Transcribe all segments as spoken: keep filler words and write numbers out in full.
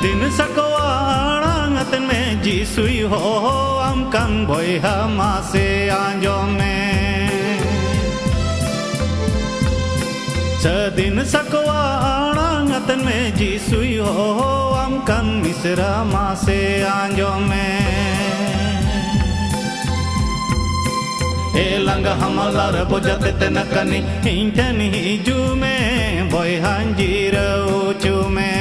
ᱫᱤᱱ ᱥᱟᱠᱣᱟ ᱟᱲᱟᱝ ᱟᱛᱮᱱ ᱢᱮ, ᱡᱤᱥᱩᱭ ᱦᱚᱦᱚᱣᱟᱢ ᱠᱟᱱ, ᱵᱚᱭᱦᱟ ᱢᱟᱥᱮ ᱟᱸᱡᱚᱢ ᱢᱮ᱾ ᱥᱟᱹᱫᱤᱱ ᱥᱟᱠᱣᱟ ᱟᱲᱟᱝ ᱟᱛᱮᱱ ᱢᱮ, ᱡᱤᱥᱩᱭ ᱦᱚᱦᱚᱣᱟᱢ ᱠᱟᱱ, ᱢᱤᱥᱨᱟ ᱢᱟᱥᱮ ᱟᱸᱡᱚᱢ ᱢᱮ᱾ ᱮ ᱞᱟᱸᱜᱟ ᱦᱟᱢᱟᱞ ᱟᱨ ᱵᱚᱡᱟ ᱛᱮᱛᱮᱱ ᱟᱠᱟᱱᱤ, ᱤᱧ ᱴᱷᱮᱱ ᱦᱤᱡᱩᱜ ᱢᱮ, ᱵᱚᱭᱦᱟᱧ ᱡᱤᱨᱟᱹᱣ ᱦᱚᱪᱚ ᱢᱮ᱾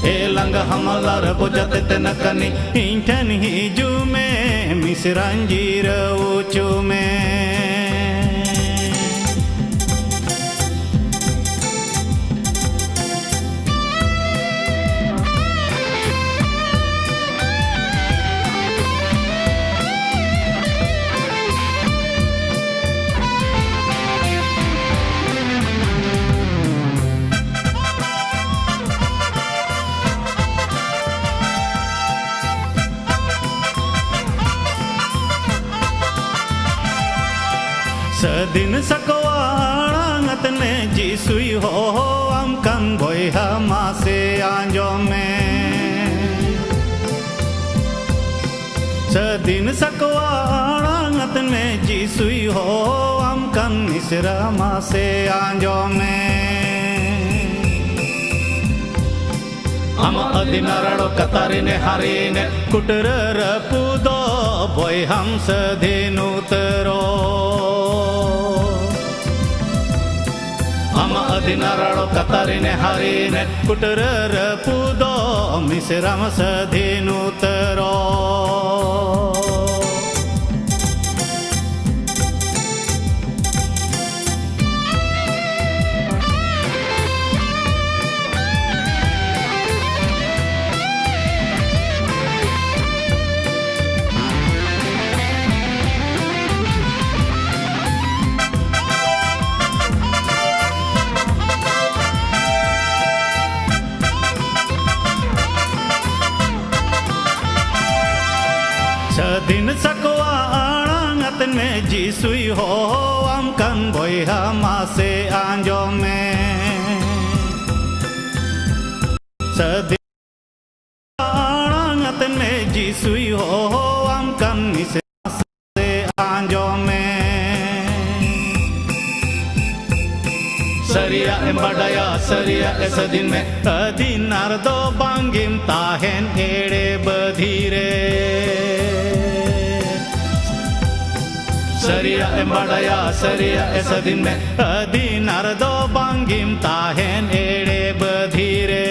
ᱮ ᱞᱟᱸᱜᱟ ᱦᱟᱢᱟᱞ ᱟᱨ ᱵᱚᱡᱟ ᱛᱮᱛᱮᱱ ᱟᱠᱟᱱᱤ, ᱤᱧ ᱴᱷᱮᱱ ᱦᱤᱡᱩᱜ ᱢᱮ, ᱢᱤᱥᱨᱟᱧ ᱡᱤᱨᱟᱹᱣ ᱦᱚᱪᱚ ᱢᱮ᱾ ᱥᱟᱹᱫᱤᱱ ᱥᱟᱠᱣᱟ ᱟᱲᱟᱝ ᱟᱛᱮᱱ ᱢᱮ, ᱡᱤᱥᱩᱭ ᱦᱚᱦᱚᱣᱟᱢ ᱠᱟᱱ, ᱵᱚᱭᱦᱟ ᱢᱟᱥᱮ ᱟᱸᱡᱚᱢ ᱢᱮ᱾ ᱥᱟᱹᱫᱤᱱ ᱥᱟᱠᱣᱟ ᱟᱲᱟᱝ ᱟᱛᱮᱱ ᱢᱮ, ᱡᱤᱥᱩᱭ ᱦᱚᱦᱚᱣᱟᱢ ᱠᱟᱱ, ᱢᱤᱥᱨᱟ ᱢᱟᱥᱮ ᱟᱸᱡᱚᱢ ᱢᱮ᱾ ᱟᱢᱟᱜ ᱟᱹᱫᱤᱱᱟ ᱨᱟᱲᱚ ᱠᱟᱛᱟᱨᱤᱱᱮ ᱦᱟᱨᱤᱱᱮ ᱠᱩᱴᱨᱟᱹ ᱨᱟᱹᱯᱩᱫᱚ ᱵᱚᱭᱦᱟᱢ ᱥᱟᱹᱫᱷᱤᱱ ᱩᱛᱟᱹᱨᱚ᱾ ᱟᱢᱟᱜ ᱟᱹᱫᱤᱱᱟ ᱨᱟᱲᱚ ᱠᱟᱛᱟᱨᱤᱱᱮ ᱦᱟᱨᱤᱱᱮ ᱠᱩᱴᱨᱟᱹ ᱨᱟᱹᱯᱩᱫᱚ ᱢᱤᱥᱨᱟᱢ ᱥᱟᱹᱫᱷᱤᱱ ᱩᱛᱟᱹᱨᱚ᱾ ᱥᱟᱹᱫᱷᱤᱱ ᱥᱟᱠᱣᱟ ᱟᱲᱟᱝ ᱟᱛᱮᱱ ᱢᱮ, ᱡᱤᱥᱩᱭ ᱦᱚᱦᱚᱣᱟᱢ ᱠᱟᱱ, ᱵᱚᱭᱦᱟ ᱢᱟᱥᱮ ᱟᱸᱡᱚᱢ ᱢᱮ᱾ ᱥᱟᱹᱫᱤ ᱟᱲᱟᱝ ᱟᱛᱮᱱ ᱢᱮ, ᱡᱤᱥᱩᱭ ᱦᱚᱦᱚᱣᱟᱢ ᱠᱟᱱ, ᱱᱤᱥᱮ ᱟᱸᱡᱚᱢ ᱢᱮ᱾ ᱥᱟᱹᱨᱤᱭᱟᱜ ᱮᱢ ᱵᱟᱰᱟᱭᱟ, ᱥᱟᱹᱨᱤᱭᱟᱜ ᱮ ᱥᱟᱹᱫᱷᱤᱱ ᱢᱮ, ᱟᱹᱫᱤᱱ ᱟᱨ ᱫᱚ ᱵᱟᱝᱜᱮᱢ ᱛᱟᱦᱮᱱ ᱮᱲᱮ ᱵᱟᱹᱫᱷᱤ ᱨᱮ᱾ ᱥᱟᱹᱨᱤᱭᱟᱜ ᱮᱢ ᱵᱟᱰᱟᱭᱟ, ᱥᱟᱹᱨᱤᱭᱟᱜ ᱮ ᱥᱟᱹᱫᱷᱤᱱ ᱢᱮ, ᱟᱹᱫᱤᱱ ᱟᱨ ᱫᱚ ᱵᱟᱝᱜᱮᱢ ᱛᱟᱦᱮᱱ ᱮᱲᱮ ᱵᱟᱹᱫᱷᱤ ᱨᱮ᱾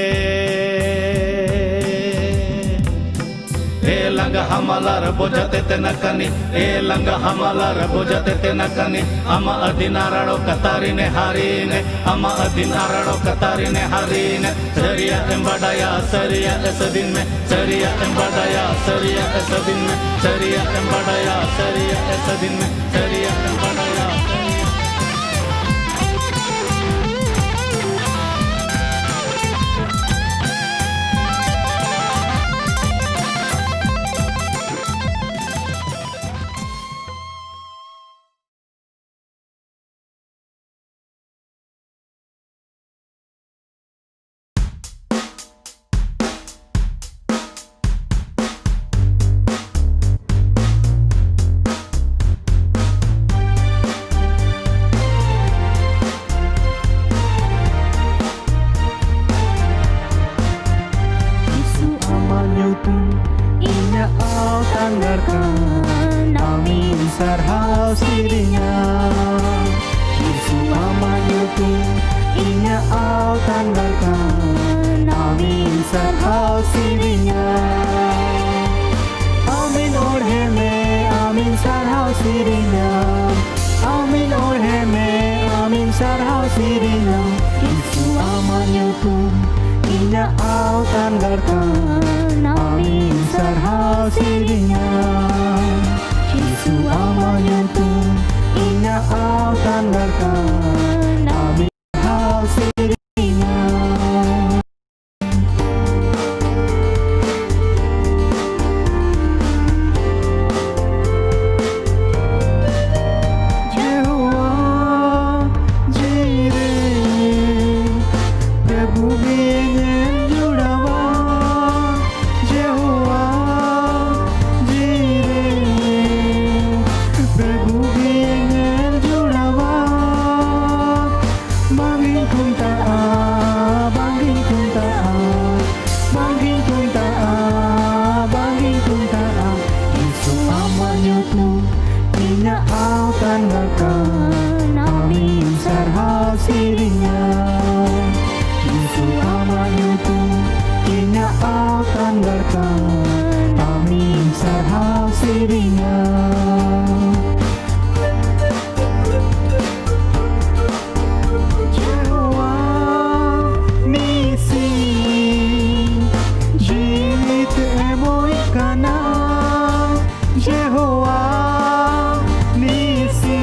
ᱮ ᱞᱟᱸᱜᱟ ᱦᱟᱢᱟᱞ ᱟᱨ ᱵᱚᱡᱟ ᱛᱮᱛᱮᱱ ᱟᱠᱟᱱᱤᱡ, ᱮ ᱞᱟᱸᱜᱟ ᱦᱟᱢᱟᱞ ᱟᱨ ᱵᱚᱡᱟ ᱛᱮᱛᱮᱱ ᱟᱠᱟᱱᱤᱡ, ᱟᱢᱟᱜ ᱟᱹᱫᱤᱱ ᱟᱨ ᱟᱲᱚ ᱠᱟᱛᱟᱨᱤᱱᱮ ᱦᱟᱨᱤᱱᱮ, ᱟᱢᱟᱜ ᱟᱹᱫᱤᱱ ᱟᱨ ᱟᱲᱚ ᱠᱟᱛᱟᱨᱤᱱᱮ ᱦᱟᱨᱤᱱᱮ᱾ ᱥᱟᱹᱨᱤᱭᱟᱜ ᱮᱢ ᱵᱟᱰᱟᱭᱟ, ᱥᱟᱹᱨᱤᱭᱟᱜ ᱮ ᱥᱟᱹᱫᱷᱤᱱ ᱢᱮ, ᱥᱟᱹᱨᱤᱭᱟᱜ ᱮᱢ ᱵᱟᱰᱟᱭᱟ, ᱥᱟᱹᱨᱤᱭᱟᱜ ᱮ ᱥᱟᱹᱫᱷᱤᱱ ᱢᱮ, ᱥᱟᱹᱨᱤᱭᱟᱜ ᱮᱢ ᱵᱟᱰᱟᱭᱟ, ᱥᱟᱹᱨᱤᱭᱟᱜ ᱮ ᱥᱟᱹᱫᱷᱤᱱ ᱢᱮ, ᱥᱟᱹᱨᱤᱭᱟᱜ ᱮᱢ ᱵᱟᱰᱟᱭᱟ᱾ ᱡᱤᱥᱩ ᱟᱢᱟᱜ ᱧᱩᱛᱩᱢ ᱤᱧᱟᱹᱜ ᱟᱣᱛᱟᱱ ᱜᱟᱲ ᱠᱟᱱ, ᱟᱢᱤᱧ ᱥᱟᱨᱦᱟᱣ ᱥᱮᱨᱮᱧᱟ᱾ ᱡᱤᱥᱩ ᱟᱢᱟᱜ ᱧᱩᱛᱩᱢ ᱤᱧᱟᱹᱜ ᱟᱣᱛᱟᱱ ᱜᱟᱲ ᱠᱟᱱ, ᱟᱢᱤᱧ ᱥᱟᱨᱦᱟᱣ ᱥᱮᱨᱮᱧᱟ᱾ ᱟᱢᱤᱧ ᱚᱬᱦᱮ ᱢᱮ, ᱟᱢᱤᱧ ᱥᱟᱨᱦᱟᱣ ᱥᱮᱨᱮᱧᱟ᱾ ᱟᱢᱤᱧ ᱚᱬᱦᱮ ᱢᱮ, ᱟᱢᱤᱧ ᱥᱟᱨᱦᱟᱣ ᱥᱮᱨᱮᱧᱟ᱾ ᱡᱤᱥᱩ ᱟᱢᱟᱜ ᱧᱩᱛᱩᱢ ᱤᱧᱟᱹᱜ ᱟᱣᱛᱟᱱ ᱜᱟᱲ ᱠᱟᱱ, ᱟᱢᱤᱧ ᱥᱟᱨᱦᱟᱣ ᱥᱮᱨᱮᱧᱟ᱾ ᱡᱤᱥᱩ ᱟᱢᱟᱜ ᱧᱩᱛᱩᱢ ᱤᱧᱟᱹᱜ ᱟᱣᱛᱟᱱ ᱜᱟᱲ ᱠᱟᱱ, ᱟᱢᱤᱧ ᱥᱟᱨᱦᱟᱣ ᱥᱮᱨᱮᱧᱟ᱾ ᱡᱮᱦᱳᱣᱟ ᱡᱤᱨᱮ, ᱯᱨᱚᱵᱷᱩ ᱜᱮ ᱧᱮᱞ ᱡᱚᱲ ᱟᱣᱛᱟᱱ ᱜᱟᱲᱠᱟᱱ ᱟᱢᱤᱧ ᱥᱟᱨᱦᱟᱣ ᱥᱮᱨᱮᱧᱟ᱾ ᱡᱤᱥᱩ ᱟᱢᱟᱜ ᱧᱩᱛᱩᱢ ᱤᱧᱟᱹᱜ ᱟᱣᱛᱟᱱ ᱜᱟᱲᱠᱟᱱ ᱟᱢᱤᱧ ᱥᱟᱨᱦᱟᱣ ᱥᱮᱨᱮᱧᱟ᱾ ᱡᱮᱦᱳᱣᱟ ᱱᱤᱥᱤ ᱡᱤᱣᱤᱛ ᱮᱢᱚᱜ ᱠᱟᱱᱟ᱾ ᱡᱮᱦᱳᱣᱟ ᱱᱤᱥᱤ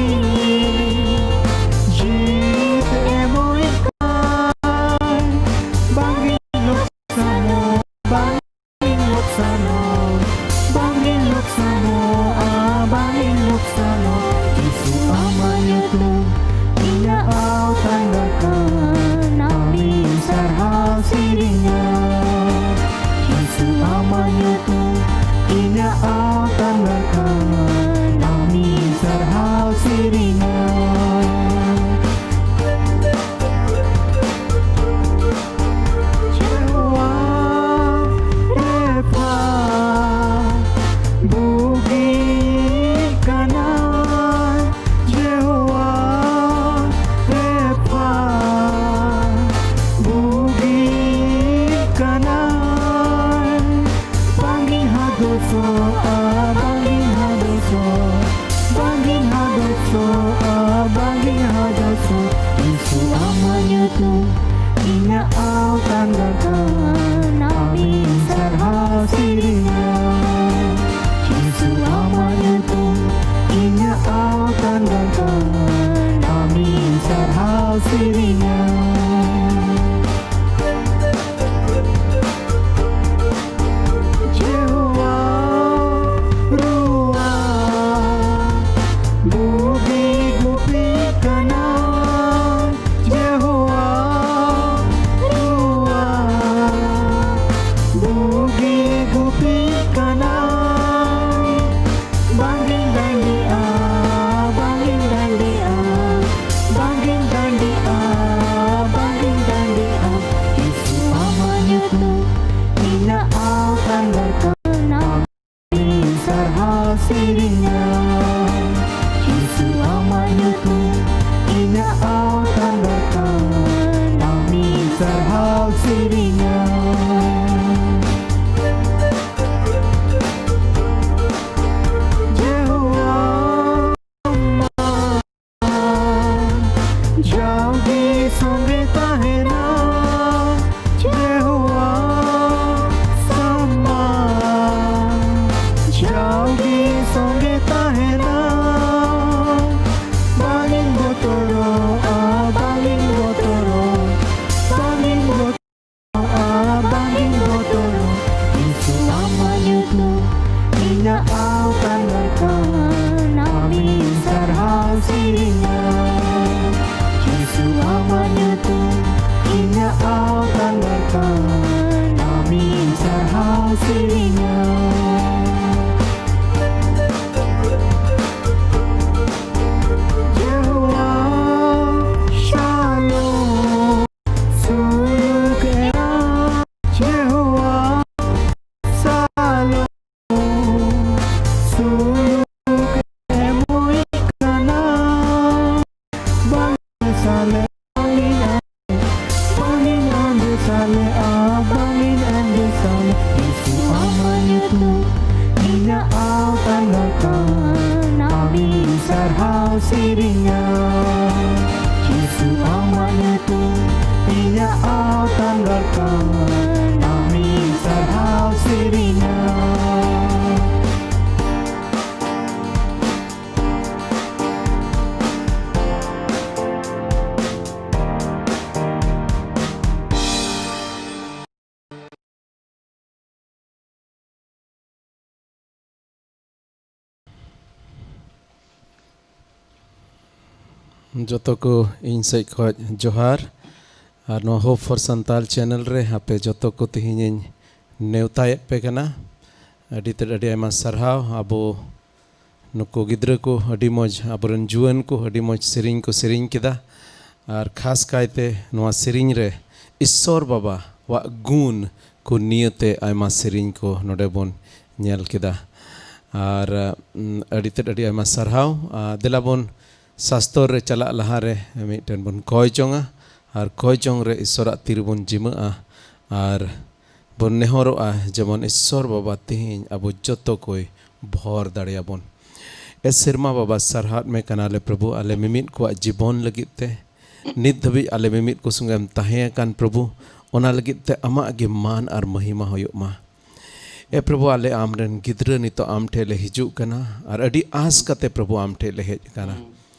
ᱡᱤᱣᱤᱛ ᱮᱢᱚᱜ ᱠᱟᱱᱟ᱾ ᱵᱟᱝ ᱤᱧ ᱞᱚᱠᱥᱟᱱᱚᱜ, ᱵᱟᱝ ᱤᱧ ᱞᱚᱠᱥᱟᱱᱚᱜ, ᱵᱟᱝ ᱤᱧ ᱞᱚᱠᱥᱟᱱᱚᱜᱼᱟ, ᱵᱟᱝ ᱤᱧ ᱞᱚᱠᱥᱟᱱᱚᱜ᱾ ᱡᱤᱥᱩ ᱟᱢᱟᱜ ᱧᱩᱛᱩᱢ ᱤᱧᱟᱹᱜ ᱟᱣᱛᱟᱱ ᱜᱟᱲᱠᱟᱱ ᱟᱢᱤᱧ ᱥᱟᱨᱦᱟᱣ ᱥᱮᱨᱮᱧᱟ᱾ ᱡᱤᱥᱩ ᱟᱢᱟᱜ ᱧᱩᱛᱩᱢ ᱤᱧᱟᱹᱜ ᱟᱣᱛᱟᱱ ᱜᱟᱲᱠᱟᱱ ᱟᱢᱤᱧ ᱥᱟᱨᱦᱟᱣ ᱥᱮᱨᱮᱧᱟ᱾ ᱡᱮᱦᱳᱣᱟ ᱨᱟᱯᱷᱟ ᱵᱩᱜᱤ ᱠᱟᱱᱟᱭ᱾ ᱡᱮᱦᱳᱣᱟ ᱨᱟᱯᱷᱟ ᱵᱩᱜᱤ ᱠᱟᱱᱟᱭ᱾ ᱵᱟᱝ ᱤᱧ ᱦᱟᱫᱚᱥᱚᱜᱼᱟ, ᱵᱟᱝ ᱤᱧ ᱦᱟᱫᱚᱥᱚᱜ, ᱵᱟᱝ ᱤᱧ ᱦᱟᱫᱚᱥᱚᱜᱼᱟ, ᱵᱟᱝ ᱤᱧ ᱦᱟᱫᱚᱥᱚᱜ᱾ ᱡᱤᱥᱩ ᱟᱢᱟᱜ ᱧᱩᱛᱩᱢ ᱤᱧᱟᱹᱜ ᱟᱣᱛᱟᱱ ᱜᱟᱲᱠᱟᱱ ᱟᱢᱤᱧ ᱥᱟᱨᱦᱟᱣ ᱥᱮᱨᱮᱧᱟ᱾ ᱡᱤᱥᱩ ᱟᱢᱟᱜ ᱧᱩᱛᱩᱢ ᱤᱧᱟᱹᱜ ᱟᱣᱛᱟᱱ ᱜᱟᱲᱠᱟᱱ ᱟᱢᱤᱧ ᱥᱟᱨᱦᱟᱣ ᱥᱮᱨᱮᱧᱟ᱾ ᱡᱮᱦᱳᱣᱟ ᱨᱩᱣᱟᱹ ᱵᱩᱜᱤ ᱜᱩᱯᱤ ᱠᱟᱱᱟ᱾ ᱡᱮᱦᱳᱣᱟ ᱨᱩᱣᱟᱹ ᱵᱩᱜᱤ ᱜᱩᱯᱤ ᱠᱟᱱᱟ᱾ ᱵᱟᱝ ᱤᱧ ᱰᱟᱹᱰᱤᱜᱼᱟ, ᱵᱟᱝ ᱤᱧ ᱰᱟᱹᱰᱤᱜᱼᱟ, ᱵᱟᱝ ᱤᱧ ᱰᱟᱹᱰᱤᱜᱼᱟ, ᱥᱮᱨᱮᱧᱟ᱾ ᱡᱤᱥᱩ ᱟᱢᱟᱜ ᱧᱩᱛᱩᱢ ᱤᱧᱟᱹᱜ ᱟᱣᱛᱟᱱ ᱫᱟᱲᱠᱟᱱ, ᱟᱢᱤᱧ ᱥᱟᱨᱦᱟᱣ ᱥᱮᱨᱮᱧᱟ᱾ ᱡᱮᱦᱳᱣᱟ ᱥᱟᱞᱚᱢ ᱥᱩᱞᱩᱠ ᱮᱢᱟ, ᱡᱮᱦᱳᱣᱟ ᱥᱟᱞᱚᱢ ᱥᱩᱞᱩᱠ ᱮᱢᱚᱜ ᱠᱟᱱᱟ᱾ ᱵᱟᱝ ᱥᱟᱞᱮ ᱵᱟᱝᱤᱧ ᱟᱸᱫᱮ ᱥᱟᱞᱮ, ᱟ, ᱵᱟᱝᱤᱧ ᱟᱸᱫᱮ ᱥᱟᱞᱮ᱾ ᱡᱤᱥᱩ ᱟᱢᱟᱜ ᱧᱩᱛᱩᱢ ᱤᱧᱟᱹᱜ ᱟᱣᱛᱟᱱ ᱫᱟᱲᱠᱟᱱ, ᱟᱢᱤᱧ ᱥᱟᱨᱦᱟᱣ ᱥᱮᱨᱮᱧᱟ᱾ ᱡᱤᱥᱩ ᱟᱢᱟᱜ ᱧᱩᱛᱩᱢ ᱤᱧᱟᱹᱜ ᱟᱣᱛᱟᱱ ᱫᱟᱲᱠᱟᱱ, ᱟᱢᱤᱧ ᱥᱟᱨᱦᱟᱣ ᱥᱮᱨᱮᱧᱟ᱾ ᱡᱚᱛᱚ ᱠᱚ ᱤᱧ ᱥᱮᱫ ᱠᱷᱚᱱ ᱡᱚᱦᱟᱨ᱾ ᱟᱨ ᱱᱚᱣᱟ Hope for Santal channel ᱨᱮ ᱟᱯᱮ ᱡᱚᱛᱚ ᱠᱚ ᱛᱮᱦᱮᱧᱤᱧ ᱱᱮᱣᱛᱟᱭᱮᱫ ᱯᱮ ᱠᱟᱱᱟ᱾ ᱟᱹᱰᱤ ᱛᱮᱫ ᱟᱹᱰᱤ ᱟᱭᱢᱟ ᱥᱟᱨᱦᱟᱣ᱾ ᱟᱵᱚ ᱱᱩᱠᱩ ᱜᱤᱫᱽᱨᱟᱹ ᱠᱚ ᱟᱹᱰᱤ ᱢᱚᱡᱽ, ᱟᱵᱚᱨᱮᱱ ᱡᱩᱣᱟᱹᱱ ᱠᱚ ᱟᱹᱰᱤ ᱢᱚᱡᱽ ᱥᱮᱨᱮᱧ ᱠᱚ ᱥᱮᱨᱮᱧ ᱠᱮᱫᱟ᱾ ᱟᱨ ᱠᱷᱟᱥ ᱠᱟᱭᱛᱮ ᱱᱚᱣᱟ ᱥᱮᱨᱮᱧ ᱨᱮ ᱤᱥᱥᱚᱨ ᱵᱟᱵᱟ ᱣᱟᱜ ᱜᱩᱱ ᱠᱚ ᱱᱤᱭᱟᱹᱛᱮ ᱟᱭᱢᱟ ᱥᱮᱨᱮᱧ ᱠᱚ ᱱᱚᱰᱮ ᱵᱚᱱ ᱧᱮᱞ ᱠᱮᱫᱟ᱾ ᱟᱨ, ᱩᱢ, ᱟᱹᱰᱤ ᱛᱮᱫ ᱟᱹᱰᱤ ᱟᱭᱢᱟ ᱥᱟᱨᱦᱟᱣ᱾ ᱟᱨ ᱫᱮᱞᱟ ᱵᱚᱱ ᱥᱟᱥᱛᱚᱨ ᱨᱮ ᱪᱟᱞᱟᱜ ᱞᱟᱦᱟ ᱨᱮ ᱢᱤᱫᱴᱮᱱ ᱵᱚᱱ ᱠᱚᱭ ᱡᱚᱝᱟ᱾ ᱟᱨ ᱠᱚᱭ ᱡᱚᱝ ᱨᱮ ᱤᱥᱥᱚᱨᱟᱜ ᱛᱤ ᱨᱮᱵᱚᱱ ᱡᱤᱢᱟᱹᱜᱼᱟ᱾ ᱟᱨ ᱵᱚᱱ ᱱᱮᱦᱚᱨᱚᱜᱼᱟ, ᱡᱮᱢᱚᱱ ᱤᱥᱥᱚᱨ ᱵᱟᱵᱟ ᱛᱮᱦᱮᱧ ᱟᱵᱚ ᱡᱚᱛᱚ ᱠᱚᱭ ᱵᱷᱚᱨ ᱫᱟᱲᱮᱭᱟᱵᱚᱱ᱾ ᱮ ᱥᱮᱨᱢᱟ ᱵᱟᱵᱟ, ᱥᱟᱨᱦᱟᱣ ᱢᱮ ᱠᱟᱱᱟᱞᱮ ᱯᱨᱚᱵᱷᱩ, ᱟᱞᱮ ᱢᱤᱢᱤᱫ ᱠᱚᱣᱟᱜ ᱡᱤᱵᱚᱱ ᱞᱟᱹᱜᱤᱫ ᱛᱮ, ᱱᱤᱛ ᱫᱷᱟᱹᱵᱤᱡ ᱟᱞᱮ ᱢᱤᱢᱤᱫ ᱠᱚ ᱥᱚᱸᱜᱮᱢ ᱛᱟᱦᱮᱸ ᱟᱠᱟᱱ ᱯᱨᱚᱵᱷᱩ, ᱚᱱᱟ ᱞᱟᱹᱜᱤᱫ ᱛᱮ ᱟᱢᱟᱜ ᱜᱮ ᱢᱟᱱ ᱟᱨ ᱢᱚᱦᱤᱢᱟ ᱦᱩᱭᱩᱜ ᱢᱟ᱾ ᱮ ᱯᱨᱚᱵᱷᱩ, ᱟᱞᱮ ᱟᱢᱨᱮᱱ ᱜᱤᱫᱽᱨᱟᱹ ᱱᱤᱛᱚᱜ ᱟᱢ ᱴᱷᱮᱡ ᱞᱮ ᱦᱤᱡᱩᱜ ᱠᱟᱱᱟ ᱟᱨ ᱟᱹᱰᱤ ᱟᱸᱥ ᱠᱟᱛᱮ ᱯᱨᱚᱵᱷᱩ ᱟᱢ ᱴᱷᱮᱡ ᱞᱮ ᱦᱮᱡ ᱟᱠᱟᱱᱟ᱾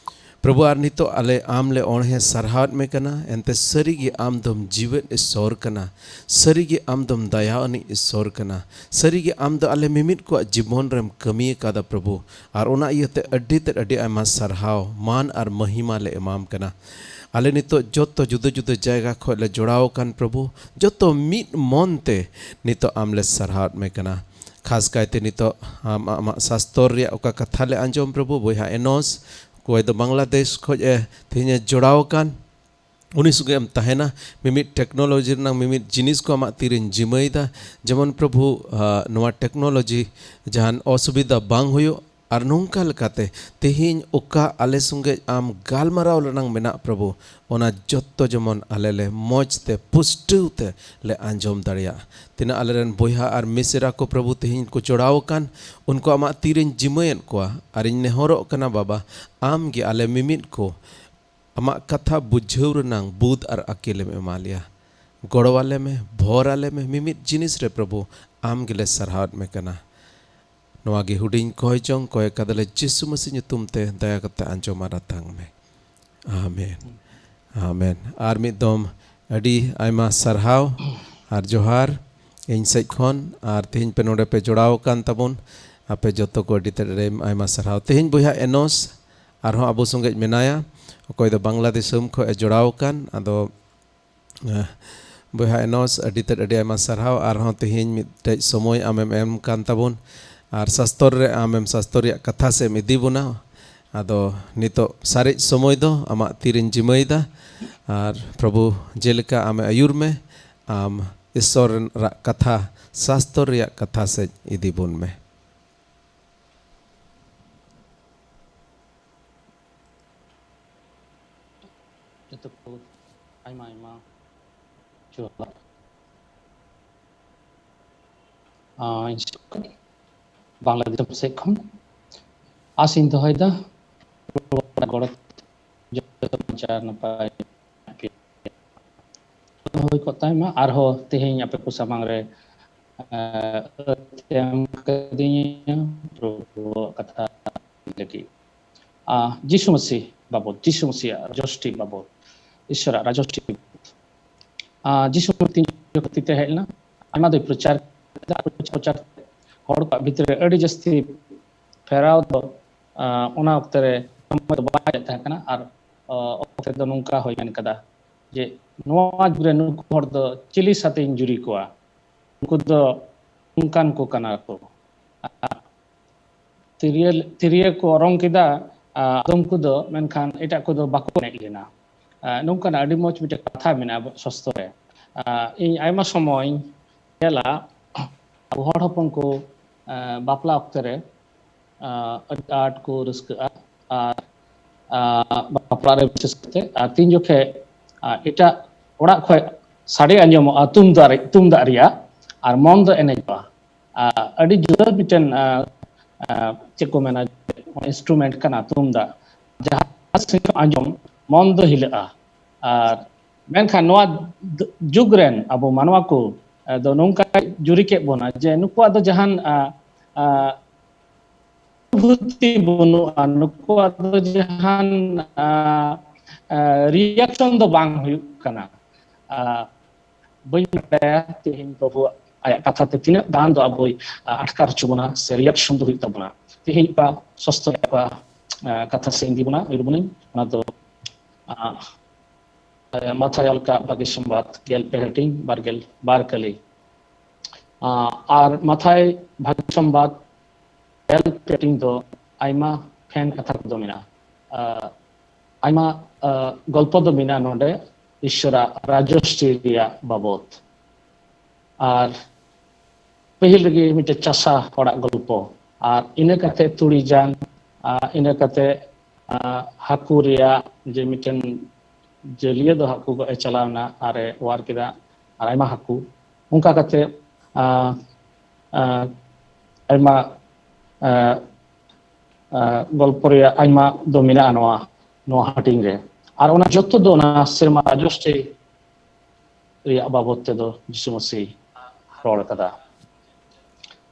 ᱯᱨᱚᱵᱷᱩ, ᱟᱨ ᱱᱤᱛᱚᱜ ᱟᱞᱮ ᱟᱢ ᱞᱮ ᱚᱬᱦᱮ ᱥᱟᱨᱦᱟᱣᱮᱫ ᱢᱮ ᱠᱟᱱᱟ᱾ ᱮᱱᱛᱮ ᱥᱟᱹᱨᱤᱜᱮ ᱟᱢ ᱫᱚᱢ ᱡᱤᱣᱮᱫ ᱤᱥᱥᱚᱨ ᱠᱟᱱᱟ, ᱥᱟᱹᱨᱤᱜᱮ ᱟᱢ ᱫᱚᱢ ᱫᱟᱭᱟ ᱟᱹᱱᱤᱡ ᱤᱥᱥᱚᱨ ᱠᱟᱱᱟ, ᱥᱟᱹᱨᱤᱜᱮ ᱟᱢ ᱫᱚ ᱟᱞᱮ ᱢᱤᱢᱤᱫ ᱠᱚᱣᱟᱜ ᱡᱤᱵᱚᱱ ᱨᱮᱢ ᱠᱟᱹᱢᱤ ᱟᱠᱟᱫᱟ ᱯᱨᱚᱵᱷᱩ, ᱟᱨ ᱚᱱᱟ ᱤᱭᱟᱹᱛᱮ ᱟᱹᱰᱤ ᱛᱮᱫ ᱟᱹᱰᱤ ᱟᱭᱢᱟ ᱥᱟᱨᱦᱟᱣ, ᱢᱟᱱ ᱟᱨ ᱢᱚᱦᱤᱢᱟ ᱞᱮ ᱮᱢᱟᱢ ᱠᱟᱱᱟ᱾ ᱟᱞᱮ ᱱᱤᱛᱚᱜ ᱡᱚᱛᱚ ᱡᱩᱫᱟᱹ ᱡᱩᱫᱟᱹ ᱡᱟᱭᱜᱟ ᱠᱷᱚᱱ ᱞᱮ ᱡᱚᱲᱟᱣ ᱟᱠᱟᱱ ᱯᱨᱚᱵᱷᱩ, ᱡᱚᱛᱚ ᱢᱤᱫ ᱢᱚᱱ ᱛᱮ ᱱᱤᱛᱚᱜ ᱟᱢ ᱞᱮ ᱥᱟᱨᱦᱟᱣᱮᱫ ᱢᱮ ᱠᱟᱱᱟ᱾ ᱠᱷᱟᱥ ᱠᱟᱭᱛᱮ ᱱᱤᱛᱚᱜ ᱟᱢ ᱟᱢᱟᱜ ᱥᱟᱥᱛᱚᱨ ᱨᱮᱭᱟᱜ ᱚᱠᱟ ᱠᱟᱛᱷᱟ ᱞᱮ ᱟᱸᱡᱚᱢ ᱯᱨᱚᱵᱷᱩ, ᱵᱚᱭᱦᱟ ᱮᱱᱚᱥ, ᱚᱠᱚᱭ ᱫᱚ ᱵᱟᱝᱞᱟᱫᱮᱥ ᱠᱷᱚᱱ ᱮ ᱛᱮᱦᱮᱧ ᱮ ᱡᱚᱲᱟᱣ ᱟᱠᱟᱱ, ᱩᱱᱤ ᱥᱚᱸᱜᱮ ᱮᱢ ᱛᱟᱦᱮᱱᱟ᱾ ᱢᱤᱢᱤᱫ ᱴᱮᱠᱱᱳᱞᱚᱡᱤ ᱨᱮᱱᱟᱜ ᱢᱤᱢᱤᱫ ᱡᱤᱱᱤᱥ ᱠᱚ ᱟᱢᱟᱜ ᱛᱤᱨᱮᱧ ᱡᱤᱢᱟᱹᱭᱮᱫᱟ, ᱡᱮᱢᱚᱱ ᱯᱨᱚᱵᱷᱩ, ᱟᱸ, ᱱᱚᱣᱟ ᱴᱮᱠᱱᱳᱞᱚᱡᱤ ᱡᱟᱦᱟᱱ ᱚᱥᱩᱵᱤᱫᱷᱟ ᱵᱟᱝ ᱦᱩᱭᱩᱜ, ᱟᱨ ᱱᱚᱝᱠᱟ ᱞᱮᱠᱟᱛᱮ ᱛᱮᱦᱮᱧ ᱚᱠᱟ ᱟᱞᱮ ᱥᱚᱸᱜᱮ ᱟᱢ ᱜᱟᱞᱢᱟᱨᱟᱣ ᱨᱮᱱᱟᱝ ᱢᱮᱱᱟᱜ ᱯᱨᱚᱵᱷᱩ, ᱚᱱᱟ ᱡᱚᱛᱚ ᱡᱮᱢᱚᱱ ᱟᱞᱮ ᱞᱮ ᱢᱚᱡᱽ ᱛᱮ ᱯᱩᱥᱴᱟᱹᱣ ᱛᱮ ᱞᱮ ᱟᱸᱡᱚᱢ ᱫᱟᱲᱮᱭᱟᱜ᱾ ᱛᱤᱱᱟᱹᱜ ᱟᱞᱮᱨᱮᱱ ᱵᱚᱭᱦᱟ ᱟᱨ ᱢᱤᱥᱮᱨᱟ ᱠᱚ ᱯᱨᱚᱵᱷᱩ ᱛᱮᱦᱮᱧ ᱠᱚ ᱡᱚᱲᱟᱣ ᱟᱠᱟᱱ, ᱩᱱᱠᱩ ᱟᱢᱟᱜ ᱛᱤᱨᱮᱧ ᱡᱤᱢᱟᱹᱭᱮᱫ ᱠᱚᱣᱟ, ᱟᱨᱤᱧ ᱱᱮᱦᱚᱨᱚᱜ ᱠᱟᱱᱟ ᱵᱟᱵᱟ, ᱟᱢ ᱜᱮ ᱟᱞᱮ ᱢᱤᱢᱤᱫ ᱠᱚ ᱟᱢᱟᱜ ᱠᱟᱛᱷᱟ ᱵᱩᱡᱷᱟᱹᱣ ᱨᱮᱱᱟᱝ ᱵᱩᱫ ᱟᱨ ᱟᱹᱠᱤᱞᱮᱢ ᱮᱢᱟ ᱞᱮᱭᱟ᱾ ᱜᱚᱲᱚ ᱟᱞᱮ ᱢᱮ, ᱵᱷᱚᱨ ᱟᱞᱮ ᱢᱮ, ᱢᱤᱢᱤᱫ ᱡᱤᱱᱤᱥ ᱨᱮ ᱯᱨᱚᱵᱷᱩ ᱟᱢ ᱜᱮᱞᱮ ᱥᱟᱨᱦᱟᱣᱮᱫ ᱢᱮ ᱠᱟᱱᱟ᱾ ᱱᱚᱣᱟ ᱜᱮ ᱦᱩᱰᱤᱧ ᱠᱚᱭ ᱡᱚᱝ ᱠᱚᱭ ᱠᱟᱫᱟᱞᱮ ᱡᱤᱥᱩ ᱢᱟᱹᱥᱤ ᱧᱩᱛᱩᱢ ᱛᱮ, ᱫᱟᱭᱟ ᱠᱟᱛᱮ ᱟᱸᱡᱚᱢ ᱟᱨ ᱟᱛᱟᱝ ᱢᱮ᱾ ᱟᱢᱮᱱ᱾ ᱟᱢᱮᱱ᱾ ᱟᱨ ᱢᱤᱫ ᱫᱚᱢ ᱟᱹᱰᱤ ᱟᱭᱢᱟ ᱥᱟᱨᱦᱟᱣ ᱟᱨ ᱡᱚᱦᱟᱨ ᱤᱧ ᱥᱮᱡ ᱠᱷᱚᱱ, ᱟᱨ ᱛᱮᱦᱮᱧ ᱯᱮ ᱱᱚᱰᱮ ᱯᱮ ᱡᱚᱲᱟᱣ ᱟᱠᱟᱱ ᱛᱟᱵᱚᱱ, ᱟᱯᱮ ᱡᱚᱛᱚ ᱠᱚ ᱟᱹᱰᱤ ᱛᱮᱫ ᱟᱹᱰᱤ ᱟᱭᱢᱟ ᱥᱟᱨᱦᱟᱣ᱾ ᱛᱮᱦᱮᱧ ᱵᱚᱭᱦᱟ ᱮᱱᱚᱥ ᱟᱨᱦᱚᱸ ᱟᱵᱚ ᱥᱚᱸᱜᱮ ᱢᱮᱱᱟᱭᱟ, ᱚᱠᱚᱭ ᱫᱚ ᱵᱟᱝᱞᱟ ᱫᱤᱥᱚᱢ ᱠᱷᱚᱱ ᱮ ᱡᱚᱲᱟᱣ ᱟᱠᱟᱱ᱾ ᱟᱫᱚ ᱮᱸ, ᱵᱚᱭᱦᱟ ᱮᱱᱚᱥ, ᱟᱹᱰᱤ ᱛᱮᱫ ᱟᱹᱰᱤ ᱟᱭᱢᱟ ᱥᱟᱨᱦᱟᱣ᱾ ᱟᱨᱦᱚᱸ ᱛᱮᱦᱮᱧ ᱢᱤᱫᱴᱮᱡ ᱥᱚᱢᱚᱭ ᱟᱢᱮᱢ ᱮᱢ ᱠᱟᱱ ᱛᱟᱵᱚᱱ, ᱟᱨ ᱥᱟᱥᱛᱚᱨ ᱨᱮ ᱟᱢᱮᱢ ᱥᱟᱥᱛᱚᱨ ᱨᱮᱭᱟᱜ ᱠᱟᱛᱷᱟ ᱥᱮᱫ ᱮᱢ ᱤᱫᱤ ᱵᱚᱱᱟ᱾ ᱟᱫᱚ ᱱᱤᱛᱚᱜ ᱥᱟᱨᱮᱡ ᱥᱚᱢᱚᱭ ᱫᱚ ᱟᱢᱟᱜ ᱛᱤᱨᱮᱧ ᱡᱤᱢᱟᱹᱭᱮᱫᱟ, ᱟᱨ ᱯᱨᱚᱵᱷᱩ ᱡᱮᱞᱮᱠᱟ ᱟᱢᱮ ᱟᱹᱭᱩᱨ ᱢᱮ, ᱟᱢ ᱤᱥᱥᱚᱨ ᱨᱟᱜ ᱠᱟᱛᱷᱟ, ᱥᱟᱥᱛᱚᱨ ᱨᱮᱭᱟᱜ ᱠᱟᱛᱷᱟ ᱥᱮᱫ ᱤᱫᱤ ᱵᱚᱱ ᱢᱮ᱾ ᱡᱚᱛᱚ ᱠᱚ ᱟᱭᱢᱟ ᱟᱭᱢᱟ ᱡᱚᱦᱟᱨ᱾ ᱟᱸ, ᱤᱧ ᱥᱮᱫ ᱠᱷᱚᱱ, ᱵᱟᱝᱞᱟ ᱫᱤᱥᱚᱢ ᱥᱮᱫ ᱠᱷᱚᱱ ᱟᱥ ᱤᱧ ᱫᱚᱦᱚᱭᱮᱫᱟ, ᱜᱚᱲᱚ ᱡᱚᱛᱚ ᱵᱟᱧᱪᱟᱣ ᱱᱟᱯᱟᱭ ᱦᱩᱭ ᱠᱚᱜ ᱛᱟᱭ ᱢᱟ᱾ ᱟᱨᱦᱚᱸ ᱛᱮᱦᱮᱧ ᱟᱯᱮ ᱠᱚ ᱥᱟᱢᱟᱝ ᱨᱮ, ᱟᱸ, ᱮᱢ ᱠᱟᱫᱤᱧᱟ ᱯᱨᱚᱵᱷᱩᱣᱟᱜ ᱠᱟᱛᱷᱟ ᱞᱟᱹᱜᱤᱫ᱾ ᱟᱸ, ᱡᱤᱥᱩ ᱢᱟᱹᱥᱤ ᱵᱟᱵᱚᱛ, ᱡᱤᱥᱩ ᱢᱟᱹᱥᱤᱭᱟᱜ ᱨᱟᱡᱚᱥᱴᱤ ᱵᱟᱵᱚᱛ, ᱤᱥᱚᱨᱟᱜ ᱨᱟᱡᱚᱥᱴᱤ ᱵᱟᱵᱚᱛ᱾ ᱟᱨ ᱡᱤᱥᱩ ᱢᱟᱹᱥᱤ ᱛᱤᱱ ᱡᱚᱠᱷᱚᱱ ᱛᱤ ᱛᱮ ᱦᱮᱡ ᱞᱮᱱᱟ, ᱟᱭᱢᱟ ᱫᱚᱭ ᱯᱨᱚᱪᱟᱨ ᱠᱮᱫᱟ, ᱯᱨᱚᱪᱟᱨ, ᱯᱨᱚᱪᱟᱨ ᱛᱮ ᱦᱚᱲ ᱠᱚᱣᱟᱜ ᱵᱷᱤᱛᱨᱤ ᱨᱮ ᱟᱹᱰᱤ ᱡᱟᱹᱥᱛᱤ ᱯᱷᱮᱨᱟᱣ ᱫᱚ, ᱟᱸ, ᱚᱱᱟ ᱚᱠᱛᱮ ᱨᱮ ᱥᱚᱢᱚᱭ ᱫᱚ ᱵᱟᱭ ᱦᱮᱡ ᱛᱟᱦᱮᱸ ᱠᱟᱱᱟ᱾ ᱟᱨ, ᱟᱸ, ᱚᱠᱛᱮ ᱫᱚ ᱱᱚᱝᱠᱟ ᱦᱩᱭ ᱢᱮᱱ ᱠᱟᱫᱟ ᱡᱮ ᱱᱚᱣᱟ ᱡᱩᱜᱽ ᱨᱮ ᱱᱩᱠᱩ ᱦᱚᱲ ᱫᱚ ᱪᱤᱞᱤ ᱥᱟᱛᱮᱧ ᱡᱩᱨᱤ ᱠᱚᱣᱟ? ᱩᱱᱠᱩ ᱫᱚ ᱚᱱᱠᱟᱱ ᱠᱚ ᱠᱟᱱᱟ ᱠᱚ᱾ ᱟᱨ ᱛᱤᱨᱭᱳ, ᱛᱤᱨᱭᱳ ᱠᱚ ᱚᱨᱚᱝ ᱠᱮᱫᱟ, ᱟᱨ ᱟᱫᱚᱢ ᱠᱚᱫᱚ, ᱢᱮᱱᱠᱷᱟᱱ ᱮᱴᱟᱜ ᱠᱚᱫᱚ ᱵᱟᱠᱚ ᱮᱱᱮᱡ ᱞᱮᱱᱟ᱾ ᱟᱨ ᱱᱚᱝᱠᱟᱱᱟᱜ ᱟᱹᱰᱤ ᱢᱚᱡᱽ ᱢᱤᱫᱴᱮᱱ ᱠᱟᱛᱷᱟ ᱢᱮᱱᱟᱜᱼᱟ ᱟᱵᱚ ᱥᱟᱥᱛᱚ ᱨᱮ᱾ ᱟᱨ ᱤᱧ ᱟᱭᱢᱟ ᱥᱚᱢᱚᱭ ᱧᱮᱞᱟ, ᱟᱵᱚ ᱦᱚᱲ ᱦᱚᱯᱚᱱ ᱠᱚ, ᱟᱨ ᱵᱟᱯᱞᱟ ᱚᱠᱛᱮ ᱨᱮ, ᱟᱨ ᱟᱹᱰᱤ ᱟᱸᱴ ᱠᱚ ᱨᱟᱹᱥᱠᱟᱹᱜᱼᱟ᱾ ᱟᱨ, ᱟᱨ ᱵᱟᱯᱞᱟ ᱨᱮ ᱵᱤᱥᱮᱥ ᱠᱟᱛᱮ, ᱟᱨ ᱛᱤᱱ ᱡᱚᱠᱷᱮᱡ, ᱟᱨ ᱮᱴᱟᱜ ᱚᱲᱟᱜ ᱠᱷᱚᱡ ᱥᱟᱰᱮ ᱟᱸᱡᱚᱢᱚᱜᱼᱟ ᱛᱩᱢᱫᱟᱜ ᱨᱮ, ᱛᱩᱢᱫᱟᱜ ᱨᱮᱭᱟᱜ, ᱟᱨ ᱢᱚᱱ ᱫᱚ ᱮᱱᱮᱡᱚᱜᱼᱟ᱾ ᱟᱨ ᱟᱹᱰᱤ ᱡᱩᱫᱟᱹ ᱢᱤᱫᱴᱮᱱ, ᱟᱨ, ᱟᱨ ᱪᱮᱫ ᱠᱚ ᱢᱮᱱᱟ, ᱤᱱᱥᱴᱨᱩᱢᱮᱱᱴ ᱠᱟᱱᱟ ᱛᱩᱢᱫᱟᱜ᱾ ᱡᱟᱦᱟᱸ ᱥᱮᱫ ᱟᱸᱡᱚᱢ, ᱢᱚᱱ ᱫᱚ ᱦᱤᱞᱟᱹᱜᱼᱟ᱾ ᱟᱨ ᱢᱮᱱᱠᱷᱟᱱ ᱱᱚᱣᱟ ᱫ-, ᱡᱩᱜᱽ ᱨᱮᱱ ᱟᱵᱚ ᱢᱟᱱᱣᱟ ᱠᱚ, ᱟᱨ ᱫᱚ ᱱᱚᱝᱠᱟᱭ ᱡᱩᱨᱤ ᱠᱮᱫ ᱵᱚᱱᱟ ᱡᱮ ᱱᱩᱠᱩᱣᱟᱜ ᱫᱚ ᱡᱟᱦᱟᱱ, ᱟᱨ, ᱟᱨ, ᱚᱱᱩᱵᱷᱩᱛᱤ ᱵᱟᱹᱱᱩᱜᱼᱟ, ᱱᱩᱠᱩᱣᱟᱜ ᱫᱚ ᱡᱟᱦᱟᱱ, ᱟᱨ, ᱟᱨ, ᱨᱤᱭᱟᱠᱥᱚᱱ ᱫᱚ ᱵᱟᱝ ᱦᱩᱭᱩᱜ ᱠᱟᱱᱟ᱾ ᱟᱨ ᱵᱟᱹᱧ ᱵᱟᱰᱟᱭᱟ ᱛᱮᱦᱮᱧ ᱯᱨᱚᱵᱷᱩ ᱟᱭᱟᱜ ᱠᱟᱛᱷᱟ ᱛᱮ ᱛᱤᱱᱟᱹᱜ ᱜᱟᱱ ᱫᱚ ᱟᱵᱚᱭ, ᱟᱨ, ᱟᱴᱠᱟᱨ ᱦᱚᱪᱚ ᱵᱚᱱᱟ ᱥᱮ ᱨᱤᱭᱟᱠᱥᱚᱱ ᱫᱚ ᱦᱩᱭᱩᱜ ᱛᱟᱵᱚᱱᱟ᱾ ᱛᱮᱦᱮᱧ ᱚᱠᱟ ᱥᱚᱥᱛᱚ ᱚᱠᱟ, ᱟᱨ, ᱠᱟᱛᱷᱟ ᱥᱮᱫ ᱤᱧ ᱤᱫᱤ ᱵᱚᱱᱟ, ᱩᱭᱦᱟᱹᱨ ᱵᱚᱱᱟᱹᱧ, ᱚᱱᱟ ᱫᱚ, ᱟᱨ, ᱢᱟᱛᱷᱟᱭ ᱚᱞ ᱠᱟᱜ ᱵᱷᱟᱹᱜᱤ ᱥᱚᱢᱵᱟᱫ ᱜᱮᱞ ᱯᱮ ᱦᱟᱹᱴᱤᱧ ᱵᱟᱨ ᱜᱮᱞ ᱵᱟᱨ ᱠᱟᱹᱞᱤ᱾ ᱟᱨ ᱢᱟᱛᱷᱟᱭ ᱵᱷᱟᱹᱜᱤ ᱥᱚᱢᱵᱟᱫ ᱜᱮᱞ ᱯᱮ ᱦᱟᱹᱴᱤᱧ ᱫᱚ ᱟᱭᱢᱟ ᱯᱷᱮᱱ ᱠᱟᱛᱷᱟ ᱠᱚᱫᱚ ᱢᱮᱱᱟᱜᱼᱟ᱾ ᱟᱨ ᱟᱭᱢᱟ, ᱟᱨ ᱜᱚᱞᱯᱚ ᱫᱚ ᱢᱮᱱᱟᱜᱼᱟ ᱱᱚᱰᱮ ᱤᱥᱚᱨᱟᱜ ᱨᱟᱡᱚᱥᱴᱤ ᱨᱮᱭᱟᱜ ᱵᱟᱵᱚᱛ᱾ ᱟᱨ ᱯᱟᱹᱦᱤᱞ ᱨᱮᱜᱮ ᱢᱤᱫᱴᱮᱡ ᱪᱟᱥᱟ ᱦᱚᱲᱟᱜ ᱜᱚᱞᱯᱚ, ᱟᱨ ᱤᱱᱟᱹ ᱠᱟᱛᱮ ᱛᱩᱲᱤ ᱡᱟᱝ, ᱟᱨ ᱤᱱᱟᱹ ᱠᱟᱛᱮ, ᱟᱨ ᱦᱟᱹᱠᱩ ᱨᱮᱭᱟᱜ ᱡᱮ ᱢᱤᱫᱴᱮᱱ ᱡᱟᱹᱞᱤᱭᱟᱹ ᱫᱚ ᱦᱟᱹᱠᱩ ᱜᱚᱡ ᱮ ᱪᱟᱞᱟᱣ ᱮᱱᱟ ᱟᱨ ᱮ ᱚᱣᱟᱨ ᱠᱮᱫᱟ, ᱟᱨ ᱟᱭᱢᱟ ᱦᱟᱹᱠᱩ, ᱚᱱᱠᱟ ᱠᱟᱛᱮ, ᱟᱨ, ᱟᱨ ᱟᱭᱢᱟ, ᱟᱨ, ᱟᱨ ᱜᱚᱞᱯᱚ ᱨᱮᱭᱟᱜ ᱟᱭᱢᱟ ᱫᱚ ᱢᱮᱱᱟᱜᱼᱟ ᱱᱚᱣᱟ, ᱱᱚᱣᱟ ᱦᱟᱹᱴᱤᱧ ᱨᱮ᱾ ᱟᱨ ᱚᱱᱟ ᱡᱚᱛᱚ ᱫᱚ ᱚᱱᱟ ᱥᱮᱨᱢᱟ ᱨᱟᱡᱚᱥᱴᱤ ᱨᱮᱭᱟᱜ ᱵᱟᱵᱚᱛ ᱛᱮᱫᱚ ᱡᱤᱥᱩ ᱢᱟᱹᱥᱤ ᱨᱚᱲ ᱠᱟᱫᱟ᱾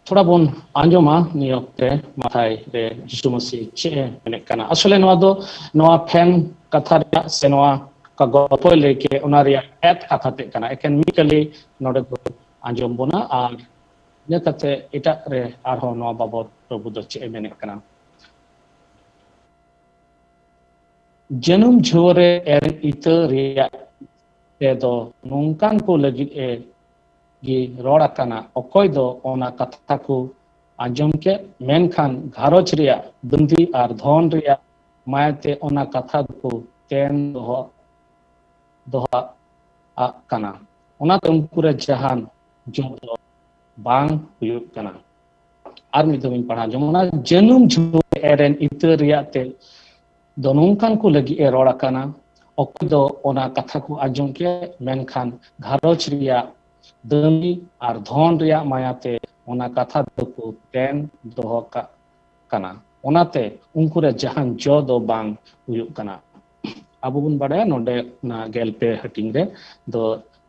ᱛᱷᱚᱲᱟ ᱵᱚᱱ ᱟᱸᱡᱚᱢᱟ ᱱᱤᱭᱟᱹ ᱚᱠᱛᱮ ᱢᱟᱛᱷᱟᱭ ᱨᱮ ᱡᱤᱥᱩ ᱢᱟᱹᱥᱤ ᱪᱮᱫ ᱮ ᱢᱮᱱᱮᱫ ᱠᱟᱱᱟ᱾ ᱟᱥᱚᱞᱮ ᱱᱚᱣᱟ ᱫᱚ, ᱱᱚᱣᱟ ᱯᱷᱮᱱ ᱠᱟᱛᱷᱟ ᱨᱮᱭᱟᱜ ᱥᱮ ᱱᱚᱣᱟ ᱚᱠᱟ ᱜᱚᱞᱯᱚᱭ ᱞᱟᱹᱭ ᱠᱮᱫ, ᱚᱱᱟ ᱨᱮᱭᱟᱜ ᱮᱛ ᱠᱟᱛᱷᱟ ᱛᱮᱫ ᱠᱟᱱᱟ᱾ ᱮᱠᱮᱱ ᱢᱤᱫ ᱠᱟᱹᱞᱤ ᱱᱚᱰᱮ ᱵᱚᱱ ᱟᱸᱡᱚᱢ ᱵᱚᱱᱟ, ᱟᱨ ᱤᱱᱟᱹ ᱠᱟᱛᱮ ᱮᱴᱟᱜ ᱨᱮ ᱟᱨᱦᱚᱸ ᱱᱚᱣᱟ ᱵᱟᱵᱚᱫ ᱯᱨᱚᱵᱷᱩ ᱫᱚ ᱪᱮᱫ ᱮ ᱢᱮᱱᱮᱫ ᱠᱟᱱᱟ᱾ ᱡᱟᱹᱱᱩᱢ ᱡᱷᱩᱣᱟᱹ ᱨᱮ ᱮᱨᱮᱧ ᱤᱛᱟᱹ ᱨᱮᱭᱟᱜ ᱛᱮᱫᱚ ᱱᱚᱝᱠᱟᱱ ᱠᱚ ᱞᱟᱹᱜᱤᱫ ᱮ ᱜᱮ ᱨᱚᱲ ᱟᱠᱟᱱᱟ, ᱚᱠᱚᱭ ᱫᱚ ᱚᱱᱟ ᱠᱟᱛᱷᱟ ᱠᱚ ᱟᱸᱡᱚᱢ ᱠᱮᱫ, ᱢᱮᱱᱠᱷᱟᱱ ᱜᱷᱟᱨᱚᱸᱡᱽ ᱨᱮᱭᱟᱜ ᱫᱟᱹᱱᱫᱤ ᱟᱨ ᱫᱷᱚᱱ ᱨᱮᱭᱟᱜ ᱢᱟᱭᱟᱛᱮ ᱚᱱᱟ ᱠᱟᱛᱷᱟ ᱫᱚᱠᱚ ᱛᱮᱱ ᱫᱚᱦᱚ, ᱫᱚᱦᱚ ᱟᱜ ᱠᱟᱱᱟ᱾ ᱚᱱᱟᱛᱮ ᱩᱱᱠᱩ ᱨᱮ ᱡᱟᱦᱟᱱ ᱡᱚ ᱫᱚ ᱵᱟᱝ ᱦᱩᱭᱩᱜ ᱠᱟᱱᱟ᱾ ᱟᱨ ᱢᱤᱫ ᱫᱷᱟᱣ ᱤᱧ ᱯᱟᱲᱦᱟᱣ ᱟᱸᱡᱚᱢ, ᱚᱱᱟ ᱡᱟᱹᱱᱩᱢ ᱡᱷᱩᱣᱟᱹ ᱮᱨᱮᱱ ᱤᱛᱟᱹ ᱨᱮᱭᱟᱜ ᱛᱮ ᱫᱚ ᱱᱚᱝᱠᱟᱱ ᱠᱚ ᱞᱟᱹᱜᱤᱫ ᱮ ᱨᱚᱲ ᱟᱠᱟᱱᱟ, ᱚᱠᱚᱭ ᱫᱚ ᱚᱱᱟ ᱠᱟᱛᱷᱟ ᱠᱚ ᱟᱸᱡᱚᱢ ᱠᱮᱫ, ᱢᱮᱱᱠᱷᱟᱱ ᱜᱷᱟᱨᱚᱸᱡᱽ ᱨᱮᱭᱟᱜ ᱫᱟᱹᱢᱤ ᱟᱨ ᱫᱷᱚᱱ ᱨᱮᱭᱟᱜ ᱢᱟᱭᱟᱛᱮ ᱚᱱᱟ ᱠᱟᱛᱷᱟ ᱫᱚᱠᱚ ᱛᱮᱱ ᱫᱚᱦᱚ ᱠᱟᱜ ᱠᱟᱱᱟ᱾ ᱚᱱᱟᱛᱮ ᱩᱱᱠᱩ ᱨᱮ ᱡᱟᱦᱟᱱ ᱡᱚ ᱫᱚ ᱵᱟᱝ ᱦᱩᱭᱩᱜ ᱠᱟᱱᱟ᱾ ᱟᱵᱚ ᱵᱚᱱ ᱵᱟᱲᱟᱭᱟ, ᱱᱚᱰᱮ ᱚᱱᱟ ᱜᱮᱞ ᱯᱮ ᱦᱟᱹᱴᱤᱧ ᱨᱮ ᱫᱚ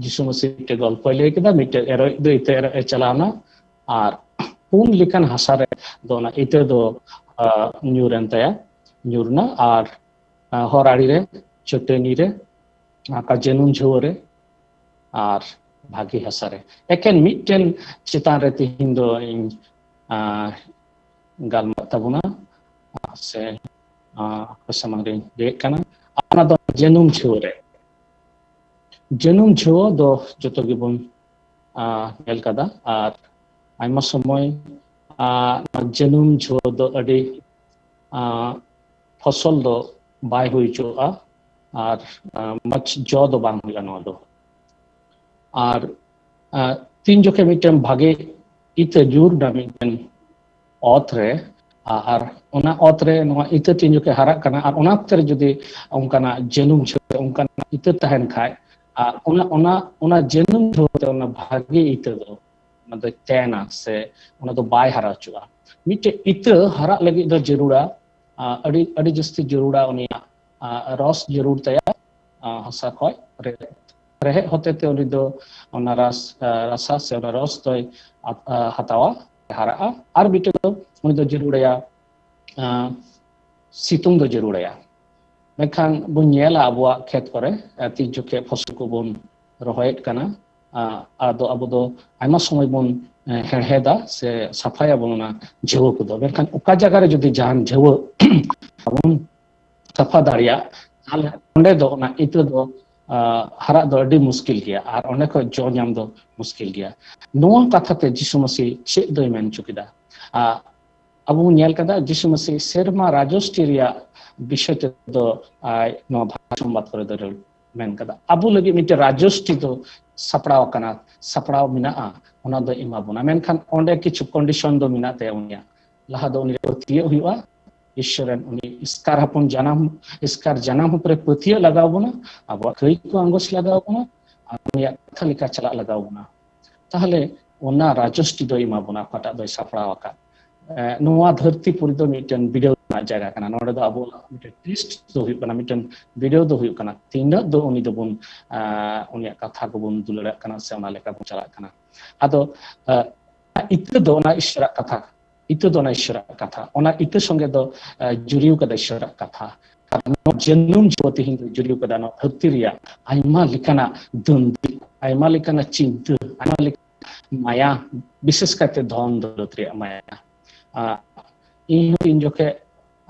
ᱡᱤᱥᱩ ᱢᱟᱹᱥᱤ ᱢᱤᱫᱴᱮᱡ ᱜᱚᱞᱯᱚᱭ ᱞᱟᱹᱭ ᱠᱮᱫᱟ, ᱢᱤᱫᱴᱮᱡ ᱮᱨᱚᱜ ᱫᱚ ᱤᱛᱟᱹ ᱮᱨᱚᱜ ᱮ ᱪᱟᱞᱟᱣ ᱮᱱᱟ, ᱟᱨ ᱯᱩᱱ ᱞᱮᱠᱟᱱ ᱦᱟᱥᱟ ᱨᱮ ᱫᱚ ᱚᱱᱟ ᱤᱛᱟᱹ ᱫᱚ, ᱟ, ᱧᱩᱨ ᱮᱱ ᱛᱟᱭᱟ, ᱧᱩᱨ ᱮᱱᱟ, ᱟᱨ, ᱟ, ᱦᱚᱨ ᱟᱲᱮ ᱨᱮ, ᱪᱟᱹᱴᱟᱹᱱᱤ ᱨᱮ, ᱟᱠᱟ ᱡᱟᱹᱱᱩᱢ ᱡᱷᱩᱣᱟᱹ ᱨᱮ, ᱟᱨ ᱵᱷᱟᱹᱜᱤ ᱦᱟᱥᱟ ᱨᱮ᱾ ᱮᱠᱮᱱ ᱢᱤᱫᱴᱮᱱ ᱪᱮᱛᱟᱱ ᱨᱮ ᱛᱮᱦᱮᱧ ᱫᱚ ᱤᱧ, ᱟ, ᱜᱟᱞᱢᱟᱨᱟᱜ ᱛᱟᱵᱚᱱᱟ, ᱟ, ᱥᱮ, ᱟ, ᱟᱯᱮ ᱥᱟᱢᱟᱝ ᱨᱤᱧ ᱞᱟᱹᱭᱮᱫ ᱠᱟᱱᱟ᱾ ᱚᱱᱟ ᱫᱚ ᱡᱟᱹᱱᱩᱢ ᱡᱷᱩᱣᱟᱹ ᱨᱮ᱾ ᱡᱟᱹᱱᱩᱢ ᱡᱷᱩᱣᱟᱹ ᱫᱚ ᱡᱚᱛᱚ ᱜᱮᱵᱚᱱ, ᱟ, ᱧᱮᱞ ᱠᱟᱫᱟ, ᱟᱨ ᱟᱭᱢᱟ ᱥᱚᱢᱚᱭ, ᱟ, ᱱᱚᱣᱟ ᱡᱟᱹᱱᱩᱢ ᱡᱷᱩᱣᱟᱹ ᱫᱚ ᱟᱹᱰᱤ, ᱟ, ᱯᱷᱚᱥᱚᱞ ᱫᱚ ᱵᱟᱭ ᱦᱩᱭ ᱦᱚᱪᱚᱣᱟᱜᱼᱟ, ᱟᱨ, ᱟ, ᱢᱚᱡᱽ ᱡᱚ ᱫᱚ ᱵᱟᱝ ᱦᱩᱭᱩᱜᱼᱟ ᱱᱚᱣᱟ ᱫᱚ᱾ ᱟᱨ, ᱟ, ᱛᱤᱱ ᱡᱚᱠᱷᱮᱡ ᱢᱤᱫᱴᱮᱱ ᱵᱷᱟᱜᱮ ᱤᱛᱟᱹ ᱧᱩᱨ ᱮᱱᱟ ᱢᱤᱫᱴᱮᱱ ᱚᱛ ᱨᱮ, ᱟ-, ᱟᱨ ᱚᱱᱟ ᱚᱛ ᱨᱮ ᱱᱚᱣᱟ ᱤᱛᱟᱹ ᱛᱤᱱ ᱡᱚᱠᱷᱮᱡ ᱦᱟᱨᱟᱜ ᱠᱟᱱᱟ, ᱟᱨ ᱚᱱᱟ ᱚᱠᱛᱮ ᱨᱮ ᱡᱩᱫᱤ ᱚᱱᱠᱟᱱᱟᱜ ᱡᱟᱹᱱᱩᱢ ᱡᱷᱩᱣᱟᱹ, ᱚᱱᱠᱟᱱᱟᱜ ᱤᱛᱟᱹ ᱛᱟᱦᱮᱱ ᱠᱷᱟᱡ, ᱟ, ᱚᱱᱟ, ᱚᱱᱟ, ᱚᱱᱟ ᱡᱟᱹᱱᱩᱢ ᱡᱷᱩᱣᱟᱹ ᱛᱮ ᱚᱱᱟ ᱵᱷᱟᱜᱮ ᱤᱛᱟᱹ ᱫᱚ ᱚᱱᱟ ᱫᱚᱭ ᱛᱮᱱᱟ, ᱥᱮ ᱚᱱᱟ ᱫᱚ ᱵᱟᱭ ᱦᱟᱨᱟ ᱦᱚᱪᱚᱜᱼᱟ᱾ ᱢᱤᱫᱴᱮᱡ ᱤᱛᱟᱹ ᱦᱟᱨᱟᱜ ᱞᱟᱹᱜᱤᱫ ᱫᱚ ᱡᱟᱹᱨᱩᱲᱟ, ᱟ, ᱟᱹᱰᱤ, ᱟᱹᱰᱤ ᱡᱟᱹᱥᱛᱤ ᱡᱟᱹᱨᱩᱲᱟ ᱩᱱᱤᱭᱟᱜ, ᱟ, ᱨᱚᱥ ᱡᱟᱹᱨᱩᱲ ᱛᱟᱭᱟ, ᱟ, ᱦᱟᱥᱟ ᱠᱷᱚᱡ ᱨᱮ-, ᱨᱮᱦᱮᱫ ᱦᱚᱛᱮ ᱛᱮ ᱩᱱᱤ ᱫᱚ ᱚᱱᱟ ᱨᱟᱥ-, ᱟ, ᱨᱟᱥᱟ ᱥᱮ ᱚᱱᱟ ᱨᱚᱥ ᱫᱚᱭ ᱟ-, ᱟ, ᱦᱟᱛᱟᱣᱟ᱾ ᱦᱟᱨᱟᱜᱼᱟ᱾ ᱟᱨ ᱢᱤᱫᱴᱮᱱ ᱫᱚ ᱩᱱᱤ ᱫᱚ ᱡᱟᱹᱨᱩᱲᱟᱭᱟ, ᱟᱸ, ᱥᱤᱛᱩᱝ ᱫᱚ ᱡᱟᱹᱨᱩᱲᱟᱭᱟ᱾ ᱢᱮᱱᱠᱷᱟᱱ ᱵᱚᱱ ᱧᱮᱞᱟ ᱟᱵᱚᱣᱟᱜ ᱠᱷᱮᱛ ᱠᱚᱨᱮ, ᱟᱸ, ᱛᱤᱱ ᱡᱚᱠᱷᱮᱡ ᱯᱷᱚᱥᱚᱞ ᱠᱚᱵᱚᱱ ᱨᱚᱦᱚᱭᱮᱫ ᱠᱟᱱᱟ, ᱟᱸ, ᱟᱫᱚ ᱟᱵᱚ ᱫᱚ ᱟᱭᱢᱟ ᱥᱚᱢᱚᱭ ᱵᱚᱱ, ᱮᱸ, ᱦᱮᱲᱦᱮᱫᱟ ᱥᱮ ᱥᱟᱯᱷᱟᱭᱟᱵᱚᱱ ᱚᱱᱟ ᱡᱷᱟᱹᱣᱟᱹ ᱠᱚᱫᱚ᱾ ᱢᱮᱱᱠᱷᱟᱱ ᱚᱠᱟ ᱡᱟᱭᱜᱟ ᱨᱮ ᱡᱩᱫᱤ ᱡᱟᱦᱟᱱ ᱡᱷᱟᱹᱣᱟᱹ ᱵᱟᱵᱚᱱ ᱥᱟᱯᱷᱟ ᱫᱟᱲᱮᱭᱟᱜ, ᱛᱟᱦᱞᱮ ᱚᱸᱰᱮ ᱫᱚ ᱚᱱᱟ ᱤᱛᱟᱹ ᱫᱚ, ᱟᱸ, ᱦᱟᱨᱟᱜ ᱫᱚ ᱟᱹᱰᱤ ᱢᱩᱥᱠᱤᱞ ᱜᱮᱭᱟ ᱟᱨ ᱚᱸᱰᱮ ᱠᱷᱚᱱ ᱡᱚ ᱧᱟᱢ ᱫᱚ ᱢᱩᱥᱠᱤᱞ ᱜᱮᱭᱟ᱾ ᱱᱚᱣᱟ ᱠᱟᱛᱷᱟ ᱛᱮ ᱡᱤᱥᱩ ᱢᱟᱹᱥᱤ ᱪᱮᱫ ᱫᱚᱭ ᱢᱮᱱ ᱦᱚᱪᱚ ᱠᱮᱫᱟ? ᱟᱸ, ᱟᱵᱚ ᱵᱚᱱ ᱧᱮᱞ ᱠᱟᱫᱟ, ᱡᱤᱥᱩ ᱢᱟᱹᱥᱤ ᱥᱮᱨᱢᱟ ᱨᱟᱡᱚᱥᱴᱤ ᱨᱮᱭᱟᱜ ᱵᱤᱥᱚᱭ ᱛᱮᱫᱚ ᱟᱡ ᱱᱚᱣᱟ ᱵᱷᱟᱥᱚᱱ ᱵᱟᱫ ᱠᱚᱨᱮ ᱫᱚ ᱢᱮᱱ ᱠᱟᱫᱟ᱾ ᱟᱵᱚ ᱞᱟᱹᱜᱤᱫ ᱢᱤᱫᱴᱮᱱ ᱨᱟᱡᱚᱥᱴᱤ ᱫᱚ ᱥᱟᱯᱲᱟᱣ ᱟᱠᱟᱱᱟ, ᱥᱟᱯᱲᱟᱣ ᱢᱮᱱᱟᱜᱼᱟ, ᱚᱱᱟ ᱫᱚ ᱮᱢᱟ ᱵᱚᱱᱟ᱾ ᱢᱮᱱᱠᱷᱟᱱ ᱚᱸᱰᱮ ᱠᱤᱪᱷᱩ ᱠᱚᱱᱰᱤᱥᱚᱱ ᱫᱚ ᱢᱮᱱᱟᱜ ᱛᱟᱭᱟ ᱩᱱᱤᱭᱟᱜ᱾ ᱞᱟᱦᱟ ᱫᱚ ᱩᱱᱤ ᱯᱟᱹᱛᱭᱟᱹᱜ ᱦᱩᱭᱩᱜᱼᱟ, ᱤᱥᱥᱚᱨ ᱨᱮᱱ ᱩᱱᱤ ᱮᱥᱠᱟᱨ ᱦᱚᱯᱚᱱ ᱡᱟᱱᱟᱢ, ᱮᱥᱠᱟᱨ ᱡᱟᱱᱟᱢ ᱦᱚᱯᱚᱱ ᱨᱮ ᱯᱟᱹᱛᱭᱟᱹᱜ ᱞᱟᱜᱟᱣ ᱵᱚᱱᱟ, ᱟᱵᱚᱣᱟᱜ ᱠᱟᱹᱭ ᱠᱚ ᱟᱸᱜᱚᱪ ᱞᱟᱜᱟᱣ ᱵᱚᱱᱟ, ᱟᱨ ᱩᱱᱤᱭᱟᱜ ᱠᱟᱛᱷᱟ ᱞᱮᱠᱟ ᱪᱟᱞᱟᱜ ᱞᱟᱜᱟᱣ ᱵᱚᱱᱟ᱾ ᱛᱟᱦᱞᱮ ᱚᱱᱟ ᱨᱟᱡᱚᱥᱴᱤ ᱫᱚᱭ ᱮᱢᱟ ᱵᱚᱱᱟ, ᱚᱠᱟᱴᱟᱜ ᱫᱚᱭ ᱥᱟᱯᱲᱟᱣ ᱟᱠᱟᱫ᱾ ᱮ, ᱱᱚᱣᱟ ᱫᱷᱟᱹᱨᱛᱤ ᱯᱩᱨᱤ ᱫᱚ ᱢᱤᱫᱴᱮᱱ ᱵᱤᱰᱟᱹᱣ ᱨᱮᱱᱟᱜ ᱡᱟᱭᱜᱟ ᱠᱟᱱᱟ᱾ ᱱᱚᱰᱮ ᱫᱚ ᱟᱵᱚ ᱢᱤᱫᱴᱮᱱ ᱴᱮᱥᱴ ᱫᱚ ᱦᱩᱭᱩᱜ ᱠᱟᱱᱟ, ᱢᱤᱫᱴᱮᱱ ᱵᱤᱰᱟᱹᱣ ᱫᱚ ᱦᱩᱭᱩᱜ ᱠᱟᱱᱟ, ᱛᱤᱱᱟᱹᱜ ᱫᱚ ᱩᱱᱤ ᱫᱚᱵᱚᱱ, ᱮ, ᱩᱱᱤᱭᱟᱜ ᱠᱟᱛᱷᱟ ᱠᱚᱵᱚᱱ ᱫᱩᱞᱟᱹᱲᱟᱜ ᱠᱟᱱᱟ ᱥᱮ ᱚᱱᱟ ᱞᱮᱠᱟ ᱵᱚᱱ ᱪᱟᱞᱟᱜ ᱠᱟᱱᱟ᱾ ᱟᱫᱚ, ᱮ, ᱤᱛᱟᱹ ᱫᱚ ᱚᱱᱟ ᱤᱥᱚᱨᱟᱜ ᱠᱟᱛᱷᱟ, ᱤᱛᱟᱹ ᱫᱚ ᱚᱱᱟ ᱤᱥᱚᱨᱟᱜ ᱠᱟᱛᱷᱟ, ᱚᱱᱟ ᱤᱛᱟᱹ ᱥᱚᱸᱜᱮ ᱫᱚ, ᱮ, ᱡᱩᱨᱤᱣ ᱠᱟᱫᱟ ᱤᱥᱚᱨᱟᱜ ᱠᱟᱛᱷᱟ᱾ ᱟᱨ ᱱᱚᱣᱟ ᱡᱟᱹᱱᱩᱢ ᱡᱷᱟᱹᱣᱟᱹ ᱛᱮᱦᱮᱧ ᱫᱚ ᱡᱩᱨᱤᱣ ᱠᱟᱫᱟ ᱱᱚᱣᱟ ᱫᱷᱟᱹᱨᱛᱤ ᱨᱮᱭᱟᱜ ᱟᱭᱢᱟ ᱞᱮᱠᱟᱱᱟᱜ ᱫᱟᱹᱱᱫᱤ, ᱟᱭᱢᱟ ᱞᱮᱠᱟᱱᱟᱜ ᱪᱤᱱᱛᱟᱹ, ᱟᱭᱢᱟ ᱞᱮᱠᱟᱱᱟᱜ ᱢᱟᱭᱟ, ᱵᱤᱥᱮᱥ ᱠᱟᱭᱛᱮ ᱫᱷᱚᱱ ᱫᱚᱞᱚᱛ ᱨᱮᱭᱟᱜ ᱢᱟᱭᱟ᱾ ᱟᱨ ᱤᱧ ᱦᱚᱸ ᱛᱤᱱ ᱡᱚᱠᱷᱮᱡ,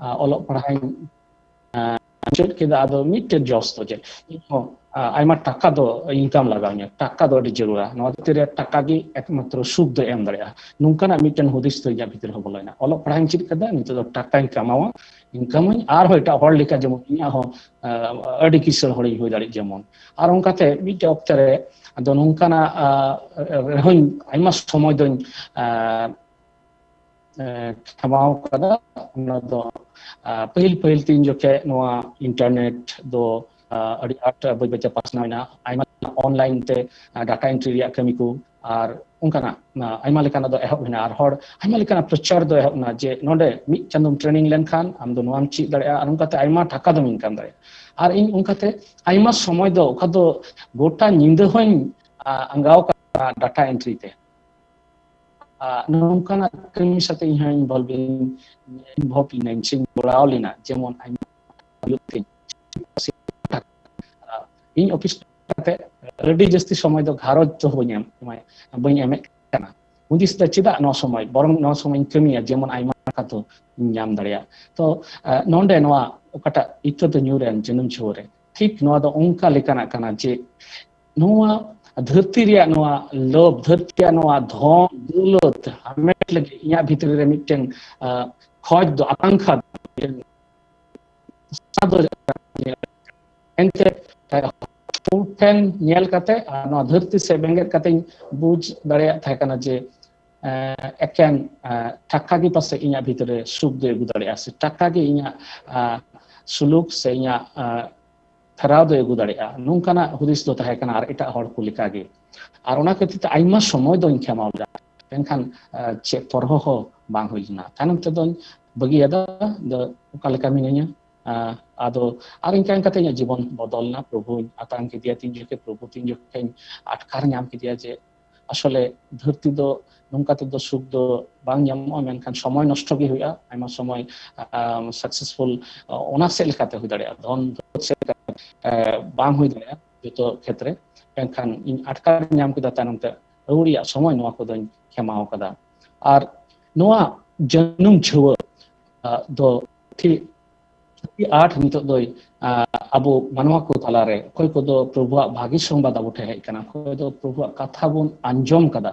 ᱟ, ᱚᱞᱚᱜ ᱯᱟᱲᱦᱟᱜ ᱤᱧ, ᱟ, ᱢᱩᱪᱟᱹᱫ ᱠᱮᱫᱟ, ᱟᱫᱚ ᱢᱤᱫᱴᱮᱱ ᱡᱚᱥ ᱫᱚ ᱡᱮ ᱤᱧ ᱦᱚᱸ, ᱟ, ᱟᱭᱢᱟ ᱴᱟᱠᱟ ᱫᱚ ᱤᱱᱠᱟᱢ ᱞᱟᱜᱟᱣ ᱤᱧᱟ, ᱴᱟᱠᱟ ᱫᱚ ᱟᱹᱰᱤ ᱡᱟᱹᱨᱩᱲᱟ, ᱱᱚᱣᱟ ᱫᱷᱟᱹᱨᱛᱤ ᱨᱮ ᱴᱟᱠᱟ ᱜᱮ ᱮᱠᱢᱟᱛᱨᱚ ᱥᱩᱠ ᱫᱚᱭ ᱮᱢ ᱫᱟᱲᱮᱭᱟᱜᱼᱟ, ᱱᱚᱝᱠᱟᱱᱟᱜ ᱢᱤᱫᱴᱮᱱ ᱦᱩᱫᱤᱥ ᱫᱚ ᱤᱧᱟᱹᱜ ᱵᱷᱤᱛᱤᱨ ᱦᱚᱸ ᱵᱚᱞᱚᱭᱮᱱᱟ᱾ ᱚᱞᱚᱜ ᱯᱟᱲᱦᱟᱜ ᱤᱧ ᱪᱮᱫ ᱠᱮᱫᱟ, ᱱᱤᱛᱚᱜ ᱫᱚ ᱴᱟᱠᱟᱧ ᱠᱟᱢᱟᱣᱟ, ᱤᱱᱠᱟᱢᱟᱹᱧ, ᱟᱨᱦᱚᱸ ᱮᱴᱟᱜ ᱦᱚᱲ ᱞᱮᱠᱟ ᱡᱮᱢᱚᱱ ᱤᱧᱟᱹᱜ ᱦᱚᱸ, ᱟ, ᱟᱹᱰᱤ ᱠᱤᱥᱟᱹᱬ ᱦᱚᱲᱤᱧ ᱦᱩᱭ ᱫᱟᱲᱮᱜ ᱡᱮᱢᱚᱱ᱾ ᱟᱨ ᱚᱱᱠᱟᱛᱮ ᱢᱤᱫᱴᱮᱡ ᱚᱠᱛᱮ ᱨᱮ ᱟᱫᱚ ᱱᱚᱝᱠᱟᱱᱟᱜ, ᱟ, ᱨᱮᱦᱚᱸᱧ ᱟᱭᱢᱟ ᱥᱚᱢᱚᱭ ᱫᱚᱧ, ᱟ, ᱮ, ᱠᱷᱮᱢᱟᱣ ᱠᱟᱫᱟ᱾ ᱚᱱᱟ ᱫᱚ, ᱟ, ᱯᱟᱹᱦᱤᱞ ᱯᱟᱹᱦᱤᱞ ᱛᱤᱱ ᱡᱚᱠᱷᱮᱡ ᱱᱚᱣᱟ ᱤᱱᱴᱟᱨᱱᱮᱴ ᱫᱚ, ᱟ, ᱟᱹᱰᱤ ᱟᱸᱴ ᱵᱟᱹᱭ ᱵᱟᱹᱭᱛᱮ ᱯᱟᱥᱱᱟᱣ ᱮᱱᱟ, ᱟᱭᱢᱟ ᱚᱱᱞᱟᱭᱤᱱ ᱛᱮ, ᱟ, ᱰᱟᱴᱟ ᱮᱱᱴᱨᱤ ᱨᱮᱭᱟᱜ ᱠᱟᱹᱢᱤ ᱠᱚ ᱟᱨ ᱚᱱᱠᱟᱱᱟᱜ, ᱟ, ᱟᱭᱢᱟ ᱞᱮᱠᱟᱱᱟᱜ ᱫᱚ ᱮᱦᱚᱵ ᱮᱱᱟ᱾ ᱟᱨ ᱦᱚᱲ ᱟᱭᱢᱟ ᱞᱮᱠᱟᱱᱟᱜ ᱯᱨᱚᱪᱟᱨ ᱫᱚ ᱮᱦᱚᱵ ᱮᱱᱟ ᱡᱮ ᱱᱚᱰᱮ ᱢᱤᱫ ᱪᱟᱸᱫᱳᱢ ᱴᱨᱮᱱᱤᱝ ᱞᱮᱱᱠᱷᱟᱱ ᱟᱢ ᱫᱚ ᱱᱚᱣᱟᱢ ᱪᱮᱫ ᱫᱟᱲᱮᱭᱟᱜᱼᱟ ᱟᱨ ᱚᱱᱠᱟᱛᱮ ᱟᱭᱢᱟ ᱴᱟᱠᱟ ᱫᱚᱢ ᱤᱱᱠᱟᱢ ᱫᱟᱲᱮᱭᱟᱜᱼᱟ᱾ ᱟᱨ ᱤᱧ ᱚᱱᱠᱟᱛᱮ ᱟᱭᱢᱟ ᱥᱚᱢᱚᱭ ᱫᱚ ᱚᱠᱟ ᱫᱚ ᱜᱚᱴᱟ ᱧᱤᱫᱟᱹ ᱦᱚᱸᱧ, ᱟ, ᱟᱸᱜᱟᱣ ᱠᱟᱜᱼᱟ ᱰᱟᱴᱟ ᱮᱱᱴᱨᱤ ᱛᱮ᱾ ᱟᱨ ᱱᱚᱝᱠᱟᱱᱟᱜ ᱠᱟᱹᱢᱤ ᱥᱟᱛᱮ ᱤᱧ ᱦᱚᱸ involve ᱤᱧ, involve ᱞᱤᱱᱟᱹᱧ ᱥᱮᱧ ᱡᱚᱲᱟᱣ ᱞᱮᱱᱟ, ᱡᱮᱢᱚᱱ ᱟᱭᱢᱟ ᱦᱩᱭᱩᱜ ᱛᱤᱧ, ᱤᱧ ᱚᱯᱷᱤᱥ ᱠᱟᱛᱮ ᱟᱹᱰᱤ ᱡᱟᱹᱥᱛᱤ ᱥᱚᱢᱚᱭ ᱫᱚ ᱜᱷᱟᱨᱚᱸᱡᱽ ᱫᱚ ᱵᱟᱹᱧ ᱮᱢ, ᱵᱟᱹᱧ ᱮᱢᱮᱫ ᱠᱟᱱᱟ᱾ ᱦᱩᱫᱤᱥ ᱫᱚ ᱪᱮᱫᱟᱜ ᱱᱚᱣᱟ ᱥᱚᱢᱚᱭ, ᱵᱚᱨᱚᱝ ᱱᱚᱣᱟ ᱥᱚᱢᱚᱭ ᱤᱧ ᱠᱟᱹᱢᱤᱭᱟ, ᱡᱮᱢᱚᱱ ᱟᱭᱢᱟ ᱠᱟᱛᱷᱟ ᱤᱧ ᱧᱟᱢ ᱫᱟᱲᱮᱭᱟᱜ᱾ ᱛᱚ, ᱱᱚᱰᱮ ᱱᱚᱣᱟ ᱚᱠᱟᱴᱟᱜ ᱤᱛᱟᱹ ᱫᱚ ᱧᱩᱨ ᱮᱱ ᱡᱟᱹᱱᱩᱢ ᱡᱷᱟᱹᱣᱟᱹ ᱨᱮ, ᱴᱷᱤᱠ ᱱᱚᱣᱟ ᱫᱚ ᱚᱱᱠᱟ ᱞᱮᱠᱟᱱᱟᱜ ᱠᱟᱱᱟ ᱡᱮ ᱱᱚᱣᱟ ᱫᱷᱟᱹᱨᱛᱤ ᱨᱮᱭᱟᱜ ᱱᱚᱣᱟ ᱞᱳᱵᱷ, ᱫᱷᱟᱹᱨᱛᱤ ᱨᱮᱭᱟᱜ ᱱᱚᱣᱟ ᱫᱷᱚᱱ ᱫᱩᱞᱟᱹᱛ ᱦᱟᱢᱮᱴ ᱞᱟᱹᱜᱤᱫ ᱤᱧᱟᱹᱜ ᱵᱷᱤᱛᱨᱤ ᱨᱮ ᱢᱤᱫᱴᱮᱱ, ᱟᱸ, ᱠᱷᱚᱡᱽ ᱫᱚ, ᱟᱠᱟᱝᱠᱷᱟ ᱫᱚ, ᱮᱱᱛᱮ ᱦᱚᱲ ᱴᱷᱮᱱ ᱧᱮᱞ ᱠᱟᱛᱮ ᱟᱨ ᱱᱚᱣᱟ ᱫᱷᱟᱹᱨᱛᱤ ᱥᱮᱫ ᱵᱮᱸᱜᱮᱫ ᱠᱟᱛᱮᱧ ᱵᱩᱡᱽ ᱫᱟᱲᱮᱭᱟᱜ ᱛᱟᱦᱮᱸ ᱠᱟᱱᱟ ᱡᱮ, ᱮᱸ, ᱮᱠᱮᱱ, ᱮᱸ, ᱴᱟᱠᱟ ᱜᱮ ᱯᱟᱥᱮᱡ ᱤᱧᱟᱹᱜ ᱵᱷᱤᱛᱨᱤ ᱨᱮ ᱥᱩᱠ ᱫᱚᱭ ᱟᱹᱜᱩ ᱫᱟᱲᱮᱭᱟᱜᱼᱟ, ᱥᱮ ᱴᱟᱠᱟ ᱜᱮ ᱤᱧᱟᱹᱜ, ᱮᱸ, ᱥᱩᱞᱩᱠ ᱥᱮ ᱤᱧᱟᱹᱜ, ᱮᱸ, ᱯᱷᱮᱨᱟᱣ ᱫᱚᱭ ᱟᱹᱜᱩ ᱫᱟᱲᱮᱭᱟᱜᱼᱟ᱾ ᱱᱚᱝᱠᱟᱱᱟᱜ ᱦᱩᱫᱤᱥ ᱫᱚ ᱛᱟᱦᱮᱸ ᱠᱟᱱᱟ ᱟᱨ ᱮᱴᱟᱜ ᱦᱚᱲ ᱠᱚ ᱞᱮᱠᱟᱜᱮ᱾ ᱟᱨ ᱚᱱᱟ ᱠᱷᱟᱹᱛᱤᱨ ᱛᱮ ᱟᱭᱢᱟ ᱥᱚᱢᱚᱭ ᱫᱚᱧ ᱠᱷᱮᱢᱟᱣ ᱞᱮᱫᱟ, ᱢᱮᱱᱠᱷᱟᱱ, ᱮᱸ, ᱪᱮᱫ ᱯᱚᱨᱦᱚ ᱦᱚᱸ ᱵᱟᱝ ᱦᱩᱭ ᱞᱮᱱᱟ᱾ ᱛᱟᱭᱱᱚᱢ ᱛᱮᱫᱚᱧ ᱵᱟᱹᱜᱤᱭᱟᱫᱟ, ᱫᱚ ᱚᱠᱟ ᱞᱮᱠᱟ ᱢᱤᱱᱟᱹᱧᱟ᱾ ᱟᱸ, ᱟᱫᱚ ᱟᱨ ᱤᱱᱠᱟ ᱤᱱᱠᱟᱛᱮ ᱤᱧᱟᱹᱜ ᱡᱤᱵᱚᱱ ᱵᱚᱫᱚᱞ ᱮᱱᱟ᱾ ᱯᱨᱚᱵᱷᱩᱧ ᱟᱛᱟᱝ ᱠᱮᱫᱮᱭᱟ ᱛᱤᱱ ᱡᱚᱠᱷᱮᱡ, ᱯᱨᱚᱵᱷᱩ ᱛᱤᱱ ᱡᱚᱠᱷᱮᱡ ᱤᱧ ᱟᱴᱠᱟᱨ ᱧᱟᱢ ᱠᱮᱫᱮᱭᱟ ᱡᱮ ᱟᱥᱚᱞᱮ ᱫᱷᱟᱹᱨᱛᱤ ᱫᱚ ᱱᱚᱝᱠᱟ ᱛᱮᱫᱚ ᱥᱩᱠ ᱫᱚ ᱵᱟᱝ ᱧᱟᱢᱚᱜᱼᱟ, ᱢᱮᱱᱠᱷᱟᱱ ᱥᱚᱢᱚᱭ ᱱᱚᱥᱴᱚ ᱜᱮ ᱦᱩᱭᱩᱜᱼᱟ᱾ ᱟᱭᱢᱟ ᱥᱚᱢᱚᱭ, ᱟᱢ, successful, ᱚᱱᱟ ᱥᱮᱫ ᱞᱮᱠᱟᱛᱮ ᱦᱩᱭ ᱫᱟᱲᱮᱭᱟᱜᱼᱟ, ᱫᱷᱚᱱ ᱫᱚ ᱥᱮᱫ ᱞᱮᱠᱟᱛᱮ, ᱮ, ᱵᱟᱝ ᱦᱩᱭ ᱫᱟᱲᱮᱭᱟᱜᱼᱟ ᱡᱚᱛᱚ ᱠᱷᱮᱛᱨᱮ᱾ ᱢᱮᱱᱠᱷᱟᱱ ᱤᱧ ᱟᱴᱠᱟᱨ ᱧᱟᱢ ᱠᱮᱫᱟ ᱛᱟᱭᱱᱚᱢ ᱛᱮ ᱟᱹᱣᱲᱤᱭᱟᱜ ᱥᱚᱢᱚᱭ ᱱᱚᱣᱟ ᱠᱚᱫᱚᱧ ᱠᱷᱮᱢᱟᱣ ᱠᱟᱫᱟ᱾ ᱟᱨ ᱱᱚᱣᱟ ᱡᱟᱹᱱᱩᱢ ᱡᱷᱟᱹᱣᱟᱹ, ᱟ, ᱫᱚ ᱴᱷᱤᱠ ᱟᱹᱰᱤ ᱟᱸᱴ ᱱᱤᱛᱚᱜ ᱫᱚᱭ, ᱟ, ᱟᱵᱚ ᱢᱟᱱᱣᱟ ᱠᱚ ᱛᱟᱞᱟᱨᱮ ᱚᱠᱚᱭ ᱠᱚᱫᱚ ᱯᱨᱚᱵᱷᱩᱣᱟᱜ ᱵᱷᱟᱹᱜᱤ ᱥᱚᱝᱵᱟᱫ ᱟᱵᱚ ᱴᱷᱮᱱ ᱦᱮᱡ ᱠᱟᱱᱟ, ᱚᱠᱚᱭ ᱫᱚ ᱯᱨᱚᱵᱷᱩᱣᱟᱜ ᱠᱟᱛᱷᱟ ᱵᱚᱱ ᱟᱸᱡᱚᱢ ᱠᱟᱫᱟ,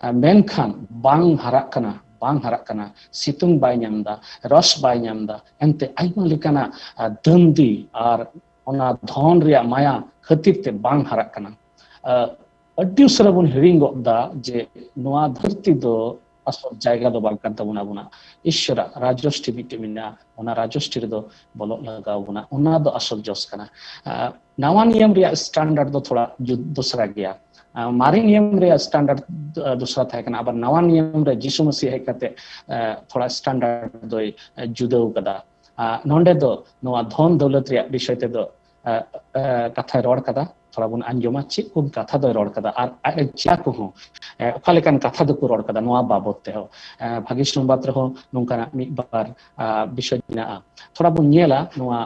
ᱟ, ᱢᱮᱱᱠᱷᱟᱱ ᱵᱟᱝ ᱦᱟᱨᱟᱜ ᱠᱟᱱᱟ, ᱵᱟᱝ ᱦᱟᱨᱟᱜ ᱠᱟᱱᱟ, ᱥᱤᱛᱩᱝ ᱵᱟᱭ ᱧᱟᱢ ᱮᱫᱟ, ᱨᱚᱥ ᱵᱟᱭ ᱧᱟᱢ ᱮᱫᱟ, ᱮᱱᱛᱮ ᱟᱭᱢᱟ ᱞᱮᱠᱟᱱᱟᱜ, ᱟ, ᱫᱟᱹᱱᱫᱤ ᱟᱨ ᱚᱱᱟ ᱫᱷᱚᱱ ᱨᱮᱭᱟᱜ ᱢᱟᱭᱟ ᱠᱷᱟᱹᱛᱤᱨ ᱛᱮ ᱵᱟᱝ ᱦᱟᱨᱟᱜ ᱠᱟᱱᱟ᱾ ᱟ, ᱟᱹᱰᱤ ᱩᱥᱟᱹᱨᱟ ᱵᱚᱱ ᱦᱤᱲᱤᱧ ᱜᱚᱫ ᱮᱫᱟ ᱡᱮ ᱱᱚᱣᱟ ᱫᱷᱟᱹᱨᱛᱤ ᱫᱚ ᱟᱥᱚᱞ ᱡᱟᱭᱜᱟ ᱫᱚ ᱵᱟᱝ ᱠᱟᱱ ᱛᱟᱵᱚᱱᱟ᱾ ᱟᱵᱚᱱᱟᱜ ᱤᱥᱥᱚᱨᱟᱜ ᱨᱟᱡᱽᱡᱚᱥᱴᱤ ᱢᱤᱫᱴᱮᱱ ᱢᱮᱱᱟᱜᱼᱟ, ᱚᱱᱟ ᱨᱟᱡᱽᱡᱚᱥᱴᱤ ᱨᱮᱫᱚ ᱵᱚᱞᱚᱜ ᱞᱟᱜᱟᱣ ᱵᱚᱱᱟ, ᱚᱱᱟ ᱫᱚ ᱟᱥᱚᱞ ᱡᱚᱥ ᱠᱟᱱᱟ᱾ ᱟᱸ, ᱱᱟᱣᱟ ᱱᱤᱭᱚᱢ ᱨᱮᱭᱟᱜ ᱥᱴᱮᱱᱰᱟᱨᱰ ᱫᱚ ᱛᱷᱚᱲᱟ ᱡᱩᱫ-, ᱫᱚᱥᱨᱟ ᱜᱮᱭᱟ᱾ ᱟᱸ, ᱢᱟᱨᱮ ᱱᱤᱭᱚᱢ ᱨᱮᱭᱟᱜ ᱥᱴᱮᱱᱰᱟᱨᱰ ᱫᱚ, ᱫᱚᱥᱨᱟ ᱛᱟᱦᱮᱸ ᱠᱟᱱᱟ, ᱟᱵᱟᱨ ᱱᱟᱣᱟ ᱱᱤᱭᱚᱢ ᱨᱮ ᱡᱤᱥᱩ ᱢᱟᱹᱥᱤ ᱦᱮᱡ ᱠᱟᱛᱮ, ᱟᱸ, ᱛᱷᱚᱲᱟ ᱥᱴᱮᱱᱰᱟᱨᱰ ᱫᱚᱭ, ᱟᱸ, ᱡᱩᱫᱟᱹᱣ ᱠᱟᱫᱟ᱾ ᱟᱸ, ᱱᱚᱰᱮ ᱫᱚ ᱱᱚᱣᱟ ᱫᱷᱚᱱ ᱫᱚᱣᱞᱚᱛ ᱨᱮᱭᱟᱜ ᱵᱤᱥᱚᱭ ᱛᱮᱫᱚ, ᱟᱸ, ᱟᱸ, ᱠᱟᱛᱷᱟᱭ ᱨᱚᱲ ᱠᱟᱫᱟ᱾ ᱛᱷᱚᱲᱟ ᱵᱚᱱ ᱟᱸᱡᱚᱢᱟ ᱪᱮᱫ ᱠᱚ ᱠᱟᱛᱷᱟ ᱫᱚᱭ ᱨᱚᱲ ᱠᱟᱫᱟ ᱟᱨ ᱟᱡ ᱨᱮᱱ ᱪᱮᱞᱟ ᱠᱚᱦᱚᱸ ᱚᱠᱟ ᱞᱮᱠᱟᱱ ᱠᱟᱛᱷᱟ ᱫᱚᱠᱚ ᱨᱚᱲ ᱠᱟᱫᱟ ᱱᱚᱣᱟ ᱵᱟᱵᱚᱛ ᱛᱮᱦᱚᱸ᱾ ᱵᱷᱟᱹᱜᱤ ᱥᱚᱢᱵᱟᱫ ᱨᱮᱦᱚᱸ ᱱᱚᱝᱠᱟᱱᱟᱜ ᱢᱤᱫ ᱵᱟᱨ ᱵᱤᱥᱚᱭ ᱢᱮᱱᱟᱜᱼᱟ᱾ ᱛᱷᱚᱲᱟ ᱵᱚᱱ ᱧᱮᱞᱟ ᱱᱚᱣᱟ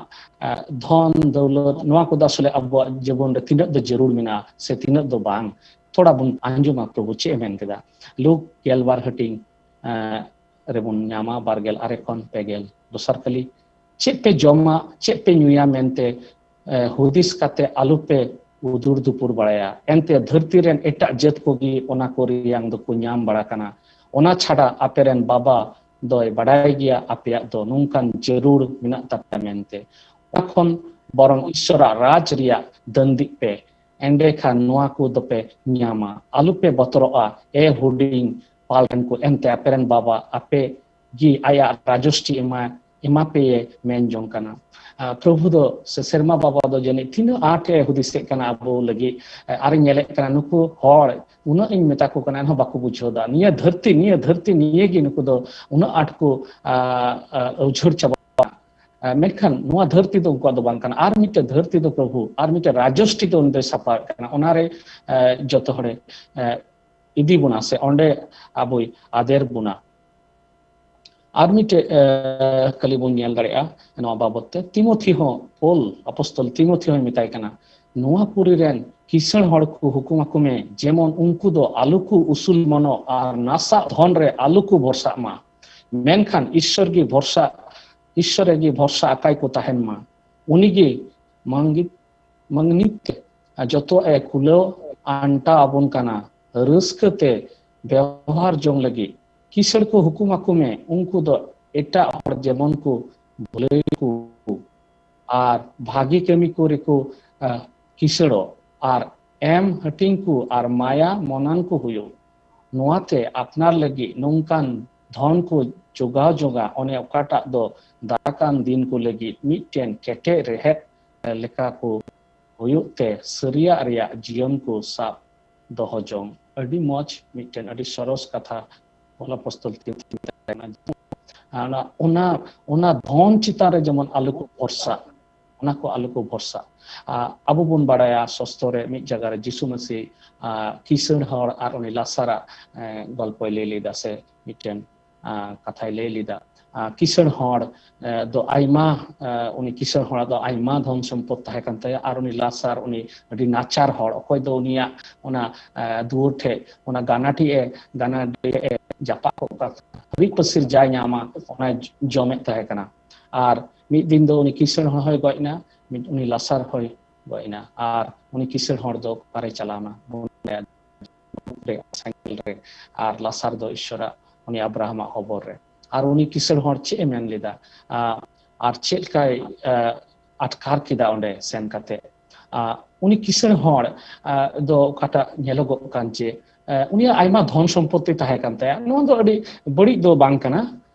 ᱫᱷᱚᱱ ᱫᱟᱹᱣᱞᱟᱹᱛ, ᱱᱚᱣᱟ ᱠᱚᱫᱚ ᱟᱥᱚᱞᱮ ᱟᱵᱚᱣᱟᱜ ᱡᱤᱵᱚᱱ ᱨᱮ ᱛᱤᱱᱟᱹᱜ ᱫᱚ ᱡᱟᱹᱨᱩᱲ ᱢᱮᱱᱟᱜᱼᱟ ᱥᱮ ᱛᱤᱱᱟᱹᱜ ᱫᱚ ᱵᱟᱝ᱾ ᱛᱷᱚᱲᱟ ᱵᱚᱱ ᱟᱸᱡᱚᱢᱟ ᱯᱨᱚᱵᱷᱩ ᱪᱮᱫ ᱮ ᱢᱮᱱ ᱠᱮᱫᱟ᱾ ᱞᱩᱠ ᱜᱮᱞ ᱵᱟᱨ ᱦᱟᱹᱴᱤᱧ ᱨᱮᱵᱚᱱ ᱧᱟᱢᱟ, ᱵᱟᱨ ᱜᱮᱞ ᱟᱨᱮ ᱠᱷᱚᱱ ᱯᱮ ᱜᱮᱞ᱾ ᱫᱚᱥᱟᱨ ᱠᱟᱹᱞᱤ, ᱪᱮᱫ ᱯᱮ ᱡᱚᱢᱟ, ᱪᱮᱫ ᱯᱮ ᱧᱩᱭᱟ ᱢᱮᱱᱛᱮ ᱦᱩᱫᱤᱥ ᱠᱟᱛᱮ ᱟᱞᱚᱯᱮ ᱩᱫᱩᱨ ᱫᱩᱯᱩᱨ ᱵᱟᱲᱟᱭᱟ᱾ ᱮᱱᱛᱮ ᱫᱷᱟᱹᱨᱛᱤ ᱨᱮᱱ ᱮᱴᱟᱜ ᱡᱟᱹᱛ ᱠᱚᱜᱮ ᱚᱱᱟ ᱠᱚ ᱨᱮᱭᱟᱝ ᱫᱚᱠᱚ ᱧᱟᱢ ᱵᱟᱲᱟ ᱠᱟᱱᱟ᱾ ᱚᱱᱟ ᱪᱷᱟᱰᱟ ᱟᱯᱮ ᱨᱮᱱ ᱵᱟᱵᱟ ᱫᱚᱭ ᱵᱟᱰᱟᱭ ᱜᱮᱭᱟ ᱟᱯᱮᱭᱟᱜ ᱫᱚ ᱱᱚᱝᱠᱟᱱ ᱡᱟᱹᱨᱩᱲ ᱢᱮᱱᱟᱜ ᱛᱟᱯᱮᱭᱟ ᱢᱮᱱᱛᱮ᱾ ᱚᱱᱟ ᱠᱷᱚᱱ ᱵᱚᱨᱚᱝ ᱤᱥᱥᱚᱨᱟᱜ ᱨᱟᱡᱽ ᱨᱮᱭᱟᱜ ᱫᱟᱹᱱᱫᱤᱜ ᱯᱮ, ᱮᱸᱰᱮᱠᱷᱟᱱ ᱱᱚᱣᱟ ᱠᱚ ᱫᱚᱯᱮ ᱧᱟᱢᱟ᱾ ᱟᱞᱚᱯᱮ ᱵᱚᱛᱚᱨᱚᱜᱼᱟ, ᱮ ᱦᱩᱰᱤᱧ ᱯᱟᱞ ᱨᱮᱱ ᱠᱚ, ᱮᱱᱛᱮ ᱟᱯᱮ ᱨᱮᱱ ᱵᱟᱵᱟ ᱟᱯᱮ ᱜᱮ ᱟᱭᱟᱜ ᱨᱟᱡᱚᱥᱴᱤ ᱮᱢᱟ ᱮᱢᱟ ᱯᱮᱭᱮ ᱢᱮᱱ ᱡᱚᱝ ᱠᱟᱱᱟ᱾ ᱯᱨᱚᱵᱷᱩ ᱫᱚ ᱥᱮ ᱥᱮᱨᱢᱟ ᱵᱟᱵᱟ ᱫᱚ ᱡᱟᱹᱱᱤᱡ ᱛᱤᱱᱟᱹᱜ ᱟᱸᱴ ᱮ ᱦᱩᱫᱤᱥᱮᱫ ᱠᱟᱱᱟ ᱟᱵᱚ ᱞᱟᱹᱜᱤᱫ᱾ ᱟᱨᱤᱧ ᱧᱮᱞᱮᱫ ᱠᱟᱱᱟ ᱱᱩᱠᱩ ᱦᱚᱲ ᱩᱱᱟᱹᱜ ᱤᱧ ᱢᱮᱛᱟ ᱠᱚ ᱠᱟᱱᱟ ᱮᱱᱦᱚᱸ ᱵᱟᱠᱚ ᱵᱩᱡᱷᱟᱹᱣ ᱫᱟ᱾ ᱱᱤᱭᱟᱹ ᱫᱷᱟᱹᱨᱛᱤ, ᱱᱤᱭᱟᱹ ᱫᱷᱟᱹᱨᱛᱤ ᱱᱤᱭᱟᱹ ᱜᱮ ᱱᱩᱠᱩ ᱫᱚ ᱩᱱᱟᱹᱜ ᱟᱸᱴ ᱠᱚ ᱩᱡᱷᱟᱹᱲ ᱪᱟᱵᱟ᱾ ᱢᱮᱱᱠᱷᱟᱱ ᱱᱚᱣᱟ ᱫᱷᱟᱹᱨᱛᱤ ᱫᱚ ᱩᱱᱠᱩᱣᱟᱜ ᱫᱚ ᱵᱟᱝ ᱠᱟᱱᱟ᱾ ᱟᱨ ᱢᱤᱫᱴᱮᱱ ᱫᱷᱟᱹᱨᱛᱤ ᱫᱚ ᱯᱨᱚᱵᱷᱩ, ᱟᱨ ᱢᱤᱫᱴᱮᱱ ᱨᱟᱡᱚᱥᱴᱤ ᱫᱚ ᱩᱱᱤ ᱫᱚᱭ ᱥᱟᱯᱲᱟᱣᱮᱫ ᱠᱟᱱᱟ᱾ ᱚᱱᱟᱨᱮ ᱡᱚᱛᱚ ᱦᱚᱲᱮ ᱤᱫᱤ ᱵᱚᱱᱟ ᱥᱮ ᱚᱸᱰᱮ ᱟᱵᱚᱭ ᱟᱫᱮᱨ ᱵᱚᱱᱟ᱾ ᱟᱨ ᱢᱤᱫᱴᱮᱡ ᱠᱟᱹᱞᱤ ᱵᱚᱱ ᱧᱮᱞ ᱫᱟᱲᱮᱭᱟᱜᱼᱟ ᱱᱚᱣᱟ ᱵᱟᱵᱚᱛ ᱛᱮ᱾ ᱛᱤᱢᱚᱛᱷᱤ ᱦᱚᱸ, ᱯᱚᱞ ᱟᱯᱚᱥᱛᱚᱞ ᱛᱤᱢᱚᱛᱷᱤ ᱦᱚᱸᱭ ᱢᱮᱛᱟᱭ ᱠᱟᱱᱟ, ᱱᱚᱣᱟ ᱯᱩᱨᱤ ᱨᱮᱱ ᱠᱤᱥᱟᱹᱬ ᱦᱚᱲ ᱠᱚ ᱦᱩᱠᱩᱢ ᱟᱠᱚ ᱢᱮ, ᱡᱮᱢᱚᱱ ᱩᱱᱠᱩ ᱫᱚ ᱟᱞᱚ ᱠᱚ ᱩᱥᱩᱞ ᱢᱚᱱᱚᱜ ᱟᱨ ᱱᱟᱥᱟᱜ ᱫᱷᱚᱱ ᱨᱮ ᱟᱞᱚ ᱠᱚ ᱵᱷᱚᱨᱥᱟᱜ ᱢᱟ, ᱢᱮᱱᱠᱷᱟᱱ ᱤᱥᱥᱚᱨ ᱜᱮ ᱵᱷᱚᱨᱥᱟ, ᱤᱥᱥᱚᱨ ᱨᱮᱜᱮ ᱵᱷᱚᱨᱥᱟ ᱟᱠᱟᱭ ᱠᱚ ᱛᱟᱦᱮᱱ ᱢᱟ᱾ ᱩᱱᱤᱜᱮ ᱢᱟᱝᱜᱤ ᱢᱟᱹᱝᱱᱤ ᱛᱮ ᱡᱚᱛᱚ ᱮ ᱠᱩᱞᱟᱹᱣ ᱟᱱᱴᱟ ᱟᱵᱚᱱ ᱠᱟᱱᱟ᱾ ᱨᱟᱹᱥᱠᱟᱹ ᱛᱮ ᱵᱮᱣᱦᱟᱨ ᱡᱚᱝ ᱞᱟᱹᱜᱤᱫ᱾ ᱠᱤᱥᱟᱹᱬ ᱠᱚ ᱦᱩᱠᱩᱢ ᱟᱠᱚ ᱢᱮ, ᱩᱱᱠᱩ ᱫᱚ ᱮᱴᱟᱜ ᱦᱚᱲ ᱡᱮᱢᱚᱱ ᱠᱚ ᱵᱷᱟᱹᱞᱟᱹᱭ ᱠᱚ ᱟᱨ ᱵᱷᱟᱹᱜᱤ ᱠᱟᱹᱢᱤ ᱠᱚ ᱨᱮᱠᱚ ᱠᱤᱥᱟᱹᱬᱚᱜ ᱟᱨ ᱮᱢ ᱦᱟᱹᱴᱤᱧ ᱠᱚ ᱟᱨ ᱢᱟᱭᱟ ᱢᱚᱱᱟᱱ ᱠᱚ ᱦᱩᱭᱩᱜ᱾ ᱱᱚᱣᱟᱛᱮ ᱟᱯᱱᱟᱨ ᱞᱟᱹᱜᱤᱫ ᱱᱚᱝᱠᱟᱱ ᱫᱷᱚᱱ ᱠᱚ ᱡᱚᱜᱟᱣ ᱡᱚᱜᱟ, ᱚᱱᱮ ᱚᱠᱟᱴᱟᱜ ᱫᱚ ᱫᱟᱨᱟᱠᱟᱱ ᱫᱤᱱ ᱠᱚ ᱞᱟᱹᱜᱤᱫ ᱢᱤᱫᱴᱮᱱ ᱠᱮᱴᱮᱡ ᱨᱮᱦᱮᱫ ᱞᱮᱠᱟ ᱠᱚ ᱦᱩᱭᱩᱜ ᱛᱮ ᱥᱟᱹᱨᱤᱭᱟᱜ ᱨᱮᱭᱟᱜ ᱡᱤᱭᱚᱱ ᱠᱚ ᱥᱟᱵ ᱫᱚᱦᱚ ᱡᱚᱝ᱾ ᱟᱹᱰᱤ ᱢᱚᱡᱽ, ᱢᱤᱫᱴᱮᱱ ᱟᱹᱰᱤ ᱥᱚᱨᱚᱥ ᱠᱟᱛᱷᱟ ᱚᱞ ᱟᱯᱚᱥᱛᱚᱞ ᱛᱤᱢᱚᱛᱷᱤ ᱢᱮᱛᱟᱭ ᱠᱟᱱᱟ᱾ ᱚᱱᱟ, ᱚᱱᱟ, ᱚᱱᱟ ᱫᱷᱚᱱ ᱪᱮᱛᱟᱱ ᱨᱮ ᱡᱮᱢᱚᱱ ᱟᱞᱚ ᱠᱚ ᱵᱷᱚᱨᱥᱟ᱾ ᱚᱱᱟ ᱠᱚ ᱟᱞᱚ ᱠᱚ ᱵᱷᱚᱨᱥᱟ᱾ ᱟᱵᱚ ᱵᱚᱱ ᱵᱟᱲᱟᱭᱟ ᱥᱚᱥᱛᱚ ᱨᱮ ᱢᱤᱫ ᱡᱟᱭᱜᱟ ᱨᱮ ᱡᱤᱥᱩ ᱢᱟᱹᱥᱤ ᱠᱤᱥᱟᱹᱬ ᱦᱚᱲ ᱟᱨ ᱩᱱᱤ ᱞᱟᱥᱟᱨᱟᱜ ᱜᱚᱞᱯᱚᱭ ᱞᱟᱹᱭ ᱞᱮᱫᱟ, ᱥᱮ ᱢᱤᱫᱴᱮᱱ ᱠᱟᱛᱷᱟᱭ ᱞᱟᱹᱭ ᱞᱮᱫᱟ᱾ ᱠᱤᱥᱟᱹᱬ ᱦᱚᱲ ᱫᱚ ᱟᱭᱢᱟ, ᱩᱱᱤ ᱠᱤᱥᱟᱹᱬ ᱦᱚᱲᱟᱜ ᱫᱚ ᱟᱭᱢᱟ ᱫᱷᱚᱱ ᱥᱚᱢᱯᱚᱫ ᱛᱟᱦᱮᱸ ᱠᱟᱱ ᱛᱟᱭᱟ, ᱟᱨ ᱩᱱᱤ ᱞᱟᱥᱟᱨ, ᱩᱱᱤ ᱟᱹᱰᱤ ᱱᱟᱪᱟᱨ ᱦᱚᱲ, ᱚᱠᱚᱭ ᱫᱚ ᱩᱱᱤᱭᱟᱜ ᱚᱱᱟ ᱫᱩᱣᱟᱹᱨ ᱴᱷᱮᱡ ᱚᱱᱟ ᱜᱟᱱᱟᱴᱤ ᱮ, ᱜᱟᱱᱟᱰᱤ ᱮ ᱡᱟᱯᱟᱜ ᱠᱚᱜ ᱠᱟᱱ, ᱦᱟᱹᱨᱤᱡ ᱯᱟᱹᱥᱤᱨ ᱡᱟᱭ ᱧᱟᱢᱟ ᱚᱱᱟᱭ ᱡᱚᱢᱮᱫ ᱛᱟᱦᱮᱸ ᱠᱟᱱᱟ᱾ ᱟᱨ ᱢᱤᱫ ᱫᱤᱱ ᱫᱚ ᱩᱱᱤ ᱠᱤᱥᱟᱹᱬ ᱦᱚᱲ ᱦᱚᱸᱭ ᱜᱚᱡ ᱮᱱᱟ, ᱩᱱᱤ ᱞᱟᱥᱟᱨ ᱦᱚᱸᱭ ᱜᱚᱡ ᱮᱱᱟ᱾ ᱟᱨ ᱩᱱᱤ ᱠᱤᱥᱟᱹᱬ ᱦᱚᱲ ᱫᱚ ᱚᱠᱟᱨᱮ ᱪᱟᱞᱟᱣ ᱮᱱᱟ? ᱨᱮ, ᱥᱮᱸᱜᱮᱞ ᱨᱮ, ᱟᱨ ᱞᱟᱥᱟᱨ ᱫᱚ ᱤᱥᱥᱚᱨᱟᱜ, ᱩᱱᱤ ᱟᱵᱨᱟᱦᱟᱢᱟᱜ ᱦᱚᱵᱚᱨ ᱨᱮ᱾ ᱟᱨ ᱩᱱᱤ ᱠᱤᱥᱟᱹᱬ ᱦᱚᱲ ᱪᱮᱫ ᱮ ᱢᱮᱱ ᱞᱮᱫᱟ? ᱟᱨ ᱪᱮᱫ ᱞᱮᱠᱟᱭ ᱟᱴᱠᱟᱨ ᱠᱮᱫᱟ ᱚᱸᱰᱮ ᱥᱮᱱ ᱠᱟᱛᱮ? ᱩᱱᱤ ᱠᱤᱥᱟᱹᱬ ᱦᱚᱲ ᱫᱚ ᱚᱠᱟᱴᱟᱜ ᱧᱮᱞᱚᱜᱚᱜ ᱠᱟᱱ ᱡᱮ ᱩᱱᱤᱭᱟᱜ ᱟᱭᱢᱟ ᱫᱷᱚᱱ ᱥᱚᱢᱯᱚᱛᱛᱤ ᱛᱟᱦᱮᱸ ᱠᱟᱱ ᱛᱟᱭᱟ᱾ ᱱᱚᱣᱟ ᱫᱚ ᱟᱹᱰᱤ ᱵᱟᱹᱲᱤᱡ ᱫᱚ ᱵᱟᱝ ᱠᱟᱱᱟ᱾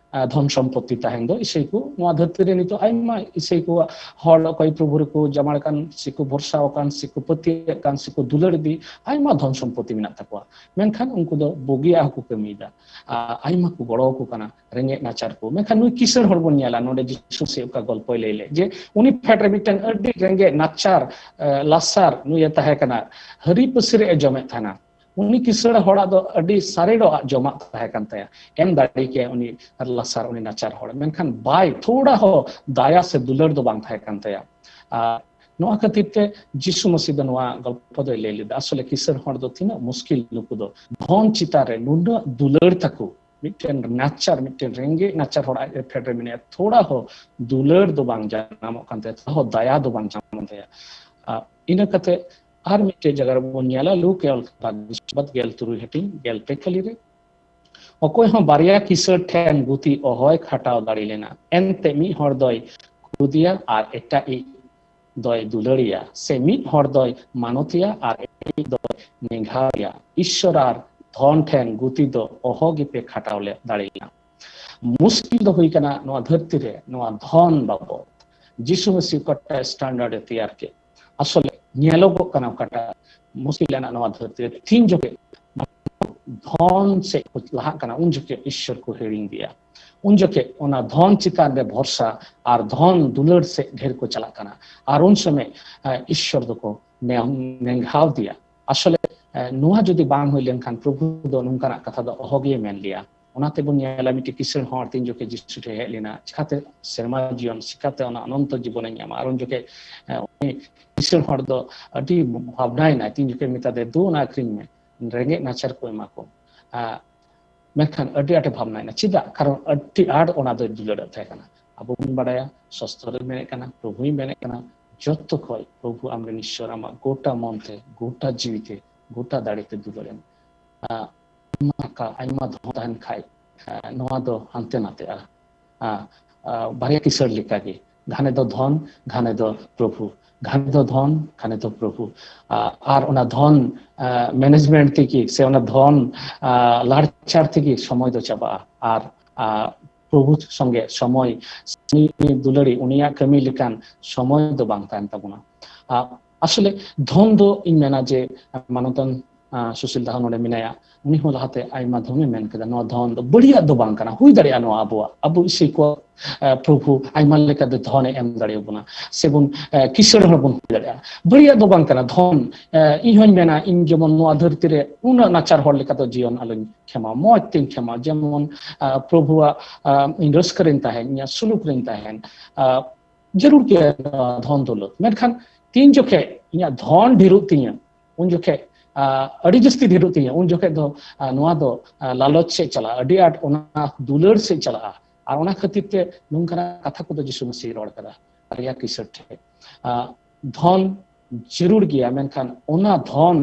ᱫᱷᱚᱱ ᱥᱚᱢᱯᱚᱛᱛᱤ ᱛᱟᱦᱮᱱ ᱫᱚ ᱤᱥᱟᱹᱭ ᱠᱚ, ᱱᱚᱣᱟ ᱫᱷᱟᱹᱨᱛᱤ ᱨᱮ ᱱᱤᱛᱚᱜ ᱟᱭᱢᱟ ᱤᱥᱟᱹᱭ ᱠᱚᱣᱟᱜ, ᱦᱚᱲ ᱚᱠᱚᱭ ᱯᱨᱚᱵᱷᱩ ᱨᱮᱠᱚ ᱡᱟᱢᱟᱲ ᱠᱟᱱ, ᱥᱮᱠᱚ ᱵᱷᱚᱨᱥᱟ ᱟᱠᱟᱱ, ᱥᱮᱠᱚ ᱯᱟᱹᱛᱭᱟᱹᱜ ᱠᱟᱱ, ᱥᱮᱠᱚ ᱫᱩᱞᱟᱹᱲ ᱤᱫᱤ, ᱟᱭᱢᱟ ᱫᱷᱚᱱ ᱥᱚᱢᱯᱚᱛᱛᱤ ᱢᱮᱱᱟᱜ ᱛᱟᱠᱚᱣᱟ, ᱢᱮᱱᱠᱷᱟᱱ ᱩᱱᱠᱩ ᱫᱚ ᱵᱩᱜᱤᱭᱟᱜ ᱦᱚᱸᱠᱚ ᱠᱟᱹᱢᱤᱭᱮᱫᱟ᱾ ᱟᱭᱢᱟ ᱠᱚ ᱜᱚᱲᱚ ᱟᱠᱚ ᱠᱟᱱᱟ ᱨᱮᱸᱜᱮᱡ ᱱᱟᱪᱟᱨ ᱠᱚ᱾ ᱢᱮᱱᱠᱷᱟᱱ ᱱᱩᱭ ᱠᱤᱥᱟᱹᱬ ᱦᱚᱲ ᱵᱚᱱ ᱧᱮᱞᱟ, ᱱᱚᱰᱮ ᱡᱤᱥᱩ ᱥᱮ ᱚᱠᱟ ᱜᱚᱞᱯᱚᱭ ᱞᱟᱹᱭ ᱞᱮᱫ, ᱡᱮ ᱩᱱᱤ ᱯᱷᱮᱰ ᱨᱮ ᱢᱤᱫᱴᱮᱱ ᱟᱹᱰᱤ ᱨᱮᱸᱜᱮᱡ ᱱᱟᱪᱟᱨ, ᱞᱟᱥᱟᱨ ᱱᱩᱭᱮ ᱛᱟᱦᱮᱸ ᱠᱟᱱᱟ, ᱦᱟᱹᱨᱤ ᱯᱟᱹᱥᱤᱨ ᱮ ᱡᱚᱢᱮᱫ ᱛᱟᱦᱮᱱᱟ᱾ ᱩᱱᱤ ᱠᱤᱥᱟᱹᱬ ᱦᱚᱲᱟᱜ ᱫᱚ ᱟᱹᱰᱤ ᱥᱟᱨᱮᱲᱚᱜ ᱡᱚᱢᱟᱜ ᱛᱟᱦᱮᱸ ᱠᱟᱱ ᱛᱟᱭᱟ, ᱮᱢ ᱫᱟᱲᱮ ᱠᱮᱭᱟ ᱩᱱᱤ ᱞᱟᱥᱟᱨ, ᱩᱱᱤ ᱱᱟᱪᱟᱨ ᱦᱚᱲ, ᱢᱮᱱᱠᱷᱟᱱ ᱵᱟᱭ, ᱛᱷᱚᱲᱟ ᱦᱚᱸ ᱫᱟᱭᱟ ᱥᱮ ᱫᱩᱞᱟᱹᱲ ᱫᱚ ᱵᱟᱝ ᱛᱟᱦᱮᱸ ᱠᱟᱱ ᱛᱟᱭᱟ᱾ ᱟᱨ ᱱᱚᱣᱟ ᱠᱷᱟᱹᱛᱤᱨ ᱛᱮ ᱡᱤᱥᱩ ᱢᱟᱹᱥᱤ ᱫᱚ ᱱᱚᱣᱟ ᱜᱚᱞᱯᱚ ᱫᱚᱭ ᱞᱟᱹᱭ ᱞᱮᱫᱟ, ᱟᱥᱚᱞᱮ ᱠᱤᱥᱟᱹᱬ ᱦᱚᱲ ᱫᱚ ᱛᱤᱱᱟᱹᱜ ᱢᱩᱥᱠᱤᱞ, ᱱᱩᱠᱩ ᱫᱚ ᱫᱷᱚᱱ ᱪᱮᱛᱟᱱ ᱨᱮ ᱱᱩᱱᱟᱹᱜ ᱫᱩᱞᱟᱹᱲ ᱛᱟᱠᱚ, ᱢᱤᱫᱴᱮᱱ ᱱᱟᱪᱟᱨ, ᱢᱤᱫᱴᱮᱱ ᱨᱮᱸᱜᱮᱡ ᱱᱟᱪᱟᱨ ᱦᱚᱲ ᱟᱡ ᱯᱷᱮᱰ ᱨᱮ ᱢᱮᱱᱟᱭᱟ, ᱛᱷᱚᱲᱟ ᱦᱚᱸ ᱫᱩᱞᱟᱹᱲ ᱫᱚ ᱵᱟᱝ ᱡᱟᱱᱟᱢᱚᱜ ᱠᱟᱱ ᱛᱟᱭᱟ, ᱛᱷᱚᱲᱟ ᱦᱚᱸ ᱫᱟᱭᱟ ᱫᱚ ᱵᱟᱝ ᱡᱟᱱᱟᱢᱚᱜ ᱠᱟᱱ ᱛᱟᱭᱟ᱾ ᱤᱱᱟᱹ ᱠᱟᱛᱮ ᱟᱨ ᱢᱤᱫᱴᱮᱡ ᱡᱟᱭᱜᱟ ᱨᱮᱵᱚᱱ ᱧᱮᱞᱟ, ᱞᱩᱠ ᱮᱞ ᱵᱟᱫ ᱜᱮᱞ ᱛᱩᱨᱩᱭ ᱦᱟᱹᱴᱤᱧ ᱜᱮᱞ ᱯᱮ ᱠᱟᱹᱞᱤ ᱨᱮ, ᱚᱠᱚᱭ ᱦᱚᱸ ᱵᱟᱨᱭᱟ ᱠᱤᱥᱟᱹᱬ ᱴᱷᱮᱱ ᱜᱩᱛᱤ ᱚᱦᱚᱭ ᱠᱷᱟᱴᱟᱣ ᱫᱟᱲᱮ ᱞᱮᱱᱟ᱾ ᱮᱱᱛᱮ ᱢᱤᱫ ᱦᱚᱲ ᱫᱚᱭ ᱠᱷᱩᱫᱤᱭᱟ ᱟᱨ ᱮᱴᱟᱜ ᱤᱡ ᱫᱚᱭ ᱫᱩᱞᱟᱹᱲᱤᱭᱟ, ᱥᱮ ᱢᱤᱫ ᱦᱚᱲ ᱫᱚᱭ ᱢᱟᱱᱚᱛᱤᱭᱟ ᱟᱨ ᱮᱴᱟᱜ ᱤᱡ ᱫᱚᱭ ᱱᱤᱜᱷᱟᱣᱤᱭᱟ᱾ ᱤᱥᱥᱚᱨ ᱟᱨ ᱫᱷᱚᱱ ᱴᱷᱮᱱ ᱜᱩᱛᱤ ᱫᱚ ᱚᱦᱚ ᱜᱮᱯᱮ ᱠᱷᱟᱴᱟᱣ ᱞᱮ ᱫᱟᱲᱮᱭᱟᱜᱼᱟ᱾ ᱢᱩᱥᱠᱤᱞ ᱫᱚ ᱦᱩᱭ ᱠᱟᱱᱟ ᱱᱚᱣᱟ ᱫᱷᱟᱹᱨᱛᱤ ᱨᱮ ᱱᱚᱣᱟ ᱫᱷᱚᱱ ᱵᱟᱵᱚᱫ᱾ ᱡᱤᱥᱩ ᱢᱟᱹᱥᱤ ᱚᱠᱟᱴᱟᱜ ᱥᱴᱮᱱᱰᱟᱨᱰ ᱮ ᱛᱮᱭᱟᱨ ᱠᱮᱫ, ᱟᱥᱚᱞᱮ ᱧᱮᱞᱚᱜᱚᱜ ᱠᱟᱱᱟ ᱚᱠᱟᱴᱟᱜ ᱢᱩᱥᱠᱤᱞ ᱟᱱᱟᱜ ᱱᱚᱣᱟ ᱫᱷᱟᱹᱨᱛᱤ ᱨᱮ, ᱛᱤᱱ ᱡᱚᱠᱷᱮᱡ ᱫᱷᱚᱱ ᱥᱮᱫ ᱠᱚ ᱞᱟᱦᱟᱜ ᱠᱟᱱᱟ, ᱩᱱ ᱡᱚᱠᱷᱮᱡ ᱤᱥᱥᱚᱨ ᱠᱚ ᱦᱤᱲᱤᱧ ᱤᱫᱤᱭᱟ᱾ ᱩᱱ ᱡᱚᱠᱷᱮᱡ ᱚᱱᱟ ᱫᱷᱚᱱ ᱪᱮᱛᱟᱱ ᱨᱮ ᱵᱷᱚᱨᱥᱟ ᱟᱨ ᱫᱷᱚᱱ ᱫᱩᱞᱟᱹᱲ ᱥᱮᱫ ᱰᱷᱮᱨ ᱠᱚ ᱪᱟᱞᱟᱜ ᱠᱟᱱᱟ᱾ ᱟᱨ ᱩᱱ ᱥᱚᱢᱚᱭ ᱤᱥᱥᱚᱨ ᱫᱚᱠᱚ ᱱᱮᱝᱜᱷᱟᱣ ᱫᱮᱭᱟ᱾ ᱟᱥᱚᱞᱮ ᱱᱚᱣᱟ ᱡᱩᱫᱤ ᱵᱟᱝ ᱦᱩᱭ ᱞᱮᱱᱠᱷᱟᱱ ᱯᱨᱚᱵᱷᱩ ᱫᱚ ᱱᱚᱝᱠᱟᱱᱟᱜ ᱠᱟᱛᱷᱟ ᱫᱚ ᱚᱦᱚᱜᱮ ᱢᱮᱱ ᱞᱮᱭᱟ᱾ ᱚᱱᱟ ᱛᱮᱵᱚᱱ ᱧᱮᱞᱟ ᱢᱤᱫᱴᱤᱡ ᱠᱤᱥᱟᱹᱬ ᱦᱚᱲ ᱛᱤᱱ ᱡᱚᱠᱷᱮᱡ ᱡᱤᱥᱩ ᱴᱷᱮᱱ ᱦᱮᱡ ᱞᱮᱱᱟ, ᱪᱤᱠᱟᱛᱮ ᱥᱮᱨᱢᱟ ᱡᱤᱭᱚᱱ, ᱪᱤᱠᱟᱛᱮ ᱚᱱᱟ ᱚᱱᱚᱱᱛᱚ ᱡᱤᱵᱚᱱᱮ ᱧᱟᱢᱟ? ᱟᱨ ᱩᱱ ᱡᱚᱠᱷᱮᱡ ᱩᱱᱤ ᱠᱤᱥᱟᱹᱬ ᱦᱚᱲ ᱫᱚ ᱟᱹᱰᱤ ᱵᱷᱟᱵᱽᱱᱟᱭᱮᱱᱟᱭ, ᱛᱤᱱ ᱡᱚᱠᱷᱮᱡ ᱢᱮᱛᱟ ᱫᱮ, ᱫᱩ ᱚᱱᱟ ᱟᱹᱠᱷᱨᱤᱧ ᱢᱮ, ᱨᱮᱸᱜᱮᱡ ᱱᱟᱪᱟᱨ ᱠᱚ ᱮᱢᱟ ᱠᱚ᱾ ᱢᱮᱱᱠᱷᱟᱱ ᱟᱹᱰᱤ ᱟᱸᱴᱮ ᱵᱷᱟᱵᱽᱱᱟᱭᱮᱱᱟ᱾ ᱪᱮᱫᱟᱜ? ᱠᱟᱨᱚᱱ ᱟᱹᱰᱤ ᱟᱸᱴ ᱚᱱᱟ ᱫᱚᱭ ᱫᱩᱞᱟᱹᱲᱮᱫ ᱛᱟᱦᱮᱸ ᱠᱟᱱᱟ᱾ ᱟᱵᱚ ᱵᱚᱱ ᱵᱟᱲᱟᱭᱟ, ᱥᱚᱥᱛᱚᱨᱮ ᱢᱮᱱᱮᱫ ᱠᱟᱱᱟ, ᱯᱨᱚᱵᱷᱩᱭ ᱢᱮᱱᱮᱫ ᱠᱟᱱᱟ, ᱡᱚᱛᱚ ᱠᱷᱚᱡ ᱯᱨᱚᱵᱷᱩ ᱟᱢᱨᱮᱱ ᱤᱥᱥᱚᱨ ᱟᱢᱟᱜ ᱜᱚᱴᱟ ᱢᱚᱱ ᱛᱮ, ᱜᱚᱴᱟ ᱡᱤᱣᱤ ᱛᱮ, ᱜᱚᱴᱟ ᱫᱟᱲᱮ ᱛᱮ ᱫᱩᱞᱟᱹᱲᱮᱢ᱾ ᱟᱭᱢᱟ ᱴᱟᱠᱟ, ᱟᱭᱢᱟ ᱫᱷᱚᱱ ᱛᱟᱦᱮᱱ ᱠᱷᱟᱡ, ᱱᱚᱣᱟ ᱫᱚ ᱦᱟᱱᱛᱮ ᱱᱟᱛᱮᱜᱼᱟ᱾ ᱵᱟᱨᱭᱟ ᱠᱤᱥᱟᱹᱬ ᱞᱮᱠᱟᱜᱮ, ᱜᱷᱟᱱᱮ ᱫᱚ ᱫᱷᱚᱱ, ᱜᱷᱟᱱᱮ ᱫᱚ ᱯᱨᱚᱵᱷᱩ᱾ ᱜᱷᱟᱱᱮ ᱫᱚ ᱫᱷᱚᱱ, ᱜᱷᱟᱱᱮ ᱫᱚ ᱯᱨᱚᱵᱷᱩ᱾ ᱟᱨ ᱚᱱᱟ ᱫᱷᱚᱱ ᱢᱮᱱᱮᱡᱽᱢᱮᱱᱴ ᱛᱮᱜᱮ ᱥᱮ ᱚᱱᱟ ᱫᱷᱚᱱ ᱞᱟᱲᱪᱟᱨ ᱛᱮᱜᱮ ᱥᱚᱢᱚᱭ ᱫᱚ ᱪᱟᱵᱟᱜᱼᱟ᱾ ᱟᱨ ᱯᱨᱚᱵᱷᱩ ᱥᱚᱸᱜᱮ ᱥᱚᱢᱚᱭ, ᱩᱱᱤ ᱫᱩᱞᱟᱹᱲᱤ, ᱩᱱᱤᱭᱟᱜ ᱠᱟᱹᱢᱤ ᱞᱮᱠᱟᱱ ᱥᱚᱢᱚᱭ ᱫᱚ ᱵᱟᱝ ᱛᱟᱦᱮᱱ ᱛᱟᱵᱚᱱᱟ᱾ ᱟᱥᱚᱞᱮ ᱫᱷᱚᱱ ᱫᱚ ᱤᱧ ᱢᱮᱱᱟ ᱡᱮ ᱢᱟᱱᱚᱛᱟᱱ ᱥᱩᱥᱤᱞ ᱫᱟ ᱦᱚᱸ ᱱᱚᱰᱮ ᱢᱮᱱᱟᱭᱟ, ᱩᱱᱤ ᱦᱚᱸ ᱞᱟᱦᱟᱛᱮ ᱟᱭᱢᱟ ᱫᱷᱚᱢᱮ ᱢᱮᱱ ᱠᱮᱫᱟ, ᱱᱚᱣᱟ ᱫᱷᱚᱱ ᱫᱚ ᱵᱟᱹᱲᱤᱡᱟᱜ ᱫᱚ ᱵᱟᱝ ᱠᱟᱱᱟ, ᱦᱩᱭ ᱫᱟᱲᱮᱭᱟᱜᱼᱟ ᱱᱚᱣᱟ ᱟᱵᱚᱣᱟᱜ, ᱟᱵᱚ ᱤᱥᱟᱹᱭ ᱠᱚᱣᱟᱜ ᱯᱨᱚᱵᱷᱩ ᱟᱭᱢᱟ ᱞᱮᱠᱟᱛᱮ ᱫᱷᱚᱱᱮ ᱮᱢ ᱫᱟᱲᱮᱭᱟᱵᱚᱱᱟ, ᱥᱮᱵᱚᱱ ᱠᱤᱥᱟᱹᱬ ᱦᱚᱲ ᱵᱚᱱ ᱦᱩᱭ ᱫᱟᱲᱮᱭᱟᱜᱼᱟ᱾ ᱵᱟᱹᱲᱤᱡᱟᱜ ᱫᱚ ᱵᱟᱝ ᱠᱟᱱᱟ ᱫᱷᱚᱱ᱾ ᱤᱧ ᱦᱚᱧ ᱢᱮᱱᱟ, ᱤᱧ ᱡᱮᱢᱚᱱ ᱱᱚᱣᱟ ᱫᱷᱟᱹᱨᱛᱤ ᱨᱮ ᱩᱱᱟᱹᱜ ᱱᱟᱪᱟᱨ ᱦᱚᱲ ᱞᱮᱠᱟ ᱫᱚ ᱡᱤᱭᱚᱱ ᱟᱞᱚᱧ ᱠᱷᱮᱢᱟ, ᱢᱚᱡᱽ ᱛᱤᱧ ᱠᱷᱮᱢᱟ, ᱡᱮᱢᱚᱱ ᱯᱨᱚᱵᱷᱩᱣᱟᱜ ᱤᱧ ᱨᱟᱹᱥᱠᱟᱹ ᱨᱤᱧ ᱛᱟᱦᱮᱱ, ᱤᱧᱟᱹᱜ ᱥᱩᱞᱩᱠ ᱨᱤᱧ ᱛᱟᱦᱮᱱ᱾ ᱡᱟᱹᱨᱩᱲ ᱜᱮᱭᱟ ᱱᱚᱣᱟ ᱫᱷᱚᱱ ᱫᱚᱞᱚᱛ, ᱢᱮᱱᱠᱷᱟᱱ ᱛᱤᱱ ᱡᱚᱠᱷᱮᱡ ᱤᱧᱟᱹᱜ ᱫᱷᱚᱱ ᱰᱷᱮᱨᱚᱜ ᱛᱤᱧᱟᱹ, ᱩᱱ ᱡᱚᱠᱷᱮᱡ ᱟᱹᱰᱤ ᱡᱟᱹᱥᱛᱤ ᱰᱷᱮᱨᱚᱜ ᱛᱤᱧᱟᱹ, ᱩᱱ ᱡᱚᱠᱷᱮᱡ ᱫᱚ ᱱᱚᱣᱟ ᱫᱚ ᱞᱟᱞᱚᱪ ᱥᱮᱫ ᱪᱟᱞᱟᱜᱼᱟ, ᱟᱹᱰᱤ ᱟᱸᱴ ᱚᱱᱟ ᱫᱩᱞᱟᱹᱲ ᱥᱮᱫ ᱪᱟᱞᱟᱜᱼᱟ᱾ ᱟᱨ ᱚᱱᱟ ᱠᱷᱟᱹᱛᱤᱨ ᱛᱮ ᱱᱚᱝᱠᱟᱱᱟᱜ ᱠᱟᱛᱷᱟ ᱠᱚᱫᱚ ᱡᱤᱥᱩ ᱢᱟᱹᱥᱤᱦ ᱨᱚᱲ ᱠᱟᱫᱟ ᱵᱟᱨᱭᱟ ᱠᱤᱥᱟᱹᱬ ᱴᱷᱮᱡ᱾ ᱫᱷᱚᱱ ᱡᱟᱹᱨᱩᱲ ᱜᱮᱭᱟ, ᱢᱮᱱᱠᱷᱟᱱ ᱚᱱᱟ ᱫᱷᱚᱱ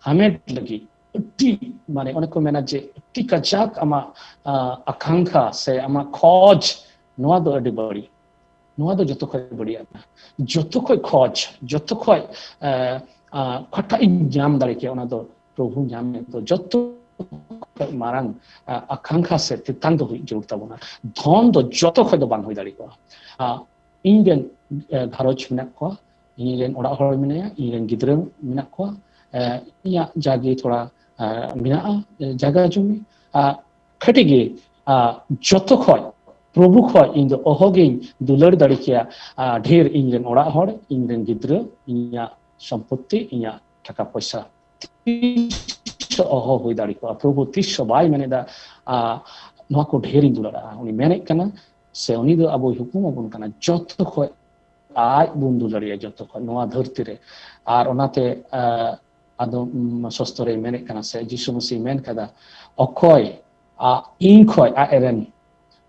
ᱦᱟᱢᱮᱴ ᱞᱟᱹᱜᱤᱫ ᱟᱹᱰᱤ, ᱢᱟᱱᱮ, ᱚᱱᱮ ᱠᱚ ᱢᱮᱱᱟ ᱡᱮ ᱟᱹᱰᱤ ᱠᱟᱡᱟᱠ ᱟᱢᱟᱜ ᱟᱠᱟᱝᱠᱷᱟ ᱥᱮ ᱟᱢᱟᱜ ᱠᱷᱚᱡᱽ, ᱱᱚᱣᱟ ᱫᱚ ᱟᱹᱰᱤ ᱵᱟᱹᱲᱤᱡ᱾ ᱱᱚᱣᱟ ᱫᱚ ᱡᱚᱛᱚ ᱠᱷᱚᱡ ᱵᱟᱹᱲᱤᱡ ᱠᱟᱱᱟ᱾ ᱡᱚᱛᱚ ᱠᱷᱚᱡ ᱠᱷᱚᱡᱽ, ᱡᱚᱛᱚ ᱠᱷᱚᱡ ᱚᱠᱟᱴᱟᱜ ᱤᱧ ᱧᱟᱢ ᱫᱟᱲᱮ ᱠᱮᱭᱟ, ᱚᱱᱟ ᱫᱚ ᱯᱨᱚᱵᱷᱩ ᱧᱟᱢ ᱫᱚ ᱡᱚᱛᱚ ᱠᱷᱚᱡ ᱢᱟᱨᱟᱝ ᱟᱠᱟᱝᱠᱷᱟ ᱥᱮ ᱛᱮᱛᱟᱝ ᱫᱚ ᱦᱩᱭ ᱡᱟᱹᱨᱩᱲ ᱛᱟᱵᱚᱱᱟ᱾ ᱫᱷᱚᱱ ᱫᱚ ᱡᱚᱛᱚ ᱠᱷᱚᱡ ᱫᱚ ᱵᱟᱝ ᱦᱩᱭ ᱫᱟᱲᱮ ᱠᱚᱜᱼᱟ᱾ ᱤᱧ ᱨᱮᱱ ᱜᱷᱟᱨᱚᱸᱡᱽ ᱢᱮᱱᱟᱜ ᱠᱚᱣᱟ, ᱤᱧ ᱨᱮᱱ ᱚᱲᱟᱜ ᱦᱚᱲ ᱢᱮᱱᱟᱭᱟ, ᱤᱧ ᱨᱮᱱ ᱜᱤᱫᱽᱨᱟᱹ ᱢᱮᱱᱟᱜ ᱠᱚᱣᱟ, ᱤᱧᱟᱹᱜ ᱡᱟᱜᱮ ᱛᱷᱚᱲᱟ ᱢᱮᱱᱟᱜᱼᱟ, ᱡᱟᱭᱜᱟ ᱡᱚᱢᱤ, ᱠᱟᱹᱴᱤᱡ ᱜᱮ ᱟᱨ ᱡᱚᱛᱚ ᱠᱷᱚᱡ, ᱯᱨᱚᱵᱷᱩ ᱠᱷᱚᱡ ᱤᱧ ᱫᱚ ᱚᱦᱚᱜᱤᱧ ᱫᱩᱞᱟᱹᱲ ᱫᱟᱲᱮ ᱠᱮᱭᱟ, ᱟᱨ ᱰᱷᱮᱨ ᱤᱧ ᱨᱮᱱ ᱚᱲᱟᱜ ᱦᱚᱲ, ᱤᱧ ᱨᱮᱱ ᱜᱤᱫᱽᱨᱟᱹ, ᱤᱧᱟᱹᱜ ᱥᱚᱢᱯᱚᱛᱤ, ᱤᱧᱟᱹᱜ ᱴᱟᱠᱟ ᱯᱚᱭᱥᱟ᱾ ᱛᱤᱥ ᱦᱚᱸ ᱚᱦᱚ ᱦᱩᱭ ᱫᱟᱲᱮ ᱠᱚᱜᱼᱟ᱾ ᱯᱨᱚᱵᱷᱩ ᱛᱤᱥ ᱦᱚᱸ ᱵᱟᱭ ᱢᱮᱱᱮᱫᱟ, ᱟᱨ ᱱᱚᱣᱟ ᱠᱚ ᱰᱷᱮᱨ ᱤᱧ ᱫᱩᱞᱟᱹᱲᱟᱜᱼᱟ᱾ ᱩᱱᱤ ᱢᱮᱱᱮᱫ ᱠᱟᱱᱟ, ᱥᱮ ᱩᱱᱤ ᱫᱚ ᱟᱵᱚᱭ ᱦᱩᱠᱩᱢ ᱟᱵᱚᱱ ᱠᱟᱱᱟ, ᱡᱚᱛᱚ ᱠᱷᱚᱡ ᱟᱡ ᱵᱚᱱ ᱫᱩᱞᱟᱹᱲᱮᱭᱟ ᱡᱚᱛᱚ ᱠᱷᱚᱡ ᱱᱚᱣᱟ ᱫᱷᱟᱹᱨᱛᱤ ᱨᱮ᱾ ᱟᱨ ᱚᱱᱟᱛᱮ, ᱟᱸ, ᱟᱫᱚ, ᱩᱢ, ᱥᱚᱥᱛᱚ ᱨᱮᱭ ᱢᱮᱱᱮᱫ ᱠᱟᱱᱟ, ᱥᱮ ᱡᱤᱥᱩ ᱢᱟᱹᱥᱤ ᱢᱮᱱ ᱠᱟᱫᱟ, ᱚᱠᱚᱭ, ᱟ, ᱤᱧ ᱠᱷᱚᱡ ᱟᱡ ᱨᱮᱱ,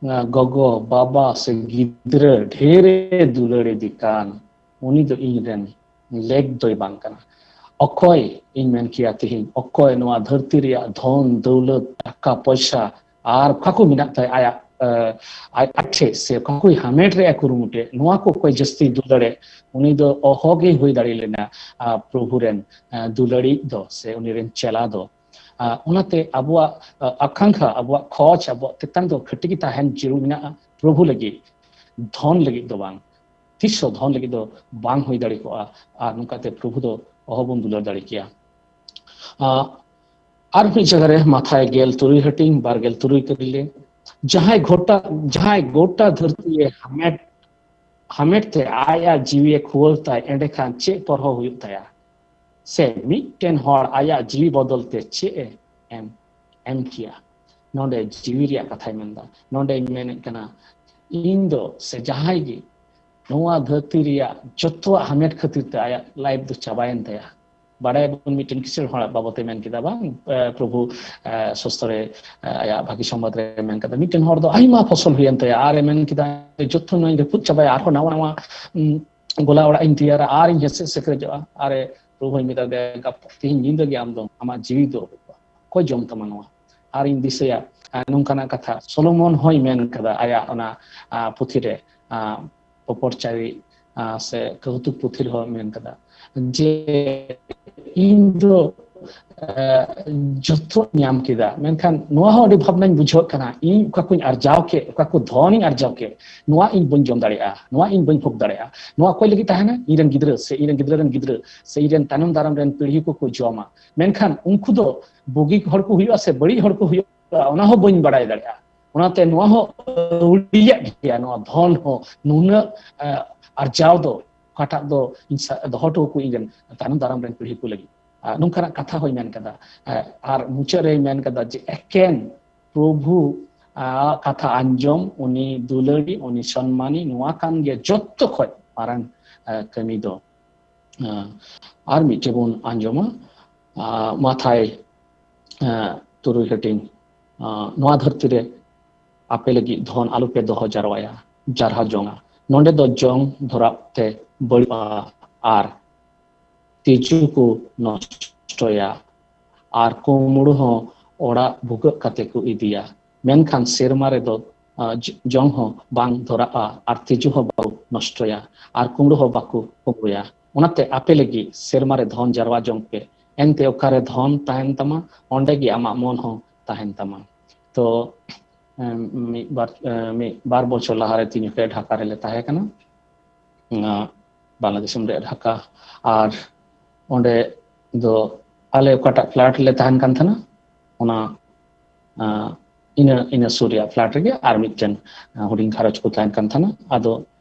ᱟᱸ, ᱜᱚᱜᱚ, ᱵᱟᱵᱟ ᱥᱮ ᱜᱤᱫᱽᱨᱟᱹ ᱰᱷᱮᱨᱮ ᱫᱩᱞᱟᱹᱲ ᱤᱫᱤ ᱠᱟᱱ, ᱩᱱᱤ ᱫᱚ ᱤᱧ ᱨᱮᱱ ᱞᱮᱠ ᱫᱚᱭ ᱵᱟᱝ ᱠᱟᱱᱟ᱾ ᱚᱠᱚᱭ, ᱤᱧ ᱢᱮᱱ ᱠᱮᱭᱟ ᱛᱮᱦᱮᱧ, ᱚᱠᱚᱭ ᱱᱚᱣᱟ ᱫᱷᱟᱹᱨᱛᱤ ᱨᱮᱭᱟᱜ ᱫᱷᱚᱱ, ᱫᱟᱹᱣᱞᱟᱹᱛ, ᱴᱟᱠᱟ, ᱯᱚᱭᱥᱟ ᱟᱨ ᱚᱠᱟ ᱠᱚ ᱢᱮᱱᱟᱜ ᱛᱟᱭ ᱟᱭᱟᱜ, ᱟᱸ, ᱟᱡ, ᱟᱡ ᱴᱷᱮᱡ ᱥᱮ ᱚᱠᱟ ᱠᱚᱭ ᱦᱟᱢᱮᱴ ᱨᱮᱭᱟᱜ ᱠᱩᱨᱩᱢᱩᱴᱩ, ᱱᱚᱣᱟ ᱠᱚ ᱚᱠᱚᱭ ᱡᱟᱹᱥᱛᱤ ᱫᱩᱞᱟᱹᱲᱮ, ᱩᱱᱤ ᱫᱚ ᱚᱦᱚᱜᱮ ᱦᱩᱭ ᱫᱟᱲᱮ ᱞᱮᱱᱟ, ᱟᱸ, ᱯᱨᱚᱵᱷᱩ ᱨᱮᱱ, ᱟᱸ, ᱫᱩᱞᱟᱹᱲᱤᱡ ᱫᱚ ᱥᱮ ᱩᱱᱤ ᱨᱮᱱ ᱪᱮᱞᱟ ᱫᱚ᱾ ᱟᱸ, ᱚᱱᱟᱛᱮ ᱟᱵᱚᱣᱟᱜ, ᱟᱸ, ᱟᱠᱟᱝᱠᱷᱟ, ᱟᱵᱚᱣᱟᱜ ᱠᱷᱚᱡᱽ, ᱟᱵᱚᱣᱟᱜ ᱛᱮᱛᱟᱝ ᱫᱚ ᱠᱷᱟᱹᱴᱤ ᱜᱮ ᱛᱟᱦᱮᱱ ᱡᱟᱹᱨᱩᱲ ᱢᱮᱱᱟᱜᱼᱟ, ᱯᱨᱚᱵᱷᱩ ᱞᱟᱹᱜᱤᱫ, ᱫᱷᱚᱱ ᱞᱟᱹᱜᱤᱫ ᱫᱚ ᱵᱟᱝ᱾ ᱛᱤᱥ ᱦᱚᱸ ᱫᱷᱚᱱ ᱞᱟᱹᱜᱤᱫ ᱫᱚ ᱵᱟᱝ ᱦᱩᱭ ᱫᱟᱲᱮ ᱠᱚᱜᱼᱟ, ᱟᱨ ᱱᱚᱝᱠᱟᱛᱮ ᱯᱨᱚᱵᱷᱩ ᱫᱚ ᱚᱦᱚ ᱵᱚᱱ ᱫᱩᱞᱟᱹᱲ ᱫᱟᱲᱮ ᱠᱮᱭᱟ᱾ ᱟᱸ, ᱟᱨ ᱢᱤᱫ ᱡᱟᱭᱜᱟ ᱨᱮ ᱢᱟᱛᱷᱟᱭ ᱜᱮᱞ ᱛᱩᱨᱩᱭ ᱦᱟᱹᱴᱤᱧ ᱵᱟᱨ ᱜᱮᱞ ᱛᱩᱨᱩᱭ ᱠᱟᱹᱨᱤ ᱞᱮ, ᱡᱟᱦᱟᱸᱭ ᱜᱚᱴᱟ, ᱡᱟᱦᱟᱸᱭ ᱜᱚᱴᱟ ᱫᱷᱟᱹᱨᱛᱤ ᱮ ᱦᱟᱢᱮᱴ, ᱦᱟᱢᱮᱴ ᱛᱮ ᱟᱭᱟᱜ ᱡᱤᱣᱤ ᱮ ᱠᱷᱩᱣᱟᱹᱨ ᱛᱟᱭ, ᱮᱸᱰᱮᱠᱷᱟᱱ ᱪᱮᱫ ᱯᱚᱨᱦᱚ ᱦᱩᱭᱩᱜ ᱛᱟᱭᱟ? ᱥᱮ ᱢᱤᱫᱴᱮᱱ ᱦᱚᱲ ᱟᱭᱟᱜ ᱡᱤᱣᱤ ᱵᱚᱫᱚᱞ ᱛᱮ ᱪᱮᱫ ᱮ ᱮᱢ, ᱮᱢ ᱠᱮᱭᱟ? ᱱᱚᱰᱮ ᱡᱤᱣᱤ ᱨᱮᱭᱟᱜ ᱠᱟᱛᱷᱟᱭ ᱢᱮᱱᱫᱟ᱾ ᱱᱚᱰᱮᱧ ᱢᱮᱱᱮᱫ ᱠᱟᱱᱟ, ᱤᱧ ᱫᱚ ᱥᱮ ᱡᱟᱦᱟᱸᱭ ᱜᱮ ᱱᱚᱣᱟ ᱫᱷᱟᱹᱨᱛᱤ ᱨᱮᱭᱟᱜ ᱡᱚᱛᱚᱣᱟᱜ ᱦᱟᱢᱮᱴ ᱠᱷᱟᱹᱛᱤᱨ ᱛᱮ ᱟᱭᱟᱜ ᱞᱟᱭᱤᱯᱷ ᱫᱚ ᱪᱟᱵᱟᱭᱮᱱ ᱛᱟᱭᱟ᱾ ᱵᱟᱲᱟᱭᱟᱵᱚᱱ ᱢᱤᱫᱴᱮᱱ ᱠᱤᱥᱟᱹᱬ ᱦᱚᱲᱟᱜ ᱵᱟᱵᱚᱛᱮ ᱢᱮᱱ ᱠᱮᱫᱟ, ᱵᱟᱝ? ᱮ, ᱯᱨᱚᱵᱷᱩ, ᱮ, ᱥᱚᱥᱛᱚ ᱨᱮ, ᱮ, ᱟᱭᱟᱜ ᱵᱷᱟᱹᱜᱤ ᱥᱚᱢᱵᱟᱫ ᱨᱮ ᱢᱮᱱ ᱠᱟᱫᱟ, ᱢᱤᱫᱴᱮᱱ ᱦᱚᱲ ᱫᱚ ᱟᱭᱢᱟ ᱯᱷᱚᱥᱚᱞ ᱦᱩᱭᱮᱱ ᱛᱟᱭᱟ, ᱟᱨ ᱮ ᱢᱮᱱ ᱠᱮᱫᱟ, ᱡᱚᱛᱚ ᱱᱚᱣᱟᱧ ᱨᱟᱹᱯᱩᱫ ᱪᱟᱵᱟᱭᱟ, ᱟᱨᱦᱚᱸ ᱱᱟᱣᱟ ᱱᱟᱣᱟ, ᱩᱢ, ᱜᱚᱞᱟ ᱚᱲᱟᱜ ᱤᱧ ᱛᱮᱭᱟᱨᱟ, ᱟᱨ ᱤᱧ ᱦᱮᱸᱥᱮᱡ ᱥᱮᱠᱨᱮᱡᱚᱜᱼᱟ᱾ ᱟᱨ ᱮ, ᱯᱨᱚᱵᱷᱩᱭ ᱢᱮᱛᱟ ᱫᱮᱭᱟ, ᱜᱟᱯᱟ, ᱛᱮᱦᱮᱧ ᱧᱤᱫᱟᱹ ᱜᱮ ᱟᱢ ᱫᱚ ᱟᱢᱟᱜ ᱡᱤᱣᱤ ᱫᱚ ᱚᱠᱚᱭ ᱡᱚᱢ ᱛᱟᱢᱟ ᱱᱚᱣᱟ? ᱟᱨ ᱤᱧ ᱫᱤᱥᱟᱹᱭᱟ, ᱮ, ᱱᱚᱝᱠᱟᱱᱟᱜ ᱠᱟᱛᱷᱟ ᱥᱚᱞᱳᱢᱚᱱ ᱦᱚᱸᱭ ᱢᱮᱱ ᱠᱟᱫᱟ ᱟᱭᱟᱜ ᱚᱱᱟ, ᱟ, ᱯᱩᱛᱷᱤ ᱨᱮ, ᱟ, ᱯᱚᱯᱚᱨ ᱪᱟᱨᱤ, ᱟ, ᱥᱮ ᱠᱟᱹᱣᱛᱩᱠ ᱯᱩᱛᱷᱤ ᱨᱮᱦᱚᱸ ᱢᱮᱱ ᱠᱟᱫᱟ ᱡᱮ ᱤᱧ ᱫᱚ, ᱟ, ᱡᱚᱛᱚᱧ ᱧᱟᱢ ᱠᱮᱫᱟ, ᱢᱮᱱᱠᱷᱟᱱ ᱱᱚᱣᱟ ᱦᱚᱸ ᱟᱹᱰᱤ ᱵᱷᱟᱵᱽᱱᱟᱧ ᱵᱩᱡᱷᱟᱹᱣ ᱠᱟᱱᱟ, ᱤᱧ ᱚᱠᱟ ᱠᱚᱧ ᱟᱨᱡᱟᱣ ᱠᱮᱫ, ᱚᱠᱟ ᱠᱚ ᱫᱷᱚᱱᱤᱧ ᱟᱨᱡᱟᱣ ᱠᱮᱫ, ᱱᱚᱣᱟ ᱤᱧ ᱵᱟᱹᱧ ᱡᱚᱢ ᱫᱟᱲᱮᱭᱟᱜᱼᱟ, ᱱᱚᱣᱟ ᱤᱧ ᱵᱟᱹᱧ ᱵᱷᱳᱜᱽ ᱫᱟᱲᱮᱭᱟᱜᱼᱟ᱾ ᱱᱚᱣᱟ ᱚᱠᱚᱭ ᱞᱟᱹᱜᱤᱫ ᱛᱟᱦᱮᱱᱟ? ᱤᱧ ᱨᱮᱱ ᱜᱤᱫᱽᱨᱟᱹ ᱥᱮ ᱤᱧ ᱨᱮᱱ ᱜᱤᱫᱽᱨᱟᱹ ᱨᱮᱱ ᱜᱤᱫᱽᱨᱟᱹ ᱥᱮ ᱤᱧ ᱨᱮᱱ ᱛᱟᱭᱱᱚᱢ ᱫᱟᱨᱟᱢ ᱨᱮᱱ ᱯᱤᱲᱦᱤ ᱠᱚᱠᱚ ᱡᱚᱢᱟ᱾ ᱢᱮᱱᱠᱷᱟᱱ ᱩᱱᱠᱩ ᱫᱚ ᱵᱩᱜᱤ ᱦᱚᱲ ᱠᱚ ᱦᱩᱭᱩᱜᱼᱟ ᱥᱮ ᱵᱟᱹᱲᱤᱡ ᱦᱚᱲ ᱠᱚ ᱦᱩᱭᱩᱜᱼᱟ, ᱚᱱᱟ ᱦᱚᱸ ᱵᱟᱹᱧ ᱵᱟᱲᱟᱭ ᱫᱟᱲᱮᱭᱟᱜᱼᱟ᱾ ᱚᱱᱟᱛᱮ ᱱᱚᱣᱟ ᱦᱚᱸ ᱟᱹᱣᱲᱤᱭᱟᱜ ᱜᱮᱭᱟ, ᱱᱚᱣᱟ ᱫᱷᱚᱱ ᱦᱚᱸ ᱱᱩᱱᱟᱹᱜ ᱟᱨᱡᱟᱣ ᱫᱚ, ᱚᱠᱟᱴᱟᱜ ᱫᱚ ᱤᱧ ᱫᱚᱦᱚ ᱦᱚᱴᱚ ᱟᱠᱚ ᱤᱧ ᱨᱮᱱ ᱛᱟᱭᱱᱚᱢ ᱫᱟᱨᱟᱢ ᱨᱮᱱ ᱯᱤᱲᱦᱤ ᱠᱚ ᱞᱟᱹᱜᱤᱫ᱾ ᱱᱚᱝᱠᱟᱱᱟᱜ ᱠᱟᱛᱷᱟ ᱦᱚᱸᱭ ᱢᱮᱱ ᱠᱟᱫᱟ᱾ ᱟᱨ ᱢᱩᱪᱟᱹᱫ ᱨᱮᱭ ᱢᱮᱱ ᱠᱟᱫᱟ ᱡᱮ ᱮᱠᱮᱱ ᱯᱨᱚᱵᱷᱩ ᱟᱜ ᱠᱟᱛᱷᱟ ᱟᱸᱡᱚᱢ, ᱩᱱᱤ ᱫᱩᱞᱟᱹᱲᱤ, ᱩᱱᱤ ᱥᱚᱱᱢᱟᱱᱤ, ᱱᱚᱣᱟ ᱠᱟᱱ ᱜᱮᱭᱟ ᱡᱚᱛᱚ ᱠᱷᱚᱱ ᱢᱟᱨᱟᱝ ᱠᱟᱹᱢᱤ ᱫᱚ᱾ ᱟᱨ ᱢᱤᱫᱴᱮᱱ ᱵᱚᱱ ᱟᱸᱡᱚᱢᱟ, ᱢᱟᱛᱷᱟᱭ ᱛᱩᱨᱩᱭ ᱦᱟᱹᱴᱤᱧ, ᱱᱚᱣᱟ ᱫᱷᱟᱹᱨᱛᱤ ᱨᱮ ᱟᱯᱮ ᱞᱟᱹᱜᱤᱫ ᱫᱷᱚᱱ ᱟᱞᱚᱯᱮ ᱫᱚᱦᱚ ᱡᱟᱨᱣᱟᱭᱟ, ᱡᱟᱨᱦᱟ ᱡᱚᱝᱟ᱾ ᱱᱚᱰᱮ ᱫᱚ ᱡᱚᱝ ᱫᱷᱚᱨᱟᱯ ᱛᱮ ᱵᱟᱹᱲᱤᱡᱼᱟ ᱟᱨ ᱛᱤᱡᱩ ᱠᱚ ᱱᱚᱥᱴᱚᱭᱟ ᱟᱨ ᱠᱩᱢᱲᱩ ᱦᱚᱸ ᱚᱲᱟᱜ ᱵᱷᱩᱜᱟᱹᱜ ᱠᱟᱛᱮ ᱠᱚ ᱤᱫᱤᱭᱟ᱾ ᱢᱮᱱᱠᱷᱟᱱ ᱥᱮᱨᱢᱟ ᱨᱮᱫᱚ ᱡᱚᱝ ᱦᱚᱸ ᱵᱟᱝ ᱫᱷᱚᱨᱟᱜᱼᱟ ᱟᱨ ᱛᱤᱡᱩ ᱦᱚᱸ ᱵᱟᱠᱚ ᱱᱚᱥᱴᱚᱭᱟ ᱟᱨ ᱠᱩᱢᱲᱩ ᱦᱚᱸ ᱵᱟᱠᱚ ᱠᱩᱢᱲᱩᱭᱟ᱾ ᱚᱱᱟᱛᱮ ᱟᱯᱮ ᱞᱟᱹᱜᱤᱫ ᱥᱮᱨᱢᱟ ᱨᱮ ᱫᱷᱚᱱ ᱡᱟᱨᱣᱟ ᱡᱚᱝ ᱯᱮ, ᱮᱱᱛᱮ ᱚᱠᱟᱨᱮ ᱫᱷᱚᱱ ᱛᱟᱦᱮᱱ ᱛᱟᱢᱟ, ᱚᱸᱰᱮ ᱜᱮ ᱟᱢᱟᱜ ᱢᱚᱱ ᱦᱚᱸ ᱛᱟᱦᱮᱱ ᱛᱟᱢᱟ᱾ ᱛᱚ ᱢᱤᱫ ᱵᱟᱨ ᱢᱤᱫ ᱵᱟᱨ ᱵᱚᱪᱷᱚᱨ ᱞᱟᱦᱟᱨᱮ ᱛᱤᱧ ᱯᱮ ᱰᱷᱟᱠᱟ ᱨᱮᱞᱮ ᱛᱟᱦᱮᱸ ᱠᱟᱱᱟ, ᱵᱟᱝᱞᱟᱫᱮᱥ ᱨᱮ ᱰᱷᱟᱠᱟ᱾ ᱟᱨ ᱚᱸᱰᱮ ᱫᱚ ᱟᱞᱮ ᱚᱠᱟᱴᱟᱜ ᱯᱷᱞᱟᱴ ᱨᱮᱞᱮ ᱛᱟᱦᱮᱱ ᱠᱟᱱ ᱛᱟᱦᱮᱱᱟ, ᱚᱱᱟ ᱤᱱᱟᱹ ᱤᱱᱟᱹ ᱥᱩᱨ ᱨᱮᱭᱟᱜ ᱯᱷᱞᱟᱴ ᱨᱮᱜᱮ ᱟᱨ ᱢᱤᱫᱴᱮᱱ ᱦᱩᱰᱤᱧ ᱜᱷᱟᱨᱚᱸᱡᱽ ᱠᱚ ᱛᱟᱦᱮᱱ ᱠᱟᱱ ᱛᱟᱦᱮᱱᱟ᱾ ᱟᱫᱚ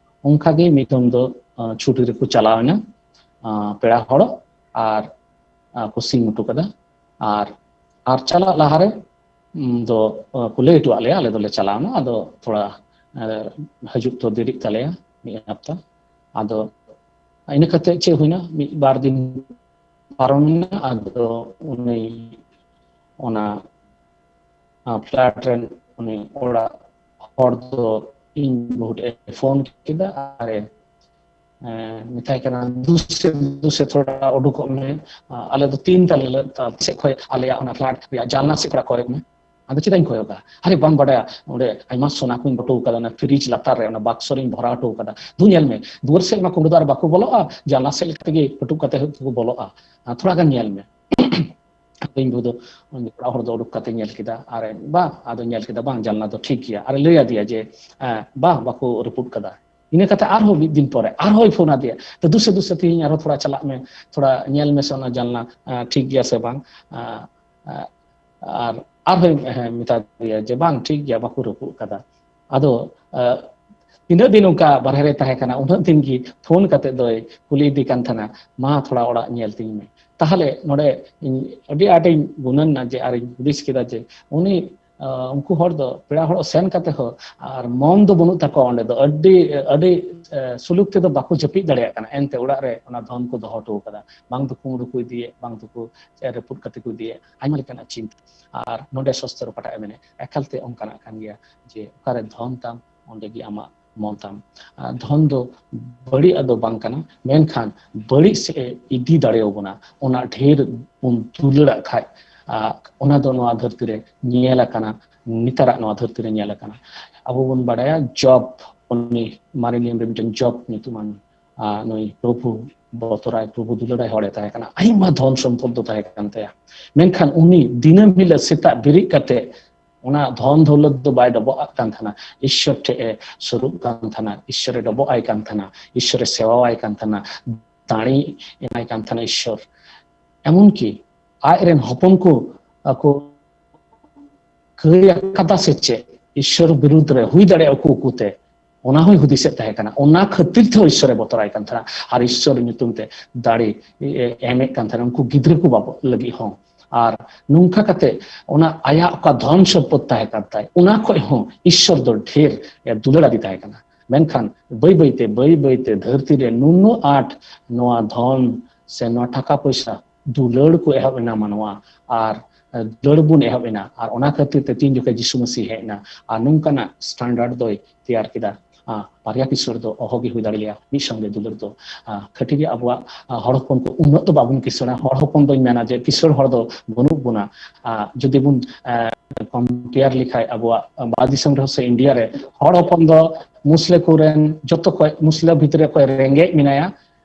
ᱚᱱᱠᱟᱜᱮ ᱢᱤᱫ ᱫᱚᱢ ᱫᱚ ᱪᱷᱩᱴᱤ ᱨᱮᱠᱚ ᱪᱟᱞᱟᱣ ᱮᱱᱟ ᱯᱮᱲᱟ ᱦᱚᱲ, ᱟᱨ ᱠᱚ ᱥᱤᱧ ᱦᱚᱴᱚ ᱠᱟᱫᱟ᱾ ᱟᱨ ᱟᱨ ᱪᱟᱞᱟᱜ ᱞᱟᱦᱟᱨᱮ ᱫᱚ ᱠᱚ ᱞᱟᱹᱭ ᱦᱚᱴᱚᱣᱟᱜ ᱞᱮᱭᱟ, ᱟᱞᱮ ᱫᱚᱞᱮ ᱪᱟᱞᱟᱣᱱᱟ᱾ ᱟᱫᱚ ᱛᱷᱚᱲᱟ ᱦᱤᱡᱩᱜ ᱛᱚ ᱫᱮᱨᱤᱜ ᱛᱟᱞᱮᱭᱟ ᱢᱤᱫ ᱦᱟᱯᱛᱟ᱾ ᱟᱫᱚ ᱤᱱᱟᱹ ᱠᱟᱛᱮ ᱪᱮᱫ ᱦᱩᱭᱱᱟ, ᱢᱤᱫ ᱵᱟᱨ ᱫᱤᱱ ᱯᱟᱨᱚᱢᱮᱱᱟ᱾ ᱟᱫᱚ ᱩᱱᱤ ᱚᱱᱟ ᱯᱷᱞᱟᱴ ᱨᱮᱱ ᱩᱱᱤ ᱚᱲᱟᱜ ᱦᱚᱲ ᱫᱚ ᱤᱧ ᱵᱟᱹᱦᱩ ᱴᱷᱮᱱ ᱮ ᱯᱷᱳᱱ ᱠᱮᱫᱟ ᱟᱨ ᱮ ᱢᱮᱛᱟᱭ ᱠᱟᱱᱟ, ᱫᱩᱥᱮ ᱫᱩᱥᱮ ᱛᱷᱚᱲᱟ ᱩᱰᱩᱠᱚᱜ ᱢᱮ, ᱟᱞᱮ ᱫᱚ ᱛᱤᱱ ᱛᱟᱞᱮ ᱥᱮᱫ ᱠᱷᱚᱱ ᱟᱞᱮᱭᱟᱜ ᱚᱱᱟ ᱯᱷᱞᱟᱴ ᱨᱮᱭᱟᱜ ᱡᱟᱱᱞᱟ ᱥᱮᱫ ᱛᱷᱚᱲᱟ ᱠᱚᱭᱚᱜ ᱢᱮ᱾ ᱟᱫᱚ ᱪᱮᱫᱟᱜ ᱤᱧ ᱠᱚᱭᱚᱜᱟ? ᱟᱨᱮ ᱵᱟᱢ ᱵᱟᱰᱟᱭᱟ, ᱚᱸᱰᱮ ᱟᱭᱢᱟ ᱥᱚᱱᱟ ᱠᱚᱧ ᱫᱚᱦᱚ ᱦᱚᱴᱚ ᱠᱟᱫᱟ, ᱚᱱᱟ ᱯᱷᱨᱤᱡᱽ ᱞᱟᱛᱟᱨ ᱨᱮ ᱚᱱᱟ ᱵᱟᱠᱥᱚ ᱨᱮᱧ ᱵᱷᱚᱨᱟᱣ ᱦᱚᱴᱚ ᱠᱟᱫᱟ᱾ ᱫᱩ ᱧᱮᱞ ᱢᱮ, ᱫᱩᱣᱟᱹᱨ ᱥᱮᱫ ᱢᱟ ᱠᱩᱸᱰᱩ ᱫᱚ ᱟᱨ ᱵᱟᱠᱚ ᱵᱚᱞᱚᱜᱼᱟ, ᱡᱟᱱᱞᱟ ᱥᱮᱫ ᱞᱮᱠᱟ ᱛᱮᱜᱮ ᱯᱟᱹᱴᱩᱵ ᱠᱟᱛᱮ ᱠᱚ ᱵᱚᱞᱚᱜᱼᱟ᱾ ᱛᱷᱚᱲᱟ ᱜᱟᱱ ᱧᱮᱞ ᱢᱮ᱾ ᱟᱫᱚ ᱤᱧ ᱵᱟᱹᱦᱩ ᱫᱚ ᱚᱲᱟᱜ ᱦᱚᱲ ᱫᱚ ᱩᱰᱩᱠ ᱠᱟᱛᱮ ᱧᱮᱞ ᱠᱮᱫᱟ, ᱟᱨ ᱵᱟ, ᱟᱫᱚ ᱧᱮᱞ ᱠᱮᱫᱟ, ᱵᱟᱝ, ᱡᱟᱱᱞᱟ ᱫᱚ ᱴᱷᱤᱠ ᱜᱮᱭᱟ᱾ ᱟᱨᱮ ᱞᱟᱹᱭ ᱟᱫᱮᱭᱟ ᱡᱮ, ᱵᱟ, ᱵᱟᱠᱚ ᱨᱟᱹᱯᱩᱫ ᱠᱟᱫᱟ᱾ ᱤᱱᱟᱹ ᱠᱟᱛᱮ ᱟᱨᱦᱚᱸ ᱢᱤᱫ ᱫᱤᱱ ᱯᱚᱨᱮ ᱟᱨᱦᱚᱸᱭ ᱯᱷᱳᱱ ᱟᱫᱮᱭᱟ, ᱛᱚ ᱫᱩᱥᱮ ᱫᱩᱥᱮ ᱛᱮᱦᱮᱧ ᱟᱨᱦᱚᱸ ᱛᱷᱚᱲᱟ ᱪᱟᱞᱟᱜ ᱢᱮ, ᱛᱷᱚᱲᱟ ᱧᱮᱞ ᱢᱮᱥᱮ ᱚᱱᱟ ᱡᱟᱱᱞᱟ ᱴᱷᱤᱠ ᱜᱮᱭᱟ ᱥᱮ ᱵᱟᱝ᱾ ᱟᱨ ᱟᱨᱦᱚᱸ ᱢᱮᱛᱟ ᱫᱮᱭᱟ ᱡᱮ, "ᱵᱟᱝ, ᱴᱷᱤᱠ ᱜᱮᱭᱟ, ᱵᱟᱠᱚ ᱨᱟᱹᱯᱩᱫ ᱠᱟᱫᱟ᱾" ᱟᱫᱚ ᱛᱤᱱᱟᱹᱜ ᱫᱤᱱ ᱚᱱᱠᱟ ᱵᱟᱨᱦᱮ ᱨᱮ ᱛᱟᱦᱮᱸ ᱠᱟᱱᱟ, ᱩᱱᱟᱹᱜ ᱫᱤᱱ ᱜᱮ ᱯᱷᱳᱱ ᱠᱟᱛᱮ ᱫᱚᱭ ᱠᱩᱞᱤ ᱤᱫᱤ ᱠᱟᱱ ᱛᱟᱦᱮᱱᱟ, "ᱢᱟ, ᱛᱷᱚᱲᱟ ᱚᱲᱟᱜ ᱧᱮᱞ ᱛᱤᱧ ᱢᱮ᱾" ᱛᱟᱦᱚᱞᱮ ᱱᱚᱰᱮ ᱤᱧ ᱟᱹᱰᱤ ᱟᱸᱴᱤᱧ ᱜᱩᱱᱟᱹᱱ ᱮᱱᱟ ᱡᱮ, ᱟᱨᱤᱧ ᱦᱩᱫᱤᱥ ᱠᱮᱫᱟ ᱡᱮ ᱩᱱᱤ ᱩᱱᱠᱩ ᱦᱚᱲ ᱫᱚ ᱯᱮᱲᱟ ᱦᱚᱲ ᱥᱮᱱ ᱠᱟᱛᱮ ᱦᱚᱸ ᱟᱨ ᱢᱚᱱ ᱫᱚ ᱵᱟᱹᱱᱩᱜ ᱛᱟᱠᱚᱣᱟ ᱚᱸᱰᱮ ᱫᱚ, ᱟᱹᱰᱤ ᱟᱹᱰᱤ ᱥᱩᱞᱩᱠ ᱛᱮᱫᱚ ᱵᱟᱠᱚ ᱡᱟᱹᱯᱤᱫ ᱫᱟᱲᱮᱭᱟᱜ ᱠᱟᱱᱟ, ᱮᱱᱛᱮ ᱚᱲᱟᱜ ᱨᱮ ᱚᱱᱟ ᱫᱷᱚᱱ ᱠᱚ ᱫᱚᱦᱚ ᱦᱚᱴᱚ ᱠᱟᱫᱟ, ᱵᱟᱝ ᱫᱚ ᱠᱩᱢᱵᱽᱲᱩ ᱠᱚ ᱤᱫᱤᱭᱮᱫ, ᱵᱟᱝ ᱫᱚᱠᱚ ᱨᱟᱹᱯᱩᱫ ᱠᱟᱛᱮ ᱠᱚ ᱤᱫᱤᱭᱮᱫ, ᱟᱭᱢᱟ ᱞᱮᱠᱟᱱᱟᱜ ᱪᱤᱱᱛᱟᱹ᱾ ᱟᱨ ᱱᱚᱰᱮ ᱥᱚᱥᱛᱨᱚ ᱯᱟᱴᱟᱜ ᱮ ᱢᱮᱱᱮᱫ, ᱮᱠᱟᱞ ᱛᱮ ᱚᱱᱠᱟᱱᱟᱜ ᱠᱟᱱ ᱜᱮᱭᱟ ᱡᱮ ᱚᱠᱟᱨᱮ ᱫᱷᱚᱱ ᱛᱟᱢ ᱚᱸᱰᱮ ᱜᱮ ᱟᱢᱟᱜ ᱢᱚᱱ ᱛᱟᱢ᱾ ᱫᱷᱚᱱ ᱫᱚ ᱵᱟᱹᱲᱤᱡ ᱟᱜ ᱫᱚ ᱵᱟᱝ ᱠᱟᱱᱟ, ᱢᱮᱱᱠᱷᱟᱱ ᱵᱟᱹᱲᱤᱡ ᱥᱮᱫ ᱮ ᱤᱫᱤ ᱫᱟᱲᱮᱭᱟᱵᱚᱱᱟ, ᱚᱱᱟ ᱰᱷᱮᱨ ᱵᱚᱱ ᱫᱩᱞᱟᱹᱲᱟᱜ ᱠᱷᱟᱡ᱾ ᱚᱱᱟ ᱫᱚ ᱱᱚᱣᱟ ᱫᱷᱟᱹᱨᱛᱤ ᱨᱮ ᱧᱮᱞ ᱟᱠᱟᱱᱟ, ᱱᱮᱛᱟᱨᱟᱜ ᱱᱚᱣᱟ ᱫᱷᱟᱹᱨᱛᱤ ᱨᱮ ᱧᱮᱞ ᱟᱠᱟᱱᱟ᱾ ᱟᱵᱚ ᱵᱚᱱ ᱵᱟᱲᱟᱭᱟ ᱡᱚᱵ, ᱩᱱᱤ ᱢᱟᱨᱮ ᱱᱤᱭᱚᱢ ᱨᱮ ᱢᱤᱫᱴᱮᱱ ᱡᱚᱵ ᱧᱩᱛᱩᱢᱟᱱ ᱱᱩᱭ ᱯᱨᱚᱵᱷᱩ ᱵᱚᱛᱚᱨᱟᱭ, ᱯᱨᱚᱵᱷᱩ ᱫᱩᱞᱟᱹᱲᱟᱭ ᱦᱚᱲᱮ ᱛᱟᱦᱮᱸ ᱠᱟᱱᱟ, ᱟᱭᱢᱟ ᱫᱷᱚᱱ ᱥᱚᱢᱯᱚᱫ ᱫᱚ ᱛᱟᱦᱮᱸ ᱠᱟᱱ ᱛᱟᱭᱟ, ᱢᱮᱱᱠᱷᱟᱱ ᱩᱱᱤ ᱫᱤᱱᱟᱹᱢ ᱦᱤᱞᱳᱜ ᱥᱮᱛᱟᱜ ᱵᱮᱨᱮᱫ ᱠᱟᱛᱮ ᱚᱱᱟ ᱫᱷᱚᱱ ᱫᱚᱣᱞᱚᱛ ᱫᱚ ᱵᱟᱭ ᱰᱚᱵᱚᱜ ᱟᱜ ᱠᱟᱱ ᱛᱟᱦᱮᱱᱟ, ᱤᱥᱥᱚᱨ ᱴᱷᱮᱡ ᱮ ᱥᱩᱨᱩᱜ ᱠᱟᱱ ᱛᱟᱦᱮᱱᱟ, ᱤᱥᱥᱚᱨᱮ ᱰᱚᱵᱚᱜ ᱟᱭ ᱠᱟᱱ ᱛᱟᱦᱮᱱᱟ, ᱤᱥᱥᱚᱨᱮ ᱥᱮᱣᱟᱣᱟᱭ ᱠᱟᱱ ᱛᱟᱦᱮᱱᱟ, ᱫᱟᱲᱮ ᱮᱢᱟᱭ ᱠᱟᱱ ᱛᱟᱦᱮᱱᱟ ᱤᱥᱥᱚᱨ᱾ ᱮᱢᱚᱱᱠᱤ ᱟᱡ ᱨᱮᱱ ᱦᱚᱯᱚᱱ ᱠᱚ ᱟᱠᱚ ᱠᱟᱹᱭ ᱟᱠᱟᱫᱟ ᱥᱮ ᱪᱮᱫ, ᱤᱥᱥᱚᱨ ᱵᱤᱨᱩᱫᱽ ᱨᱮ ᱦᱩᱭ ᱫᱟᱲᱮᱭᱟᱜᱼᱟ ᱩᱠᱩ ᱩᱠᱩᱛᱮ, ᱚᱱᱟ ᱦᱚᱸᱭ ᱦᱩᱫᱤᱥᱮᱫ ᱛᱟᱦᱮᱸ ᱠᱟᱱᱟ᱾ ᱚᱱᱟ ᱠᱷᱟᱹᱛᱤᱨ ᱛᱮᱦᱚᱸ ᱤᱥᱥᱚᱨᱮ ᱵᱚᱛᱚᱨᱟᱭ ᱠᱟᱱ ᱛᱟᱦᱮᱱᱟ ᱟᱨ ᱤᱥᱥᱚᱨ ᱧᱩᱛᱩᱢ ᱛᱮ ᱫᱟᱲᱮ ᱮᱢᱮᱫ ᱠᱟᱱ ᱛᱟᱦᱮᱱᱟ ᱩᱱᱠᱩ ᱜᱤᱫᱽᱨᱟᱹ ᱠᱚ ᱵᱟᱵᱚ ᱞᱟᱹᱜᱤᱫ ᱦᱚᱸ᱾ ᱟᱨ ᱱᱚᱝᱠᱟ ᱠᱟᱛᱮ ᱚᱱᱟ ᱟᱭᱟᱜ ᱚᱠᱟ ᱫᱷᱚᱱ ᱥᱚᱢᱯᱚᱫ ᱛᱟᱦᱮᱸ ᱠᱟᱱ ᱛᱟᱭ, ᱚᱱᱟ ᱠᱷᱚᱡ ᱦᱚᱸ ᱤᱥᱥᱚᱨ ᱫᱚ ᱰᱷᱮᱨ ᱮ ᱫᱩᱞᱟᱹᱲ ᱟᱫᱮ ᱛᱟᱦᱮᱸ ᱠᱟᱱᱟ᱾ ᱢᱮᱱᱠᱷᱟᱱ ᱵᱟᱹᱭ ᱵᱟᱹᱭᱛᱮ, ᱵᱟᱹᱭ ᱵᱟᱹᱭᱛᱮ ᱫᱷᱟᱹᱨᱛᱤ ᱨᱮ ᱱᱩᱱᱟᱹᱜ ᱟᱸᱴ ᱱᱚᱣᱟ ᱫᱷᱚᱱ ᱥᱮ ᱱᱚᱣᱟ ᱴᱟᱠᱟ ᱯᱚᱭᱥᱟ ᱫᱩᱞᱟᱹᱲ ᱠᱚ ᱮᱦᱚᱵ ᱮᱱᱟ ᱢᱟᱱᱣᱟ, ᱟᱨ ᱫᱩᱞᱟᱹᱲ ᱵᱚᱱ ᱮᱦᱚᱵ ᱮᱱᱟ, ᱟᱨ ᱚᱱᱟ ᱠᱷᱟᱹᱛᱤᱨ ᱛᱮ ᱛᱤᱱ ᱡᱚᱠᱷᱮᱡ ᱡᱤᱥᱩ ᱢᱟᱹᱥᱤ ᱦᱮᱡ ᱮᱱᱟ, ᱟᱨ ᱱᱚᱝᱠᱟᱱᱟᱜ ᱥᱴᱮᱱᱰᱟᱨᱰ ᱫᱚᱭ ᱛᱮᱭᱟᱨ ᱠᱮᱫᱟ, ᱟᱸ, ᱵᱟᱨᱭᱟ ᱠᱤᱥᱟᱹᱬ ᱫᱚ ᱚᱦᱚᱜᱮ ᱦᱩᱭ ᱫᱟᱲᱮ ᱞᱮᱭᱟ ᱢᱤᱫ ᱥᱚᱝᱜᱮ ᱫᱩᱞᱟᱹᱲ ᱫᱚ᱾ ᱟᱸ, ᱠᱷᱟᱹᱴᱤ ᱜᱮ ᱟᱵᱚᱣᱟᱜ, ᱟᱸ, ᱦᱚᱲ ᱦᱚᱯᱚᱱ ᱠᱚ ᱩᱱᱟᱹᱜ ᱫᱚ ᱵᱟᱵᱚᱱ ᱠᱤᱥᱟᱹᱬᱟ, ᱦᱚᱲ ᱦᱚᱯᱚᱱ ᱫᱚᱧ ᱢᱮᱱᱟ ᱡᱮ ᱠᱤᱥᱟᱹᱬ ᱦᱚᱲ ᱫᱚ ᱵᱟᱹᱱᱩᱜ ᱵᱚᱱᱟ᱾ ᱟᱸ, ᱡᱩᱫᱤ ᱵᱚᱱ, ᱟᱸ, ᱠᱚᱢᱯᱮᱭᱟᱨ ᱞᱮᱠᱷᱟᱡ ᱟᱵᱚᱣᱟᱜ ᱵᱟᱨ ᱫᱤᱥᱚᱢ ᱨᱮᱦᱚᱸ ᱥᱮ ᱤᱱᱰᱤᱭᱟ ᱨᱮ ᱦᱚᱲ ᱦᱚᱯᱚᱱ ᱫᱚ ᱢᱩᱥᱞᱟᱹ ᱠᱚᱨᱮᱱ ᱡᱚᱛᱚ ᱠᱷᱚᱡ, ᱢᱩᱥᱞᱟᱹ ᱵᱷᱤᱛᱨᱤ ᱨᱮ ᱚᱠᱚᱭ ᱨᱮᱸᱜᱮᱡ ᱢᱮᱱᱟᱭᱟ,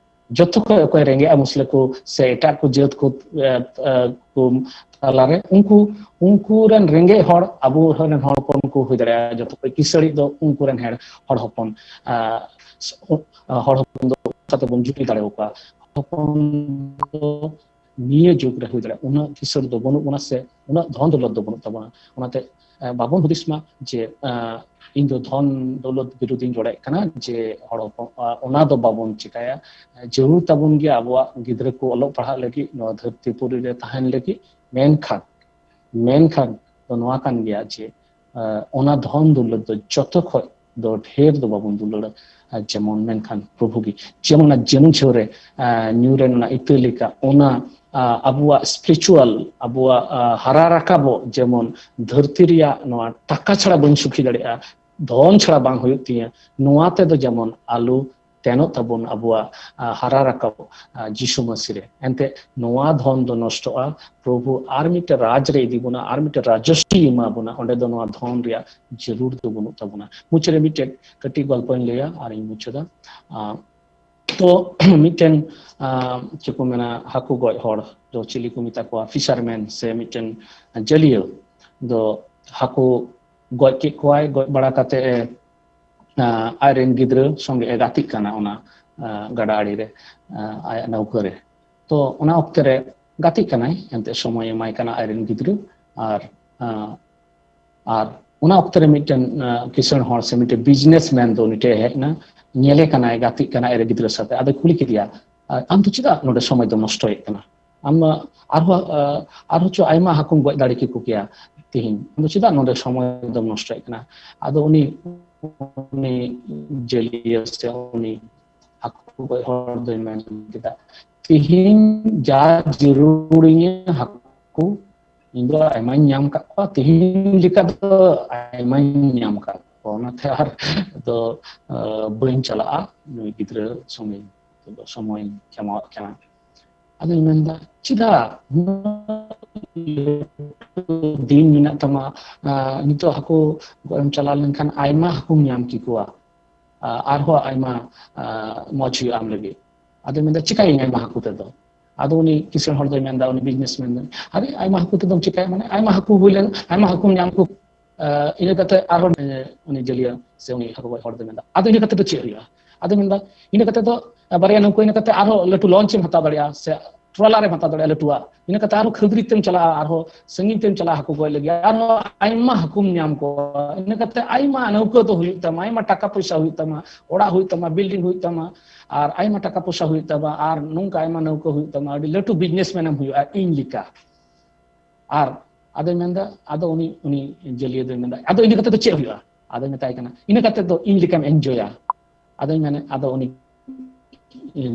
ᱡᱚᱛᱚ ᱠᱷᱚᱡ ᱚᱠᱚᱭ ᱨᱮᱸᱜᱮᱡᱼᱟ ᱢᱩᱥᱞᱟᱹ ᱠᱚ ᱥᱮ ᱮᱴᱟᱜ ᱠᱚ ᱡᱟᱹᱛ ᱠᱚ, ᱮ, ᱮ, ᱠᱚ ᱛᱟᱞᱟᱨᱮ, ᱩᱱᱠᱩ, ᱩᱱᱠᱩ ᱨᱮᱱ ᱨᱮᱸᱜᱮᱡ ᱦᱚᱲ ᱟᱵᱚ ᱨᱮᱱ ᱦᱚᱲ ᱦᱚᱯᱚᱱ ᱠᱚ ᱦᱩᱭ ᱫᱟᱲᱮᱭᱟᱜᱼᱟ, ᱡᱚᱛᱚ ᱠᱷᱚᱡ ᱠᱤᱥᱟᱹᱲᱤᱡ ᱫᱚ ᱩᱱᱠᱩ ᱨᱮᱱ ᱦᱮᱲ-, ᱦᱚᱲ ᱦᱚᱯᱚᱱ, ᱟ, ᱦᱚᱲ ᱦᱚᱯᱚᱱ ᱫᱚ ᱚᱱᱠᱟ ᱛᱮᱵᱚᱱ ᱡᱩᱴᱤ ᱫᱟᱲᱮ ᱟᱠᱚᱣᱟ᱾ ᱦᱚᱲ ᱦᱚᱯᱚᱱ ᱫᱚ ᱱᱤᱭᱟᱹ ᱡᱩᱜᱽ ᱨᱮ ᱦᱩᱭ ᱫᱟᱲᱮᱭᱟᱜᱼᱟ, ᱩᱱᱟᱹᱜ ᱠᱤᱥᱟᱹᱬ ᱫᱚ ᱵᱟᱹᱱᱩᱜ ᱵᱚᱱᱟ ᱥᱮ ᱩᱱᱟᱹᱜ ᱫᱷᱚᱱ ᱫᱚᱞᱚᱛ ᱫᱚ ᱵᱟᱹᱱᱩᱜ ᱛᱟᱵᱚᱱᱟ᱾ ᱚᱱᱟᱛᱮ ᱵᱟᱵᱚᱱ ᱦᱩᱫᱤᱥ ᱢᱟ ᱡᱮ ᱤᱧ ᱫᱚ ᱫᱷᱚᱱ ᱫᱚᱞᱚᱛ ᱵᱤᱨᱩᱫᱷᱤᱧ ᱨᱚᱲᱮᱫ ᱠᱟᱱᱟ, ᱡᱮ ᱦᱚᱲ ᱦᱚᱯᱚᱱ ᱚᱱᱟ ᱫᱚ ᱵᱟᱵᱚᱱ ᱪᱤᱠᱟᱹᱭᱟ᱾ ᱡᱟᱹᱨᱩᱲ ᱛᱟᱵᱚᱱ ᱜᱮᱭᱟ ᱟᱵᱚᱣᱟᱜ ᱜᱤᱫᱽᱨᱟᱹ ᱠᱚ ᱚᱞᱚᱜ ᱯᱟᱲᱦᱟᱜ ᱞᱟᱹᱜᱤᱫ, ᱱᱚᱣᱟ ᱫᱷᱟᱹᱨᱛᱤ ᱯᱩᱨᱤ ᱨᱮ ᱛᱟᱦᱮᱱ ᱞᱟᱹᱜᱤᱫ᱾ ᱢᱮᱱᱠᱷᱟᱱ ᱢᱮᱱᱠᱷᱟᱱ ᱫᱚ ᱱᱚᱣᱟ ᱠᱟᱱ ᱜᱮᱭᱟ ᱡᱮ ᱚᱱᱟ ᱫᱷᱚᱱ ᱫᱩᱞᱟᱹᱲ ᱫᱚ ᱡᱚᱛᱚ ᱠᱷᱚᱡ ᱫᱚ ᱰᱷᱮᱨ ᱫᱚ ᱵᱟᱵᱚᱱ ᱫᱩᱞᱟᱹᱲᱟ᱾ ᱡᱮᱢᱚᱱ ᱢᱮᱱᱠᱷᱟᱱ ᱯᱨᱚᱵᱷᱩ ᱜᱮ, ᱡᱮᱢᱚᱱ ᱚᱱᱟ ᱡᱟᱹᱱᱩᱢ ᱡᱷᱟᱹᱣ ᱨᱮ ᱧᱩᱨ ᱮᱱ ᱚᱱᱟ ᱤᱛᱟᱹ ᱞᱮᱠᱟ, ᱚᱱᱟ ᱟᱵᱚᱣᱟᱜ ᱥᱯᱤᱨᱤᱪᱩᱣᱟᱞ, ᱟᱵᱚᱣᱟᱜ ᱦᱟᱨᱟ ᱨᱟᱠᱟᱵᱚᱜ, ᱡᱮᱢᱚᱱ ᱫᱷᱟᱹᱨᱛᱤ ᱨᱮᱭᱟᱜ ᱱᱚᱣᱟ ᱴᱟᱠᱟ ᱪᱷᱟᱲᱟ ᱵᱟᱹᱧ ᱥᱩᱠᱷᱤ ᱫᱟᱲᱮᱭᱟᱜᱼᱟ, ᱫᱷᱚᱱ ᱪᱷᱟᱲᱟ ᱵᱟᱝ ᱦᱩᱭᱩᱜ ᱛᱤᱧᱟᱹ, ᱱᱚᱣᱟ ᱛᱮᱫᱚ ᱡᱮᱢᱚᱱ ᱟᱞᱚ ᱛᱮᱱᱚᱜ ᱛᱟᱵᱚᱱ ᱟᱵᱚᱣᱟᱜ ᱦᱟᱨᱟ ᱨᱟᱠᱟᱵ ᱡᱤᱥᱩ ᱢᱟᱹᱥᱤ ᱨᱮ᱾ ᱮᱱᱛᱮ ᱱᱚᱣᱟ ᱫᱷᱚᱱ ᱫᱚ ᱱᱚᱥᱴᱚᱜᱼᱟ, ᱯᱨᱚᱵᱷᱩ ᱟᱨ ᱢᱤᱫᱴᱮᱱ ᱨᱟᱡᱽ ᱨᱮ ᱤᱫᱤ ᱵᱚᱱᱟ, ᱟᱨ ᱢᱤᱫᱴᱮᱱ ᱨᱟᱡᱚᱥᱤ ᱮᱢᱟ ᱵᱚᱱᱟ, ᱚᱸᱰᱮ ᱫᱚ ᱱᱚᱣᱟ ᱫᱷᱚᱱ ᱨᱮᱭᱟᱜ ᱡᱟᱹᱨᱩᱲ ᱫᱚ ᱵᱟᱹᱱᱩᱜ ᱛᱟᱵᱚᱱᱟ᱾ ᱢᱩᱪᱟᱹᱫ ᱨᱮ ᱢᱤᱫᱴᱮᱱ ᱠᱟᱹᱴᱤᱡ ᱜᱚᱞᱯᱚᱧ ᱞᱟᱹᱭᱟ ᱟᱨ ᱤᱧ ᱢᱩᱪᱟᱹᱫᱟ᱾ ᱛᱚ ᱢᱤᱫᱴᱮᱱ ᱪᱮᱫ ᱠᱚ ᱢᱮᱱᱟ, ᱦᱟᱹᱠᱩ ᱜᱚᱡ ᱦᱚᱲ ᱫᱚ ᱪᱤᱞᱤ ᱠᱚ ᱢᱮᱛᱟ ᱠᱚᱣᱟ, ᱯᱷᱤᱥᱟᱨᱢᱮᱱ ᱥᱮ ᱢᱤᱫᱴᱮᱱ ᱡᱟᱹᱞᱤᱭᱟᱹ ᱫᱚ ᱦᱟᱹᱠᱩ ᱜᱚᱡ ᱠᱮᱫ ᱠᱚᱣᱟᱭ᱾ ᱜᱚᱡ ᱵᱟᱲᱟ ᱠᱟᱛᱮ ᱮ ᱟᱡᱨᱮᱱ ᱜᱤᱫᱽᱨᱟᱹ ᱥᱚᱸᱜᱮ ᱮ ᱜᱟᱛᱮᱜ ᱠᱟᱱᱟ ᱚᱱᱟ ᱜᱟᱰᱟ ᱟᱲᱮ ᱨᱮ, ᱟᱭᱟᱜ ᱱᱟᱹᱣᱠᱟᱹ ᱨᱮ᱾ ᱛᱚ ᱚᱱᱟ ᱚᱠᱛᱮ ᱨᱮ ᱜᱟᱛᱮᱜ ᱠᱟᱱᱟᱭ, ᱮᱱᱛᱮ ᱥᱚᱢᱚᱭ ᱮᱢᱟᱭ ᱠᱟᱱᱟ ᱟᱡᱨᱮᱱ ᱜᱤᱫᱽᱨᱟᱹ᱾ ᱟᱨ ᱟᱨ ᱚᱱᱟ ᱚᱠᱛᱮ ᱨᱮ ᱢᱤᱫᱴᱮᱱ ᱠᱤᱥᱟᱹᱬ ᱦᱚᱲ ᱥᱮ ᱢᱤᱫᱴᱮᱱ ᱵᱤᱡᱽᱱᱮᱥ ᱢᱮᱱ ᱫᱚ ᱩᱱᱤ ᱴᱷᱮᱱ ᱦᱮᱡ ᱮᱱᱟ, ᱧᱮᱞᱮ ᱠᱟᱱᱟᱭ ᱜᱟᱛᱮᱜ ᱠᱟᱱᱟ ᱟᱡᱨᱮᱱ ᱜᱤᱫᱽᱨᱟᱹ ᱥᱟᱛᱮ᱾ ᱟᱫᱚᱭ ᱠᱩᱞᱤ ᱠᱮᱫᱮᱭᱟ, "ᱟᱢ ᱫᱚ ᱪᱮᱫᱟᱜ ᱱᱚᱰᱮ ᱥᱚᱢᱚᱭ ᱫᱚᱢ ᱱᱚᱥᱴᱚᱭᱮᱫ ᱠᱟᱱᱟ? ᱟᱢ ᱟᱨᱦᱚᱸ ᱟᱨᱦᱚᱸ ᱪᱚ ᱟᱭᱢᱟ ᱦᱟᱹᱠᱩᱢ ᱜᱚᱡ ᱫᱟᱲᱮ ᱠᱮᱠᱚ ᱠᱮᱭᱟ ᱛᱤᱦᱤᱧ, ᱟᱢ ᱫᱚ ᱪᱮᱫᱟᱜ ᱱᱚᱰᱮ ᱥᱚᱢᱚᱭ ᱫᱚᱢ ᱱᱚᱥᱴᱚᱭᱮᱫ ᱠᱟᱱᱟ?" ᱟᱫᱚ ᱩᱱᱤ ᱩᱱᱤ ᱡᱟᱹᱞᱤᱭᱟᱹ ᱥᱮ ᱩᱱᱤ ᱦᱟᱹᱠᱩ ᱜᱚᱡ ᱦᱚᱲ ᱫᱚᱭ ᱢᱮᱱ ᱠᱮᱫᱟ, "ᱛᱤᱦᱤᱧ ᱡᱟ ᱡᱟᱹᱨᱩᱲᱤᱧᱟᱹ ᱦᱟᱹᱠᱩ, ᱤᱧ ᱫᱚ ᱟᱭᱢᱟᱧ ᱧᱟᱢ ᱠᱟᱜ ᱠᱚᱣᱟ, ᱛᱤᱦᱤᱧ ᱞᱮᱠᱟ ᱫᱚ ᱟᱭᱢᱟᱧ ᱧᱟᱢ ᱠᱟᱜ ᱠᱚᱣᱟ, ᱚᱱᱟᱛᱮ ᱟᱨ ᱫᱚ ᱵᱟᱹᱧ ᱪᱟᱞᱟᱜᱼᱟ, ᱱᱩᱭ ᱜᱤᱫᱽᱨᱟᱹ ᱥᱚᱸᱜᱮ ᱥᱚᱢᱚᱭ ᱮᱢᱟᱣᱟᱫ ᱠᱟᱱᱟ᱾" ᱟᱫᱚᱧ ᱢᱮᱱᱫᱟ, "ᱪᱮᱫᱟᱜ ᱩᱱᱟᱹᱜ ᱫᱤᱱ ᱢᱮᱱᱟᱜ ᱛᱟᱢᱟ? ᱱᱤᱛᱚᱜ ᱦᱟᱹᱠᱩ ᱜᱚᱡ ᱮᱢ ᱪᱟᱞᱟᱣ ᱞᱮᱱᱠᱷᱟᱱ ᱟᱭᱢᱟ ᱦᱟᱹᱠᱩᱢ ᱧᱟᱢ ᱠᱮᱠᱚᱣᱟ, ᱟᱨᱦᱚᱸ ᱟᱭᱢᱟ ᱢᱚᱡᱽ ᱦᱩᱭᱩᱜᱼᱟ ᱟᱢ ᱞᱟᱹᱜᱤᱫ᱾" ᱟᱫᱚᱭ ᱢᱮᱱᱫᱟ, "ᱪᱤᱠᱟᱹᱭᱟᱹᱧ ᱟᱭᱢᱟ ᱦᱟᱹᱠᱩ ᱛᱮᱫᱚ?" ᱟᱫᱚ ᱩᱱᱤ ᱠᱤᱥᱟᱹᱬ ᱦᱚᱲ ᱫᱚᱭ ᱢᱮᱱᱫᱟ, ᱩᱱᱤ ᱵᱤᱡᱽᱱᱮᱥ ᱢᱮᱱ ᱫᱚ, "ᱟᱨᱮ, ᱟᱭᱢᱟ ᱦᱟᱹᱠᱩ ᱛᱮᱫᱚᱢ ᱪᱤᱠᱟᱹᱭᱟ? ᱢᱟᱱᱮ ᱟᱭᱢᱟ ᱦᱟᱹᱠᱩ ᱦᱩᱭ ᱞᱮᱱ, ᱟᱭᱢᱟ ᱦᱟᱹᱠᱩᱢ ᱧᱟᱢ ᱠᱚ, ᱤᱱᱟᱹ ᱠᱟᱛᱮ ᱟᱨᱦᱚᱸ ᱩᱱᱤ ᱡᱟᱹᱞᱤᱭᱟᱹ ᱥᱮ ᱩᱱᱤ ᱦᱟᱹᱠᱩ ᱜᱚᱡ ᱦᱚᱲ ᱫᱚᱭ ᱢᱮᱱᱫᱟ, ᱟᱫᱚ ᱤᱱᱟᱹ ᱠᱟᱛᱮ ᱫᱚ ᱪᱮᱫ ᱦᱩᱭᱩᱜᱼᱟ?" ᱟᱫᱚ ᱢᱮᱱᱫᱟ, "ᱤᱱᱟᱹ ᱠᱟᱛᱮ ᱫᱚ ᱵᱟᱨᱭᱟ ᱱᱟᱹᱣᱠᱟᱹ ᱤᱱᱟᱹ ᱠᱟᱛᱮ ᱟᱨᱦᱚᱸ ᱞᱟᱹᱴᱩ ᱞᱚᱧᱪ ᱮᱢ ᱦᱟᱛᱟᱣ ᱫᱟᱲᱮᱭᱟᱜᱼᱟ, ᱥᱮ ᱴᱨᱚᱞᱟᱨ ᱮᱢ ᱦᱟᱛᱟᱣ ᱫᱟᱲᱮᱭᱟᱜᱼᱟ ᱞᱟᱹᱴᱩᱣᱟᱜ᱾ ᱤᱱᱟᱹ ᱠᱟᱛᱮ ᱟᱨᱦᱚᱸ ᱠᱷᱟᱹᱫᱽᱨᱤ ᱛᱮᱢ ᱪᱟᱞᱟᱜᱼᱟ, ᱟᱨᱦᱚᱸ ᱥᱟᱺᱜᱤᱧ ᱛᱮᱢ ᱪᱟᱞᱟᱜᱼᱟ ᱦᱟᱹᱠᱩ ᱜᱚᱡ ᱞᱟᱹᱜᱤᱫ, ᱟᱨᱦᱚᱸ ᱟᱭᱢᱟ ᱦᱟᱹᱠᱩᱢ ᱧᱟᱢ ᱠᱚᱣᱟ᱾ ᱤᱱᱟᱹ ᱠᱟᱛᱮ ᱟᱭᱢᱟ ᱱᱟᱹᱣᱠᱟᱹ ᱫᱚ ᱦᱩᱭᱩᱜ ᱛᱟᱢᱟ, ᱟᱭᱢᱟ ᱴᱟᱠᱟ ᱯᱚᱭᱥᱟ ᱦᱩᱭᱩᱜ ᱛᱟᱢᱟ, ᱚᱲᱟᱜ ᱦᱩᱭᱩᱜ ᱛᱟᱢᱟ, ᱵᱤᱞᱰᱤᱝ ᱦᱩᱭᱩᱜ ᱛᱟᱢᱟ, ᱟᱨ ᱟᱭᱢᱟ ᱴᱟᱠᱟ ᱯᱚᱭᱥᱟ ᱦᱩᱭᱩᱜ ᱛᱟᱢᱟ, ᱟᱨ ᱱᱚᱝᱠᱟ ᱟᱭᱢᱟ ᱱᱟᱹᱣᱠᱟᱹ ᱦᱩᱭᱩᱜ ᱛᱟᱢᱟ, ᱟᱹᱰᱤ ᱞᱟᱹᱴᱩ ᱵᱤᱡᱽᱱᱮᱥᱢᱮᱱ ᱮᱢ ᱦᱩᱭᱩᱜᱼᱟ ᱤᱧ ᱞᱮᱠᱟ᱾ ᱟᱨ ᱟᱫᱚᱭ ᱢᱮᱱᱫᱟ, ᱟᱫᱚ ᱩᱱᱤ, ᱩᱱᱤ ᱡᱟᱹᱞᱤᱭᱟᱹ ᱫᱚᱭ ᱢᱮᱱᱫᱟ, ᱟᱫᱚ ᱤᱱᱟᱹ ᱠᱟᱛᱮ ᱫᱚ ᱪᱮᱫ ᱦᱩᱭᱩᱜᱼᱟ? ᱟᱫᱚᱭ ᱢᱮᱛᱟᱭ ᱠᱟᱱᱟ, ᱤᱱᱟᱹ ᱠᱟᱛᱮ ᱫᱚ ᱤᱧ ᱞᱮᱠᱟᱢ ᱮᱱᱡᱚᱭᱟ᱾ ᱟᱫᱚᱧ ᱢᱮᱱᱮᱫ, ᱟᱫᱚ ᱩᱱᱤ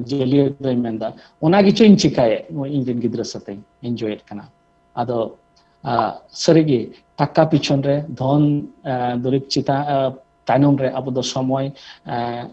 ᱡᱟᱹᱞᱤᱭᱟᱹ ᱫᱚᱭ ᱢᱮᱱᱫᱟ, ᱚᱱᱟ ᱜᱮᱪᱚᱧ ᱪᱤᱠᱟᱭᱮᱫ, ᱱᱩᱭ ᱤᱧ ᱨᱮᱱ ᱜᱤᱫᱽᱨᱟᱹ ᱥᱟᱛᱮᱧ ᱮᱱᱡᱚᱭᱮᱫ ᱠᱟᱱᱟ᱾ ᱟᱫᱚ ᱟ, ᱥᱟᱹᱨᱤᱜᱮ ᱴᱟᱠᱟ ᱯᱤᱪᱷᱚᱱ ᱨᱮ, ᱫᱷᱚᱱ ᱟ, ᱫᱩᱨᱤᱵᱽ ᱪᱮᱛᱟᱱ, ᱟ, ᱛᱟᱭᱱᱚᱢ ᱨᱮ ᱟᱵᱚ ᱫᱚ ᱥᱚᱢᱚᱭ, ᱟ,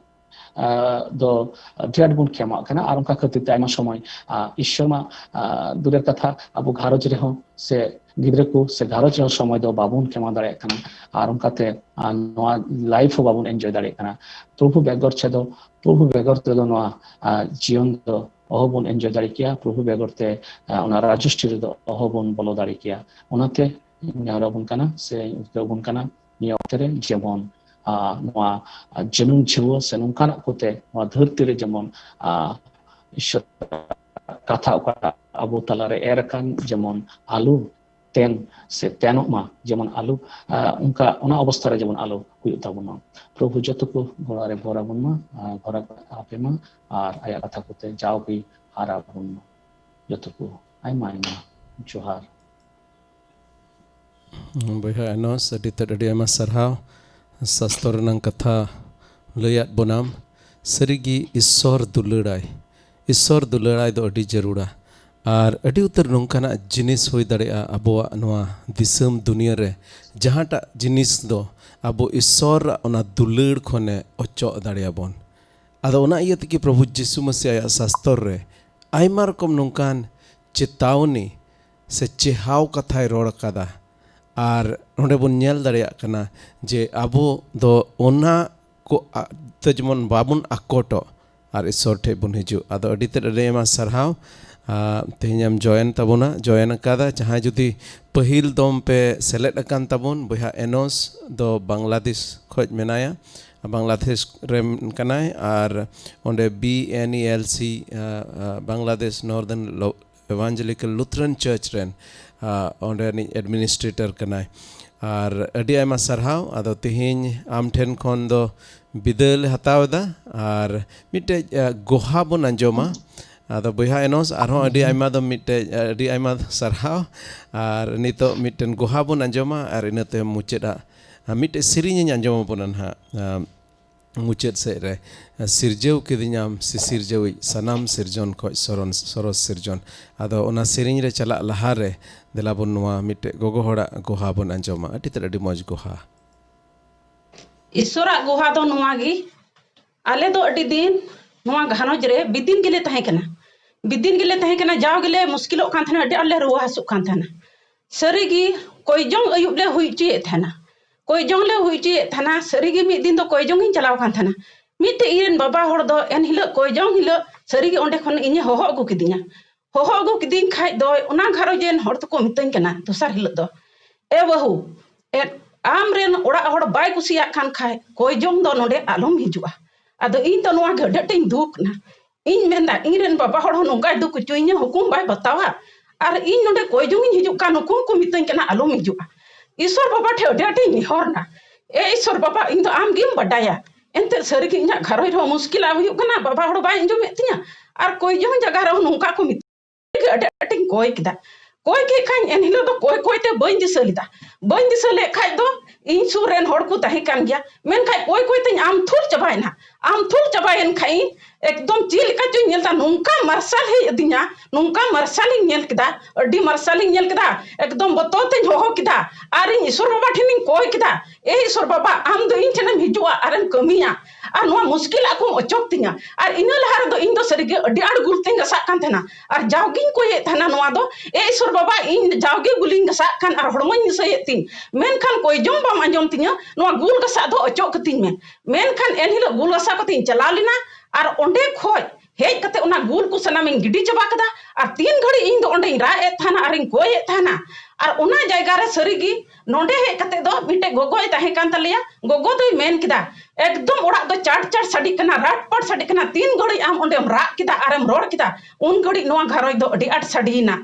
ᱟ, ᱫᱚ ᱟᱹᱰᱤ ᱟᱸᱴ ᱵᱚᱱ ᱠᱷᱮᱢᱟᱜ ᱠᱟᱱᱟ᱾ ᱟᱨ ᱚᱱᱠᱟ ᱠᱷᱟᱹᱛᱤᱨ ᱛᱮ ᱟᱭᱢᱟ ᱥᱚᱢᱚᱭ, ᱟ, ᱤᱥᱥᱚᱨ ᱢᱟ, ᱟ, ᱫᱩᱨᱮᱨ ᱠᱟᱛᱷᱟ, ᱟᱵᱚ ᱜᱷᱟᱨᱚᱸᱡᱽ ᱨᱮᱦᱚᱸ ᱥᱮ ᱜᱤᱫᱽᱨᱟᱹ ᱠᱚ ᱥᱮ ᱜᱷᱟᱨᱚᱸᱡᱽ ᱨᱮᱦᱚᱸ ᱥᱚᱢᱚᱭ ᱫᱚ ᱵᱟᱵᱚᱱ ᱠᱷᱮᱢᱟᱣ ᱫᱟᱲᱮᱭᱟᱜ ᱠᱟᱱᱟ᱾ ᱟᱨ ᱚᱱᱠᱟᱛᱮ, ᱟ, ᱱᱚᱣᱟ ᱞᱟᱭᱤᱯᱷ ᱦᱚᱸ ᱵᱟᱵᱚᱱ ᱮᱱᱡᱚᱭ ᱫᱟᱲᱮᱭᱟᱜ ᱠᱟᱱᱟ᱾ ᱯᱨᱚᱵᱷᱩ ᱵᱮᱜᱚᱨ ᱪᱮᱫ ᱫᱚ, ᱯᱨᱚᱵᱷᱩ ᱵᱮᱜᱚᱨ ᱛᱮᱫᱚ ᱱᱚᱣᱟ, ᱟ, ᱡᱤᱭᱚᱱ ᱫᱚ ᱚᱦᱚ ᱵᱚᱱ ᱮᱱᱡᱚᱭ ᱫᱟᱲᱮ ᱠᱮᱭᱟ, ᱯᱨᱚᱵᱷᱩ ᱵᱮᱜᱚᱨ ᱛᱮ, ᱟ, ᱚᱱᱟ ᱨᱟᱡᱚᱥᱴᱨᱤ ᱨᱮᱫᱚ ᱚᱦᱚ ᱵᱚᱱ ᱵᱚᱞᱚ ᱫᱟᱲᱮ ᱠᱮᱭᱟ᱾ ᱚᱱᱟᱛᱮ ᱱᱮᱦᱚᱨ ᱟᱵᱚᱱ ᱠᱟᱱᱟ ᱥᱮ ᱩᱫᱽᱜᱟᱹᱣ ᱟᱵᱚᱱ ᱠᱟᱱᱟ ᱱᱤᱭᱟᱹ ᱚᱠᱛᱮ ᱨᱮ, ᱡᱮᱢᱚᱱ, ᱟ, ᱱᱚᱣᱟ ᱡᱟᱹᱱᱩᱢ ᱡᱷᱟᱹᱣᱟᱹ ᱥᱮ ᱱᱚᱝᱠᱟᱱᱟᱜ ᱠᱚᱛᱮ ᱱᱚᱣᱟ ᱫᱷᱟᱹᱨᱛᱤ ᱨᱮ ᱡᱮᱢᱚᱱ, ᱟ, ᱤᱥᱥᱚᱨ ᱠᱟᱛᱷᱟ ᱚᱠᱟᱴᱟᱜ ᱟᱵᱚ ᱛᱟᱞᱟᱨᱮ ᱮᱨ ᱟᱠᱟᱱ, ᱡᱮᱢᱚᱱ ᱟᱞᱚ ᱛᱮᱱ ᱥᱮ ᱛᱮᱱᱚᱜ ᱢᱟ, ᱡᱮᱢᱚᱱ ᱟᱞᱚ, ᱟ, ᱚᱱᱠᱟ, ᱚᱱᱟ ᱚᱵᱚᱥᱛᱷᱟ ᱨᱮ ᱡᱮᱢᱚᱱ ᱟᱞᱚ ᱦᱩᱭᱩᱜ ᱛᱟᱵᱚᱱ ᱢᱟ᱾ ᱯᱨᱚᱵᱷᱩ ᱡᱚᱛᱚ ᱠᱚ ᱜᱚᱲᱟ ᱨᱮ ᱵᱷᱚᱨ ᱟᱵᱚᱱ ᱢᱟ, ᱟᱨ ᱵᱷᱚᱨ ᱟᱯᱮ ᱢᱟ, ᱟᱨ ᱟᱭᱟᱜ ᱠᱟᱛᱷᱟ ᱠᱚᱛᱮ ᱡᱟᱣᱜᱮ ᱦᱟᱨᱟ ᱟᱵᱚᱱ ᱢᱟ᱾ ᱡᱚᱛᱚ ᱠᱚ ᱟᱭᱢᱟ ᱟᱭᱢᱟ ᱡᱚᱦᱟᱨ᱾ ᱵᱚᱭᱦᱟ ᱮᱱᱚᱥ, ᱟᱹᱰᱤ ᱛᱮᱫ ᱟᱹᱰᱤ ᱟᱭᱢᱟ ᱥᱟᱨᱦᱟᱣ ᱥᱟᱥᱛᱚᱨ ᱨᱮᱱᱟᱝ ᱠᱟᱛᱷᱟ ᱞᱟᱹᱭᱟᱫ ᱵᱚᱱᱟᱢ᱾ ᱥᱟᱹᱨᱤᱜᱮ ᱤᱥᱥᱚᱨ ᱫᱩᱞᱟᱹᱲᱟᱭ, ᱤᱥᱥᱚᱨ ᱫᱩᱞᱟᱹᱲᱟᱭ ᱫᱚ ᱟᱹᱰᱤ ᱡᱟᱹᱨᱩᱲᱟ᱾ ᱟᱨ ᱟᱹᱰᱤ ᱩᱛᱟᱹᱨ ᱱᱚᱝᱠᱟᱱᱟᱜ ᱡᱤᱱᱤᱥ ᱦᱩᱭ ᱫᱟᱲᱮᱭᱟᱜᱼᱟ ᱟᱵᱚᱣᱟᱜ ᱱᱚᱣᱟ ᱫᱤᱥᱚᱢ ᱫᱩᱱᱤᱭᱟᱹ ᱨᱮ, ᱡᱟᱦᱟᱸᱴᱟᱜ ᱡᱤᱱᱤᱥ ᱫᱚ ᱟᱵᱚ ᱤᱥᱥᱚᱨᱟᱜ ᱚᱱᱟ ᱫᱩᱞᱟᱹᱲ ᱠᱷᱚᱱᱮ ᱚᱪᱚᱜ ᱫᱟᱲᱮᱭᱟᱵᱚᱱ᱾ ᱟᱫᱚ ᱚᱱᱟ ᱤᱭᱟᱹ ᱛᱮᱜᱮ ᱯᱨᱚᱵᱷᱩ ᱡᱤᱥᱩ ᱢᱟᱹᱥᱤ ᱟᱭᱟᱜ ᱥᱟᱥᱛᱚᱨ ᱨᱮ ᱟᱭᱢᱟ ᱨᱚᱠᱚᱢ ᱱᱚᱝᱠᱟᱱ ᱪᱮᱛᱟᱣᱱᱤ ᱥᱮ ᱪᱮᱦᱟᱣ ᱠᱟᱛᱷᱟᱭ ᱨᱚᱲ ᱟᱠᱟᱫᱟ᱾ ᱟᱨ ᱱᱚᱰᱮ ᱵᱚᱱ ᱧᱮᱞ ᱫᱟᱲᱮᱭᱟᱜ ᱠᱟᱱᱟ ᱡᱮ ᱟᱵᱚ ᱫᱚ ᱚᱱᱟ ᱠᱚ ᱟ-, ᱛᱮ ᱡᱮᱢᱚᱱ ᱵᱟᱵᱚᱱ ᱟᱠᱚᱴᱚᱜ ᱟᱨ ᱤᱥᱥᱚᱨ ᱴᱷᱮᱡ ᱵᱚᱱ ᱦᱤᱡᱩᱜ᱾ ᱟᱫᱚ ᱟᱹᱰᱤ ᱛᱮᱫ ᱟᱹᱰᱤ ᱟᱭᱢᱟ ᱥᱟᱨᱦᱟᱣ, ᱟ, ᱛᱮᱦᱮᱧ ᱮᱢ ᱡᱚᱭᱮᱱ ᱛᱟᱵᱚᱱᱟ, ᱡᱚᱭᱮᱱ ᱟᱠᱟᱫᱟ᱾ ᱡᱟᱦᱟᱸᱭ ᱡᱩᱫᱤ ᱯᱟᱹᱦᱤᱞ ᱫᱚᱢ ᱯᱮ ᱥᱮᱞᱮᱫ ᱟᱠᱟᱱ ᱛᱟᱵᱚᱱ, ᱵᱚᱭᱦᱟ ᱮᱱᱚᱥ ᱫᱚ ᱵᱟᱝᱞᱟᱫᱮᱥ ᱠᱷᱚᱡ ᱢᱮᱱᱟᱭᱟ, ᱵᱟᱝᱞᱟᱫᱮᱥ ᱨᱮᱱ ᱠᱟᱱᱟᱭ, ᱟᱨ ᱚᱸᱰᱮ B N E L C, Bangladesh northern evangelical Lutheran church ᱨᱮᱱ ᱚᱸᱰᱮᱱᱤᱡ ᱮᱰᱢᱤᱱᱤᱥᱴᱨᱮᱴᱚᱨ ᱠᱟᱱᱟᱭ᱾ ᱟᱨ ᱟᱹᱰᱤ ᱟᱭᱢᱟ ᱥᱟᱨᱦᱟᱣ᱾ ᱟᱫᱚ ᱛᱮᱦᱮᱧ ᱟᱢ ᱴᱷᱮᱱ ᱠᱷᱚᱱ ᱫᱚ ᱵᱤᱫᱟᱹᱭ ᱞᱮ ᱦᱟᱛᱟᱣ ᱮᱫᱟ, ᱟᱨ ᱢᱤᱫᱴᱮᱡ ᱜᱚᱦᱟ ᱵᱚᱱ ᱟᱸᱡᱚᱢᱟ᱾ ᱟᱫᱚ ᱵᱚᱭᱦᱟ ᱮᱱᱚᱥ, ᱟᱨᱦᱚᱸ ᱟᱹᱰᱤ ᱟᱭᱢᱟ ᱫᱚ ᱢᱤᱫᱴᱮᱡ ᱟᱹᱰᱤ ᱟᱭᱢᱟ ᱥᱟᱨᱦᱟᱣ᱾ ᱟᱨ ᱱᱤᱛᱚᱜ ᱢᱤᱫᱴᱮᱱ ᱜᱚᱦᱟ ᱵᱚᱱ ᱟᱸᱡᱚᱢᱟ, ᱟᱨ ᱤᱱᱟᱹ ᱛᱟᱭᱚᱢ ᱢᱩᱪᱟᱹᱫ ᱟᱜ ᱢᱤᱫᱴᱮᱡ ᱥᱮᱨᱮᱧ ᱤᱧ ᱟᱸᱡᱚᱢ ᱟᱵᱚᱱᱟ ᱱᱟᱦᱟᱜ᱾ ᱢᱩᱪᱟᱹᱫ ᱥᱮᱫ ᱨᱮ, ᱥᱤᱨᱡᱟᱹᱣ ᱠᱤᱫᱤᱧᱟᱢ ᱥᱤᱥᱤᱨᱡᱟᱹᱣᱤᱡ, ᱥᱟᱱᱟᱢ ᱥᱤᱨᱡᱚᱱ ᱠᱷᱚᱡ ᱥᱚᱨᱚᱱ ᱥᱚᱨᱚᱥ ᱥᱤᱨᱡᱚᱱ᱾ ᱟᱫᱚ ᱚᱱᱟ ᱥᱮᱨᱮᱧ ᱨᱮ ᱪᱟᱞᱟᱜ ᱞᱟᱦᱟ ᱨᱮ ᱫᱮᱞᱟ ᱵᱚᱱ ᱱᱚᱣᱟ ᱢᱤᱫᱴᱮᱡ ᱜᱚᱜᱚ ᱦᱚᱲᱟᱜ ᱜᱚᱦᱟ ᱵᱚᱱ ᱟᱸᱡᱚᱢᱟ᱾ ᱟᱹᱰᱤ ᱛᱮᱫ ᱟᱹᱰᱤ ᱢᱚᱡᱽ ᱜᱚᱦᱟ᱾ ᱤᱥᱚᱨᱟᱜ ᱜᱚᱦᱟ ᱫᱚ ᱱᱚᱣᱟ ᱜᱮ, ᱟᱞᱮ ᱫᱚ ᱟᱹᱰᱤ ᱫᱤᱱ ᱱᱚᱣᱟ ᱜᱷᱟᱨᱚᱸᱡᱽ ᱨᱮ ᱵᱤᱫᱤᱱ ᱜᱮᱞᱮ ᱛᱟᱦᱮᱸ ᱠᱟᱱᱟ᱾ ᱵᱤᱫᱤᱱ ᱜᱮᱞᱮ ᱛᱟᱦᱮᱸ ᱠᱟᱱᱟ, ᱡᱟᱣ ᱜᱮᱞᱮ ᱢᱩᱥᱠᱤᱞᱚᱜ ᱠᱟᱱ ᱛᱟᱦᱮᱱᱟ, ᱟᱹᱰᱤ ᱟᱸᱴ ᱞᱮ ᱨᱩᱣᱟᱹ ᱦᱟᱹᱥᱩᱜ ᱠᱟᱱ ᱛᱟᱦᱮᱱᱟ᱾ ᱥᱟᱹᱨᱤᱜᱮ ᱠᱚᱭᱡᱚᱝ ᱟᱹᱭᱩᱵ ᱞᱮ ᱦᱩᱭ ᱦᱚᱪᱚᱭᱮᱫ ᱛᱟᱦᱮᱱᱟ, ᱠᱚᱭᱡᱚᱝ ᱞᱮ ᱦᱩᱭ ᱦᱚᱪᱚᱭᱮᱫ ᱛᱟᱦᱮᱱᱟ᱾ ᱥᱟᱹᱨᱤᱜᱮ ᱢᱤᱫ ᱫᱤᱱ ᱫᱚ ᱠᱚᱭᱡᱚᱝ ᱤᱧ ᱪᱟᱞᱟᱣ ᱠᱟᱱ ᱛᱟᱦᱮᱱᱟ᱾ ᱢᱤᱫᱴᱮᱡ ᱤᱧ ᱨᱮᱱ ᱵᱟᱵᱟ ᱦᱚᱲ ᱫᱚ ᱮᱱ ᱦᱤᱞᱳᱜ ᱠᱚᱭᱡᱚᱝ ᱦᱤᱞᱳᱜ ᱥᱟᱹᱨᱤᱜᱮ ᱚᱸᱰᱮ ᱠᱷᱚᱱ ᱤᱧᱮ ᱦᱚᱦᱚ ᱟᱹᱜᱩ ᱠᱤᱫᱤᱧᱟ᱾ ᱦᱚᱦᱚ ᱟᱹᱜᱩ ᱠᱤᱫᱤᱧ ᱠᱷᱟᱡ ᱫᱚᱭ, ᱚᱱᱟ ᱜᱷᱟᱨᱚᱸᱡᱽ ᱨᱮᱱ ᱦᱚᱲ ᱫᱚᱠᱚ ᱢᱤᱛᱟᱹᱧ ᱠᱟᱱᱟ ᱫᱚᱥᱟᱨ ᱦᱤᱞᱳᱜ ᱫᱚ, "ᱮ ᱵᱟᱹᱦᱩ, ᱮ, ᱟᱢ ᱨᱮᱱ ᱚᱲᱟᱜ ᱦᱚᱲ ᱵᱟᱭ ᱠᱩᱥᱤᱭᱟᱜ ᱠᱟᱱ ᱠᱷᱟᱡ ᱠᱚᱭᱡᱚᱝ ᱫᱚ ᱱᱚᱰᱮ ᱟᱞᱚᱢ ᱦᱤᱡᱩᱜᱼᱟ᱾" ᱟᱫᱚ ᱤᱧ ᱫᱚ ᱱᱚᱣᱟ ᱜᱮ ᱟᱹᱰᱤ ᱟᱸᱴᱤᱧ ᱫᱩᱠ ᱮᱱᱟ᱾ ᱤᱧ ᱢᱮᱱᱫᱟ, ᱤᱧ ᱨᱮᱱ ᱵᱟᱵᱟ ᱦᱚᱲ ᱦᱚᱸ ᱱᱚᱝᱠᱟᱭ ᱫᱩᱠ ᱦᱚᱪᱚᱧᱟ, ᱦᱩᱠᱩᱢ ᱵᱟᱭ ᱵᱟᱛᱟᱣᱟ, ᱟᱨ ᱤᱧ ᱱᱚᱰᱮ ᱠᱚᱭᱡᱚᱝ ᱤᱧ ᱦᱤᱡᱩᱜ ᱠᱟᱱ, ᱦᱩᱠᱩᱢ ᱠᱚ ᱢᱤᱛᱟᱹᱧ ᱠᱟᱱᱟ ᱟᱞᱚᱢ ᱦᱤᱡᱩᱜᱼᱟ᱾ ᱤᱥᱚᱨ ᱵᱟᱵᱟ ᱴᱷᱮᱱ ᱟᱹᱰᱤ ᱟᱸᱴᱤᱧ ᱱᱮᱦᱚᱨ ᱮᱱᱟ, "ᱮ ᱤᱥᱚᱨ ᱵᱟᱵᱟ, ᱤᱧ ᱫᱚ ᱟᱢ ᱜᱮᱢ ᱵᱟᱰᱟᱭᱟ, ᱮᱱᱛᱮᱫ ᱥᱟᱹᱨᱤᱜᱮ ᱤᱧᱟᱹᱜ ᱜᱷᱟᱨᱚᱸᱡᱽ ᱨᱮᱦᱚᱸ ᱢᱩᱥᱠᱤᱞᱟ ᱦᱩᱭᱩᱜ ᱠᱟᱱᱟ, ᱵᱟᱵᱟ ᱦᱚᱲ ᱵᱟᱭ ᱟᱸᱡᱚᱢᱮᱫ ᱛᱤᱧᱟ, ᱟᱨ ᱠᱚᱭᱡᱚᱝ ᱡᱟᱭᱜᱟ ᱨᱮᱦᱚᱸ ᱱᱚᱝᱠᱟ ᱠᱚ ᱢᱤᱛᱟᱹᱧᱟ᱾" ᱟᱹᱰᱤ ᱟᱸᱴᱤᱧ ᱠᱚᱭ ᱠᱮᱫᱟ᱾ ᱠᱚᱭ ᱠᱮᱫ ᱠᱷᱟᱱ ᱮᱱᱦᱤᱞᱳᱜ ᱫᱚ ᱠᱚᱭ ᱠᱚᱭ ᱛᱮ ᱵᱟᱹᱧ ᱫᱤᱥᱟᱹ ᱞᱮᱫᱟ᱾ ᱵᱟᱹᱧ ᱫᱤᱥᱟᱹ ᱞᱮᱫ ᱠᱷᱟᱡ ᱫᱚ ᱤᱧ ᱥᱩᱨ ᱨᱮᱱ ᱦᱚᱲ ᱠᱚ ᱛᱟᱦᱮᱸ ᱠᱟᱱ ᱜᱮᱭᱟ, ᱢᱮᱱᱠᱷᱟᱡ ᱠᱚᱭ ᱠᱚᱭ ᱛᱮᱧ ᱟᱢ ᱛᱷᱩᱞ ᱪᱟᱵᱟᱭᱮᱱᱟ᱾ ᱟᱢ ᱛᱷᱩᱞ ᱪᱟᱵᱟᱭᱮᱱ ᱠᱷᱟᱡ ᱤᱧ ᱮᱠᱫᱚᱢ ᱪᱮᱫ ᱞᱮᱠᱟ ᱪᱚᱧ ᱧᱮᱞ ᱮᱫᱟ, ᱱᱚᱝᱠᱟ ᱢᱟᱨᱥᱟᱞ ᱦᱮᱡ ᱟᱹᱫᱤᱧᱟ, ᱱᱚᱝᱠᱟ ᱢᱟᱨᱥᱟᱞᱤᱧ ᱧᱮᱞ ᱠᱮᱫᱟ, ᱟᱹᱰᱤ ᱢᱟᱨᱥᱟᱞᱤᱧ ᱧᱮᱞ ᱠᱮᱫᱟ᱾ ᱮᱠᱫᱚᱢ ᱵᱚᱛᱚᱨ ᱛᱮᱧ ᱦᱚᱦᱚ ᱠᱮᱫᱟ, ᱟᱨ ᱤᱧ ᱤᱥᱚᱨ ᱵᱟᱵᱟ ᱴᱷᱮᱱᱤᱧ ᱠᱚᱭ ᱠᱮᱫᱟ, "ᱮ ᱤᱥᱚᱨ ᱵᱟᱵᱟ, ᱟᱢ ᱫᱚ ᱤᱧ ᱴᱷᱮᱱᱮᱢ ᱦᱤᱡᱩᱜᱼᱟ ᱟᱨᱮᱢ ᱠᱟᱹᱢᱤᱭᱟ, ᱟᱨ ᱱᱚᱣᱟ ᱢᱩᱥᱠᱤᱞᱟᱜ ᱠᱚᱢ ᱚᱪᱚᱜ ᱛᱤᱧᱟ᱾" ᱟᱨ ᱤᱱᱟᱹ ᱞᱟᱦᱟ ᱨᱮᱫᱚ ᱤᱧ ᱫᱚ ᱥᱟᱹᱨᱤᱜᱮ ᱟᱹᱰᱤ ᱟᱸᱴ ᱜᱩᱞ ᱛᱮᱧ ᱜᱷᱟᱥᱟᱜ ᱠᱟᱱ ᱛᱟᱦᱮᱱᱟ, ᱟᱨ ᱡᱟᱣᱜᱮᱧ ᱠᱚᱭᱮᱫ ᱛᱟᱦᱮᱱᱟ ᱱᱚᱣᱟ ᱫᱚ, "ᱮ ᱤᱥᱚᱨ ᱵᱟᱵᱟ, ᱤᱧ ᱡᱟᱣᱜᱮ ᱜᱩᱞᱤᱧ ᱜᱷᱟᱥᱟᱜ ᱠᱟᱱ ᱟᱨ ᱦᱚᱲᱢᱚᱧ ᱱᱤᱥᱟᱹᱭᱮᱫ ᱛᱤᱧ, ᱢᱮᱱᱠᱷᱟᱱ ᱠᱚᱭᱡᱚᱝ ᱵᱟᱢ ᱟᱸᱡᱚᱢ ᱛᱤᱧᱟ, ᱱᱚᱣᱟ ᱜᱩᱞ ᱜᱷᱟᱥᱟᱜ ᱫᱚ ᱚᱪᱚᱜ ᱠᱟᱹᱛᱤᱧ ᱢᱮ᱾" ᱢᱮᱱᱠᱷᱟᱱ ᱮᱱᱦᱤᱞᱳᱜ ᱜᱩᱞ ᱜᱷᱟᱥᱟᱣ ᱠᱟᱛᱮᱧ ᱪᱟᱞᱟᱣ ᱞᱮᱱᱟ, ᱟᱨ ᱚᱸᱰᱮ ᱠᱷᱚᱡ ᱦᱮᱡ ᱠᱟᱛᱮ ᱚᱱᱟ ᱜᱩᱞ ᱠᱚ ᱥᱟᱱᱟᱢᱤᱧ ᱜᱤᱰᱤ ᱪᱟᱵᱟ ᱠᱮᱫᱟ᱾ ᱟᱨ ᱛᱤᱱ ᱜᱷᱟᱹᱲᱤᱡ ᱤᱧ ᱫᱚ ᱚᱸᱰᱮᱧ ᱨᱟᱜ ᱮᱫ ᱛᱟᱦᱮᱱᱟ ᱟᱨᱤᱧ ᱠᱚᱭ ᱮᱫ ᱛᱟᱦᱮᱱᱟ᱾ ᱟᱨ ᱚᱱᱟ ᱡᱟᱭᱜᱟ ᱨᱮ ᱥᱟᱹᱨᱤᱜᱮ ᱱᱚᱸᱰᱮ ᱦᱮᱡ ᱠᱟᱛᱮ ᱫᱚ ᱢᱤᱫᱴᱮᱡ ᱜᱚᱜᱚᱭ ᱛᱟᱦᱮᱸ ᱠᱟᱱ ᱛᱟᱞᱮᱭᱟ᱾ ᱜᱚᱜᱚ ᱫᱚᱭ ᱢᱮᱱ ᱠᱮᱫᱟ, "ᱮᱠᱫᱚᱢ ᱚᱲᱟᱜ ᱫᱚ ᱪᱟᱴ ᱪᱟᱴ ᱥᱟᱰᱮ ᱠᱟᱱᱟ, ᱨᱟᱴ ᱯᱟᱴ ᱥᱟᱰᱮ ᱠᱟᱱᱟ, ᱛᱤᱱ ᱜᱷᱟᱹᱲᱤᱡ ᱟᱢ ᱚᱸᱰᱮᱢ ᱨᱟᱜ ᱠᱮᱫᱟ ᱟᱨᱮᱢ ᱨᱚᱲ ᱠᱮᱫᱟ, ᱩᱱ ᱜᱷᱟᱹᱲᱤᱡ ᱱᱚᱣᱟ ᱜᱷᱟᱨᱚᱸᱡᱽ ᱫᱚ ᱟᱹᱰᱤ ᱟᱸᱴ ᱥᱟᱰᱮᱭᱮᱱᱟ᱾"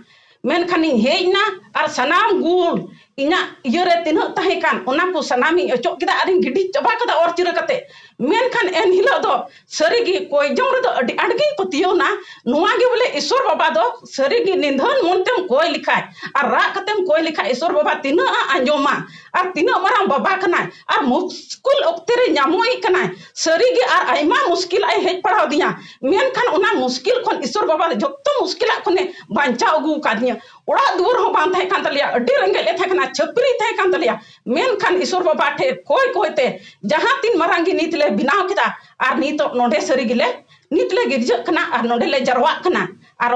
ᱢᱮᱱᱠᱷᱟᱱᱤᱧ ᱦᱮᱡ ᱮᱱᱟ ᱟᱨ ᱥᱟᱱᱟᱢ ᱜᱩᱞ ᱤᱧᱟᱹᱜ ᱤᱭᱟᱹᱨᱮ ᱛᱤᱱᱟᱹᱜ ᱛᱟᱦᱮᱸ ᱠᱟᱱ, ᱚᱱᱟ ᱠᱚ ᱥᱟᱱᱟᱢᱤᱧ ᱚᱪᱚᱜ ᱠᱮᱫᱟ ᱟᱨᱤᱧ ᱜᱤᱰᱤ ᱪᱟᱵᱟ ᱠᱮᱫᱟ ᱚᱨ ᱪᱤᱨᱟᱹ ᱠᱟᱛᱮ᱾ ᱢᱮᱱᱠᱷᱟᱱ ᱮᱱᱦᱤᱞᱳᱜ ᱫᱚ ᱥᱟᱹᱨᱤᱜᱮ ᱠᱚᱭ ᱡᱚᱝ ᱨᱮᱫᱚ ᱟᱹᱰᱤ ᱟᱸᱴ ᱜᱤᱧ ᱯᱟᱹᱛᱭᱟᱹᱣ ᱮᱱᱟ᱾ ᱱᱚᱣᱟ ᱜᱮ ᱵᱚᱞᱮ ᱤᱥᱚᱨ ᱵᱟᱵᱟ ᱫᱚ ᱥᱟᱹᱨᱤᱜᱮ ᱱᱤᱫᱷᱟᱹᱱ ᱢᱚᱱᱛᱮᱢ ᱠᱚᱭ ᱞᱮᱠᱷᱟᱡ ᱟᱨ ᱨᱟᱜ ᱠᱟᱛᱮᱢ ᱠᱚᱭ ᱞᱮᱠᱷᱟᱡ ᱤᱥᱚᱨ ᱵᱟᱵᱟ ᱛᱤᱱᱟᱹᱜ ᱮ ᱟᱸᱡᱚᱢᱟ ᱟᱨ ᱛᱤᱱᱟᱹᱜ ᱢᱟᱨᱟᱝ ᱵᱟᱵᱟ ᱠᱟᱱᱟᱭ᱾ ᱟᱨ ᱢᱩᱥᱠᱤᱞ ᱚᱠᱛᱮ ᱨᱮ ᱧᱟᱢᱚᱜ ᱠᱟᱱᱟᱭ ᱥᱟᱹᱨᱤᱜᱮ, ᱟᱨ ᱟᱭᱢᱟ ᱢᱩᱥᱠᱤᱞ ᱟᱭ ᱦᱮᱡ ᱯᱟᱲᱟᱣ ᱫᱤᱧᱟ᱾ ᱢᱮᱱᱠᱷᱟᱱ ᱚᱱᱟ ᱢᱩᱥᱠᱤᱞ ᱠᱷᱚᱱ ᱤᱥᱚᱨ ᱵᱟᱵᱟ ᱡᱚᱛᱚ ᱢᱩᱥᱠᱤᱞᱟᱜ ᱠᱷᱚᱱᱮ ᱵᱟᱧᱪᱟᱣ ᱟᱹᱜᱩ ᱟᱠᱟᱫᱤᱧᱟ᱾ ᱚᱲᱟᱜ ᱫᱩᱣᱟᱹᱨ ᱦᱚᱸ ᱵᱟᱝ ᱛᱟᱦᱮᱸ ᱠᱟᱱ ᱛᱟᱞᱮᱭᱟ, ᱟᱹᱰᱤ ᱨᱮᱸᱜᱮᱡ ᱞᱮ ᱛᱟᱦᱮᱸ ᱠᱟᱱᱟ, ᱪᱷᱟᱹᱯᱨᱤ ᱛᱟᱦᱮᱸ ᱠᱟᱱ ᱛᱟᱞᱮᱭᱟ᱾ ᱢᱮᱱᱠᱷᱟᱱ ᱤᱥᱚᱨ ᱵᱟᱵᱟ ᱴᱷᱮᱱ ᱠᱚᱭ ᱠᱚᱭ ᱛᱮ ᱡᱟᱦᱟᱸ ᱛᱤᱱ ᱢᱟᱨᱟᱝ ᱜᱮ ᱱᱤᱛ ᱞᱮ ᱵᱮᱱᱟᱣ ᱠᱮᱫᱟ, ᱟᱨ ᱱᱤᱛᱚᱜ ᱱᱚᱰᱮ ᱥᱟᱹᱨᱤ ᱜᱮᱞᱮ ᱱᱤᱛ ᱞᱮ ᱜᱤᱨᱡᱟᱹᱜ ᱠᱟᱱᱟ ᱟᱨ ᱱᱚᱰᱮ ᱞᱮ ᱡᱟᱨᱣᱟᱜ ᱠᱟᱱᱟ᱾ ᱟᱨ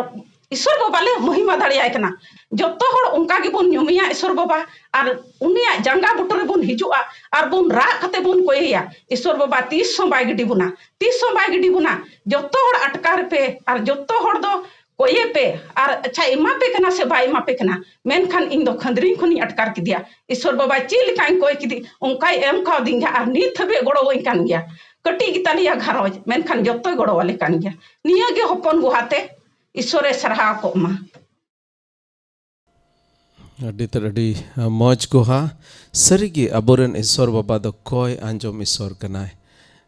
ᱤᱥᱚᱨ ᱵᱟᱵᱟ ᱞᱮ ᱢᱚᱦᱤᱢᱟ ᱫᱟᱲᱮᱭᱟᱭ ᱠᱟᱱᱟ᱾ ᱡᱚᱛᱚ ᱦᱚᱲ ᱚᱱᱠᱟ ᱜᱮᱵᱚᱱ ᱧᱩᱢᱮᱭᱟ ᱤᱥᱚᱨ ᱵᱟᱵᱟ, ᱟᱨ ᱩᱱᱤᱭᱟᱜ ᱡᱟᱸᱜᱟ ᱵᱩᱴᱟᱹ ᱨᱮᱵᱚᱱ ᱦᱤᱡᱩᱜᱼᱟ, ᱟᱨ ᱵᱚᱱ ᱨᱟᱜ ᱠᱟᱛᱮ ᱵᱚᱱ ᱠᱚᱭᱮᱭᱟ᱾ ᱤᱥᱚᱨ ᱵᱟᱵᱟ ᱛᱤᱥ ᱦᱚᱸ ᱵᱟᱭ ᱜᱤᱰᱤ ᱵᱚᱱᱟ, ᱛᱤᱥ ᱦᱚᱸ ᱵᱟᱭ ᱜᱤᱰᱤ ᱵᱚᱱᱟ᱾ ᱡᱚᱛᱚ ᱦᱚᱲ ᱟᱴᱠᱟᱨ ᱯᱮ ᱟᱨ ᱡᱚᱛᱚ ᱦᱚᱲ ᱫᱚ ᱠᱚᱭᱮ ᱯᱮ, ᱟᱨ ᱟᱪᱪᱷᱟ ᱮᱢᱟ ᱯᱮ ᱠᱟᱱᱟ ᱥᱮ ᱵᱟᱭ ᱮᱢᱟ ᱯᱮ ᱠᱟᱱᱟ, ᱢᱮᱱᱠᱷᱟᱱ ᱤᱧ ᱫᱚ ᱠᱷᱟᱹᱱᱫᱽᱨᱤᱧ ᱠᱷᱚᱱᱤᱧ ᱟᱴᱠᱟᱨ ᱠᱮᱫᱮᱭᱟ᱾ ᱤᱥᱚᱨ ᱵᱟᱵᱟ ᱪᱮᱫ ᱞᱮᱠᱟᱧ ᱠᱚᱭ ᱠᱮᱫᱮ, ᱚᱱᱠᱟᱭ ᱮᱢ ᱠᱟᱣᱫᱤᱧ ᱜᱮᱭᱟ, ᱟᱨ ᱱᱤᱛ ᱦᱟᱹᱵᱤᱡ ᱜᱚᱲᱚᱣᱟᱹᱧ ᱠᱟᱱ ᱜᱮᱭᱟ᱾ ᱠᱟᱹᱴᱤᱡ ᱜᱮᱛᱟᱞᱮᱭᱟ ᱜᱷᱟᱨᱚᱸᱡᱽ, ᱢᱮᱱᱠᱷᱟᱱ ᱡᱚᱛᱚᱭ ᱜᱚᱲᱚᱣᱟᱞᱮ ᱠᱟᱱ ᱜᱮᱭᱟ᱾ ᱱᱤᱭᱟᱹ ᱜᱮ ᱦᱚᱯᱚᱱ ᱜᱚᱦᱟᱛᱮ ᱤᱥᱚᱨᱮ ᱥᱟᱨᱦᱟᱣ ᱠᱚᱜ ᱢᱟ᱾ ᱟᱹᱰᱤ ᱛᱮᱫ ᱟᱹᱰᱤ ᱢᱚᱡᱽ ᱜᱚᱦᱟ᱾ ᱥᱟᱹᱨᱤᱜᱮ ᱟᱵᱚᱨᱮᱱ ᱤᱥᱚᱨ ᱵᱟᱵᱟ ᱫᱚ ᱠᱚᱭ ᱟᱸᱡᱚᱢ ᱤᱥᱚᱨ ᱠᱟᱱᱟᱭ᱾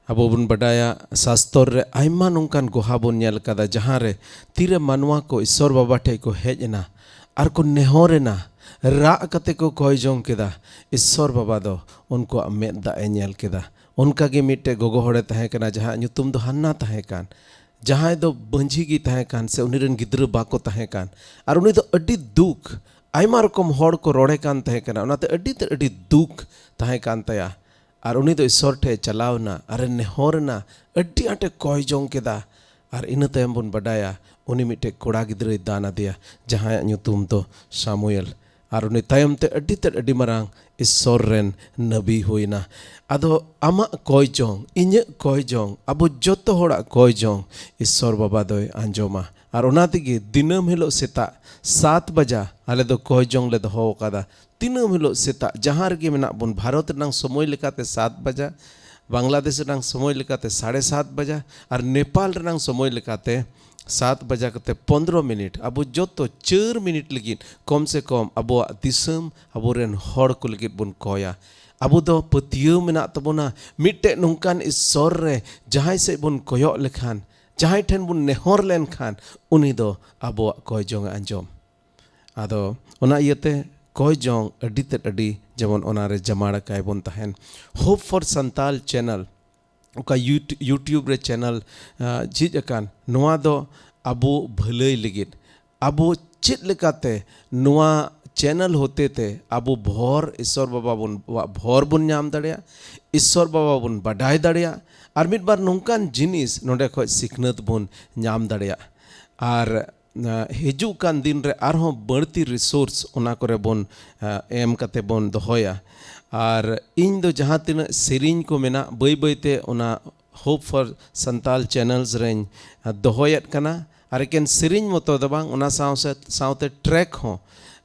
ᱟᱵᱚ ᱵᱚᱱ ᱵᱟᱰᱟᱭᱟ, ᱥᱟᱥᱛᱚᱨ ᱨᱮ ᱟᱭᱢᱟ ᱱᱚᱝᱠᱟᱱ ᱜᱚᱦᱟ ᱵᱚᱱ ᱧᱮᱞ ᱠᱟᱫᱟ, ᱡᱟᱦᱟᱸ ᱨᱮ ᱛᱤᱨᱮ ᱢᱟᱱᱣᱟ ᱠᱚ ᱤᱥᱚᱨ ᱵᱟᱵᱟ ᱴᱷᱮᱡ ᱠᱚ ᱦᱮᱡ ᱮᱱᱟ ᱟᱨ ᱠᱚ ᱱᱮᱦᱚᱨ ᱮᱱᱟ, ᱨᱟᱜ ᱠᱟᱛᱮ ᱠᱚ ᱠᱚᱭ ᱡᱚᱝ ᱠᱮᱫᱟ, ᱤᱥᱚᱨ ᱵᱟᱵᱟ ᱫᱚ ᱩᱱᱠᱩᱣᱟᱜ ᱢᱮᱫ ᱫᱟᱜ ᱮ ᱧᱮᱞ ᱠᱮᱫᱟ᱾ ᱚᱱᱠᱟ ᱜᱮ ᱢᱤᱫᱴᱮᱡ ᱜᱚᱜᱚ ᱦᱚᱲᱮ ᱛᱟᱦᱮᱸ ᱠᱟᱱᱟ, ᱡᱟᱦᱟᱸᱭᱟᱜ ᱧᱩᱛᱩᱢ ᱫᱚ ᱦᱟᱱᱱᱟ ᱛᱟᱦᱮᱸ ᱠᱟᱱ, ᱡᱟᱦᱟᱸᱭ ᱫᱚ ᱵᱟᱹᱡᱷᱤ ᱜᱮ ᱛᱟᱦᱮᱸ ᱠᱟᱱ, ᱥᱮ ᱩᱱᱤ ᱨᱮᱱ ᱜᱤᱫᱽᱨᱟᱹ ᱵᱟᱠᱚ ᱛᱟᱦᱮᱸ ᱠᱟᱱ, ᱟᱨ ᱩᱱᱤ ᱫᱚ ᱟᱹᱰᱤ ᱫᱩᱠ, ᱟᱭᱢᱟ ᱨᱚᱠᱚᱢ ᱦᱚᱲ ᱠᱚ ᱨᱚᱲᱮ ᱠᱟᱱ ᱛᱟᱦᱮᱸ ᱠᱟᱱᱟ, ᱚᱱᱟᱛᱮ ᱟᱹᱰᱤ ᱛᱮᱫ ᱟᱹᱰᱤ ᱫᱩᱠ ᱛᱟᱦᱮᱸ ᱠᱟᱱ ᱛᱟᱭᱟ᱾ ᱟᱨ ᱩᱱᱤ ᱫᱚ ᱤᱥᱚᱨ ᱴᱷᱮᱡ ᱮ ᱪᱟᱞᱟᱣ ᱮᱱᱟ ᱟᱨ ᱮ ᱱᱮᱦᱚᱨ ᱮᱱᱟ, ᱟᱹᱰᱤ ᱟᱸᱴ ᱮ ᱠᱚᱭ ᱡᱚᱝ ᱠᱮᱫᱟ᱾ ᱟᱨ ᱤᱱᱟᱹ ᱛᱟᱭᱚᱢ ᱵᱚᱱ ᱵᱟᱰᱟᱭᱟ, ᱩᱱᱤ ᱢᱤᱫᱴᱮᱡ ᱠᱚᱲᱟ ᱜᱤᱫᱽᱨᱟᱹᱭ ᱫᱟᱱ ᱟᱫᱮᱭᱟ, ᱡᱟᱦᱟᱸᱭᱟᱜ ᱧᱩᱛᱩᱢ ᱫᱚ ᱥᱟᱢᱩᱭᱮᱞ᱾ ᱟᱨ ᱩᱱᱤ ᱛᱟᱭᱚᱢ ᱛᱮ ᱟᱹᱰᱤ ᱛᱮᱫ ᱟᱹᱰᱤ ᱢᱟᱨᱟᱝ ᱤᱥᱥᱚᱨ ᱨᱮᱱ ᱱᱟᱹᱵᱤ ᱦᱩᱭᱱᱟ᱾ ᱟᱫᱚ ᱟᱢᱟᱜ ᱠᱚᱭ ᱡᱚᱝ, ᱤᱧᱟᱹᱜ ᱠᱚᱭ ᱡᱚᱝ, ᱟᱵᱚ ᱡᱚᱛᱚ ᱦᱚᱲᱟᱜ ᱠᱚᱭ ᱡᱚᱝ ᱤᱥᱥᱚᱨ ᱵᱟᱵᱟ ᱫᱚᱭ ᱟᱸᱡᱚᱢᱟ᱾ ᱟᱨ ᱚᱱᱟ ᱛᱮᱜᱮ ᱫᱤᱱᱟᱹᱢ ᱦᱤᱞᱳᱜ ᱥᱮᱛᱟᱜ ᱥᱟᱛ ᱵᱟᱡᱟ ᱟᱞᱮ ᱫᱚ ᱠᱚᱭ ᱡᱚᱝ ᱞᱮ ᱫᱚᱦᱚ ᱟᱠᱟᱫᱟ᱾ ᱫᱤᱱᱟᱹᱢ ᱦᱤᱞᱳᱜ ᱥᱮᱛᱟᱜ ᱡᱟᱦᱟᱸ ᱨᱮᱜᱮ ᱢᱮᱱᱟᱜ ᱵᱚᱱ, ᱵᱷᱟᱨᱚᱛ ᱨᱮᱱᱟᱝ ᱥᱚᱢᱚᱭ ᱞᱮᱠᱟᱛᱮ ᱥᱟᱛ ᱵᱟᱡᱟ, ᱵᱟᱝᱞᱟᱫᱮᱥ ᱨᱮᱱᱟᱝ ᱥᱚᱢᱚᱭ ᱞᱮᱠᱟᱛᱮ ᱥᱟᱲᱮ ᱥᱟᱛ ᱵᱟᱡᱟ, ᱟᱨ ᱱᱮᱯᱟᱞ ᱨᱮᱱᱟᱝ ᱥᱚᱢᱚᱭ ᱞᱮᱠᱟᱛᱮ ᱥᱟᱛ ᱵᱟᱡᱟ ᱠᱟᱛᱮ ᱯᱚᱱᱫᱽᱨᱚ ᱢᱤᱱᱤᱴ, ᱟᱵᱚ ᱡᱚᱛᱚ ᱪᱟᱹᱨ ᱢᱤᱱᱤᱴ ᱞᱟᱹᱜᱤᱫ ᱠᱚᱢ ᱥᱮ ᱠᱚᱢ ᱟᱵᱚᱣᱟᱜ ᱫᱤᱥᱚᱢ, ᱟᱵᱚᱨᱮᱱ ᱦᱚᱲ ᱠᱚ ᱞᱟᱹᱜᱤᱫ ᱵᱚᱱ ᱠᱚᱭᱟ᱾ ᱟᱵᱚ ᱫᱚ ᱯᱟᱹᱛᱭᱟᱹᱣ ᱢᱮᱱᱟᱜ ᱛᱟᱵᱚᱱᱟ, ᱢᱤᱫᱴᱮᱡ ᱱᱚᱝᱠᱟᱱ ᱤᱥᱥᱚᱨ ᱨᱮ ᱡᱟᱦᱟᱸᱭ ᱥᱮᱫ ᱵᱚᱱ ᱠᱚᱭᱚᱜ ᱞᱮᱠᱷᱟᱱ, ᱡᱟᱦᱟᱸᱭ ᱴᱷᱮᱱ ᱵᱚᱱ ᱱᱮᱦᱚᱨ ᱞᱮᱱᱠᱷᱟᱱ, ᱩᱱᱤ ᱫᱚ ᱟᱵᱚᱣᱟᱜ ᱠᱚᱭ ᱡᱚᱝ ᱮ ᱟᱸᱡᱚᱢ᱾ ᱟᱫᱚ ᱚᱱᱟ ᱤᱭᱟᱹᱛᱮ ᱠᱚᱭ ᱡᱚᱝ ᱟᱹᱰᱤ ᱛᱮᱫ ᱟᱹᱰᱤ, ᱡᱮᱢᱚᱱ ᱚᱱᱟᱨᱮ ᱡᱟᱢᱟᱲ ᱟᱠᱟᱭ ᱵᱚᱱ ᱛᱟᱦᱮᱱ᱾ Hope for Santal channel, ᱚᱠᱟ ᱭᱩᱴ-, YouTube ᱨᱮ channel, ᱟ, ᱡᱷᱤᱡ ᱟᱠᱟᱱ, ᱱᱚᱣᱟ ᱫᱚ ᱟᱵᱚ ᱵᱷᱟᱹᱞᱟᱹᱭ ᱞᱟᱹᱜᱤᱫ, ᱟᱵᱚ ᱪᱮᱫ ᱞᱮᱠᱟᱛᱮ ᱱᱚᱣᱟ channel ᱦᱚᱛᱮ ᱛᱮ ᱟᱵᱚ ᱵᱷᱚᱨ, ᱤᱥᱥᱚᱨ ᱵᱟᱵᱟ ᱵᱚᱱ, ᱣᱟᱜ ᱵᱷᱚᱨ ᱵᱚᱱ ᱧᱟᱢ ᱫᱟᱲᱮᱭᱟᱜ, ᱤᱥᱥᱚᱨ ᱵᱟᱵᱟ ᱵᱚᱱ ᱵᱟᱰᱟᱭ ᱫᱟᱲᱮᱭᱟᱜ, ᱟᱨ ᱢᱤᱫ ᱵᱟᱨ ᱱᱚᱝᱠᱟᱱ ᱡᱤᱱᱤᱥ ᱱᱚᱰᱮ ᱠᱷᱚᱡ ᱥᱤᱠᱷᱱᱟᱹᱛ ᱵᱚᱱ ᱧᱟᱢ ᱫᱟᱲᱮᱭᱟᱜ᱾ ᱟᱨ ᱟ, ᱦᱤᱡᱩᱜ ᱠᱟᱱ ᱫᱤᱱ ᱨᱮ ᱟᱨᱦᱚᱸ ᱵᱟᱹᱲᱛᱤ resource ᱚᱱᱟ ᱠᱚᱨᱮ ᱵᱚᱱ, ᱟ, ᱮᱢ ᱠᱟᱛᱮ ᱵᱚᱱ ᱫᱚᱦᱚᱭᱟ᱾ ᱟᱨ ᱤᱧ ᱫᱚ ᱡᱟᱦᱟᱸ ᱛᱤᱱᱟᱹᱜ ᱥᱮᱨᱮᱧ ᱠᱚ ᱢᱮᱱᱟᱜ, ᱵᱟᱹᱭ ᱵᱟᱹᱭ ᱛᱮ ᱚᱱᱟ Hope for Santal channels ᱨᱮᱧ, ᱟ, ᱫᱚᱦᱚᱭᱮᱫ ᱠᱟᱱᱟ᱾ ᱟᱨ ᱮᱠᱮᱱ ᱥᱮᱨᱮᱧ ᱢᱚᱛᱚ ᱫᱚ ᱵᱟᱝ, ᱚᱱᱟ ᱥᱟᱶ ᱥᱮ-, ᱥᱟᱶᱛᱮ track ᱦᱚᱸ,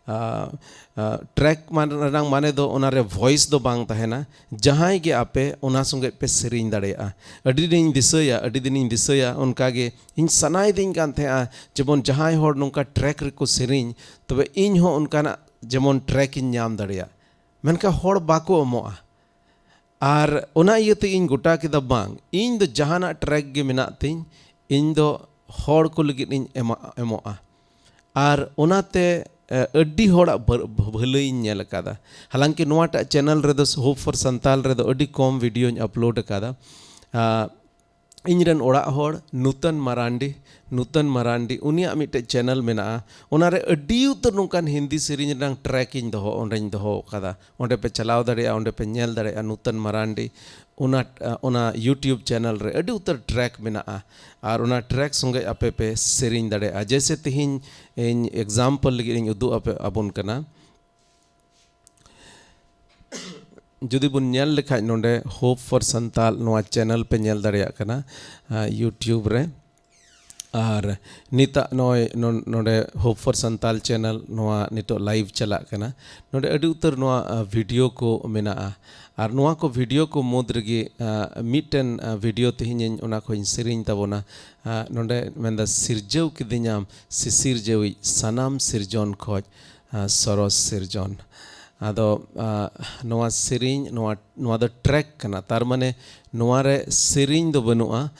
ᱟ, ᱟ, track ᱢᱟᱱ-, ᱨᱮᱱᱟᱝ ᱢᱟᱱᱮ ᱫᱚ ᱚᱱᱟ ᱨᱮ voice ᱫᱚ ᱵᱟᱝ ᱛᱟᱦᱮᱱᱟ, ᱡᱟᱦᱟᱸᱭ ᱜᱮ ᱟᱯᱮ ᱚᱱᱟ ᱥᱚᱸᱜᱮ ᱯᱮ ᱥᱮᱨᱮᱧ ᱫᱟᱲᱮᱭᱟᱜᱼᱟ᱾ ᱟᱹᱰᱤ ᱫᱤᱱᱤᱧ ᱫᱤᱥᱟᱹᱭᱟ, ᱟᱹᱰᱤ ᱫᱤᱱᱤᱧ ᱫᱤᱥᱟᱹᱭᱟ, ᱚᱱᱠᱟ ᱜᱮ ᱤᱧ ᱥᱟᱱᱟᱭᱮᱫᱤᱧ ᱠᱟᱱ ᱛᱟᱦᱮᱸᱜᱼᱟ, ᱡᱮᱢᱚᱱ ᱡᱟᱦᱟᱸᱭ ᱦᱚᱲ ᱱᱚᱝᱠᱟ track ᱨᱮᱠᱚ ᱥᱮᱨᱮᱧ, ᱛᱚᱵᱮ ᱤᱧ ᱦᱚᱸ ᱚᱱᱠᱟᱱᱟᱜ ᱡᱮᱢᱚᱱ track ᱤᱧ ᱧᱟᱢ ᱫᱟᱲᱮᱭᱟᱜ᱾ ᱢᱮᱱᱠᱷᱟᱱ ᱦᱚᱲ ᱵᱟᱠᱚ ᱮᱢᱚᱜᱼᱟ᱾ ᱟᱨ ᱚᱱᱟ ᱤᱭᱟᱹᱛᱮ ᱤᱧ ᱜᱚᱴᱟ ᱠᱮᱫᱟ, ᱵᱟᱝ, ᱤᱧ ᱫᱚ ᱡᱟᱦᱟᱱᱟᱜ track ᱜᱮ ᱢᱮᱱᱟᱜ ᱛᱤᱧ, ᱤᱧ ᱫᱚ ᱦᱚᱲ ᱠᱚ ᱞᱟᱹᱜᱤᱫ ᱤᱧ ᱮᱢᱟ-, ᱮᱢᱚᱜᱼᱟ᱾ ᱟᱨ ᱚᱱᱟᱛᱮ, ᱮ, ᱟᱹᱰᱤ ᱦᱚᱲᱟᱜ ᱵᱷᱟᱹ-, ᱵᱷᱟᱹ-, ᱵᱷᱟᱹᱞᱟᱹᱭᱤᱧ ᱧᱮᱞ ᱟᱠᱟᱫᱟ᱾ ᱦᱟᱞᱟᱝᱠᱤ ᱱᱚᱣᱟᱴᱟᱜ channel ᱨᱮᱫᱚ, Hope for Santal ᱨᱮᱫᱚ ᱟᱹᱰᱤ ᱠᱚᱢ videoᱧ upload ᱟᱠᱟᱫᱟ᱾ ᱟ, ᱤᱧ ᱨᱮᱱ ᱚᱲᱟᱜ ᱦᱚᱲ ᱱᱩᱛᱚᱱ ᱢᱟᱨᱟᱱᱰᱤ, ᱱᱩᱛᱚᱱ ᱢᱟᱨᱟᱱᱰᱤ, ᱩᱱᱤᱭᱟᱜ ᱢᱤᱫᱴᱮᱡ channel ᱢᱮᱱᱟᱜᱼᱟ᱾ ᱚᱱᱟᱨᱮ ᱟᱹᱰᱤ ᱩᱛᱟᱹᱨ ᱱᱚᱝᱠᱟᱱ ᱦᱤᱱᱫᱤ ᱥᱮᱨᱮᱧ ᱨᱮᱱᱟᱝ track ᱤᱧ ᱫᱚᱦᱚ, ᱚᱸᱰᱮᱧ ᱫᱚᱦᱚ ᱟᱠᱟᱫᱟ᱾ ᱚᱸᱰᱮ ᱯᱮ ᱪᱟᱞᱟᱣ ᱫᱟᱲᱮᱭᱟᱜᱼᱟ, ᱚᱸᱰᱮ ᱯᱮ ᱧᱮᱞ ᱫᱟᱲᱮᱭᱟᱜᱼᱟ ᱱᱩᱛᱚᱱ ᱢᱟᱨᱟᱱᱰᱤ᱾ ᱚᱱᱟ, ᱚᱱᱟ YouTube channel ᱨᱮ ᱟᱹᱰᱤ ᱩᱛᱟᱹᱨ track ᱢᱮᱱᱟᱜᱼᱟ᱾ ᱟᱨ ᱚᱱᱟ track ᱥᱚᱸᱜᱮ ᱟᱯᱮ ᱯᱮ ᱥᱮᱨᱮᱧ ᱫᱟᱲᱮᱭᱟᱜᱼᱟ᱾ ᱡᱮᱭᱥᱮ ᱛᱮᱦᱮᱧ ᱤᱧ example ᱞᱟᱹᱜᱤᱫ ᱤᱧ ᱩᱫᱩᱜ ᱟᱯᱮ, ᱟᱵᱚᱱ ᱠᱟᱱᱟ᱾ ᱡᱩᱫᱤ ᱵᱚᱱ ᱧᱮᱞ ᱞᱮᱠᱷᱟᱡ, ᱱᱚᱰᱮ Hope for Santal ᱱᱚᱣᱟ ᱪᱮᱱᱮᱞ ᱯᱮ ᱧᱮᱞ ᱫᱟᱲᱮᱭᱟᱜ ᱠᱟᱱᱟ YouTube ᱨᱮ᱾ ᱟᱨ ᱱᱤᱛᱟᱜ ᱱᱚᱜᱼᱚᱭ ᱱᱚᱰᱮ Hope for Santal ᱪᱮᱱᱮᱞ ᱱᱚᱣᱟ ᱱᱤᱛᱚᱜ ᱞᱟᱭᱤᱵᱷ ᱪᱟᱞᱟᱜ ᱠᱟᱱᱟ᱾ ᱱᱚᱰᱮ ᱟᱹᱰᱤ ᱩᱛᱟᱹᱨ ᱱᱚᱣᱟ ᱵᱷᱤᱰᱤᱭᱳ ᱠᱚ ᱢᱮᱱᱟᱜᱼᱟ᱾ ᱟᱨ ᱱᱚᱣᱟ ᱠᱚ ᱵᱷᱤᱰᱤᱭᱳ ᱠᱚ ᱢᱩᱫᱽ ᱨᱮᱜᱮ ᱢᱤᱫᱴᱮᱱ ᱵᱷᱤᱰᱤᱭᱳ ᱛᱮᱦᱮᱧ ᱚᱱᱟ ᱠᱚᱧ ᱥᱮᱨᱮᱧ ᱛᱟᱵᱚᱱᱟ᱾ ᱱᱚᱰᱮ ᱢᱮᱱᱫᱟ, ᱥᱤᱨᱡᱟᱹᱣ ᱠᱤᱫᱤᱧᱟᱢ ᱥᱤᱥᱤᱨᱡᱟᱹᱣᱤᱡ, ᱥᱟᱱᱟᱢ ᱥᱤᱨᱡᱚᱱ ᱠᱷᱚᱡ ᱥᱚᱨᱚᱥ ᱥᱤᱨᱡᱚᱱ᱾ ᱟᱫᱚ ᱱᱚᱣᱟ ᱥᱮᱨᱮᱧ, ᱱᱚᱣᱟ ᱱᱚᱣᱟ ᱫᱚ ᱴᱨᱮᱠ ᱠᱟᱱᱟ, ᱛᱟᱨ ᱢᱟᱱᱮ ᱱᱚᱣᱟ ᱨᱮ ᱥᱮᱨᱮᱧ ᱫᱚ ᱵᱟᱹᱱᱩᱜᱼᱟ᱾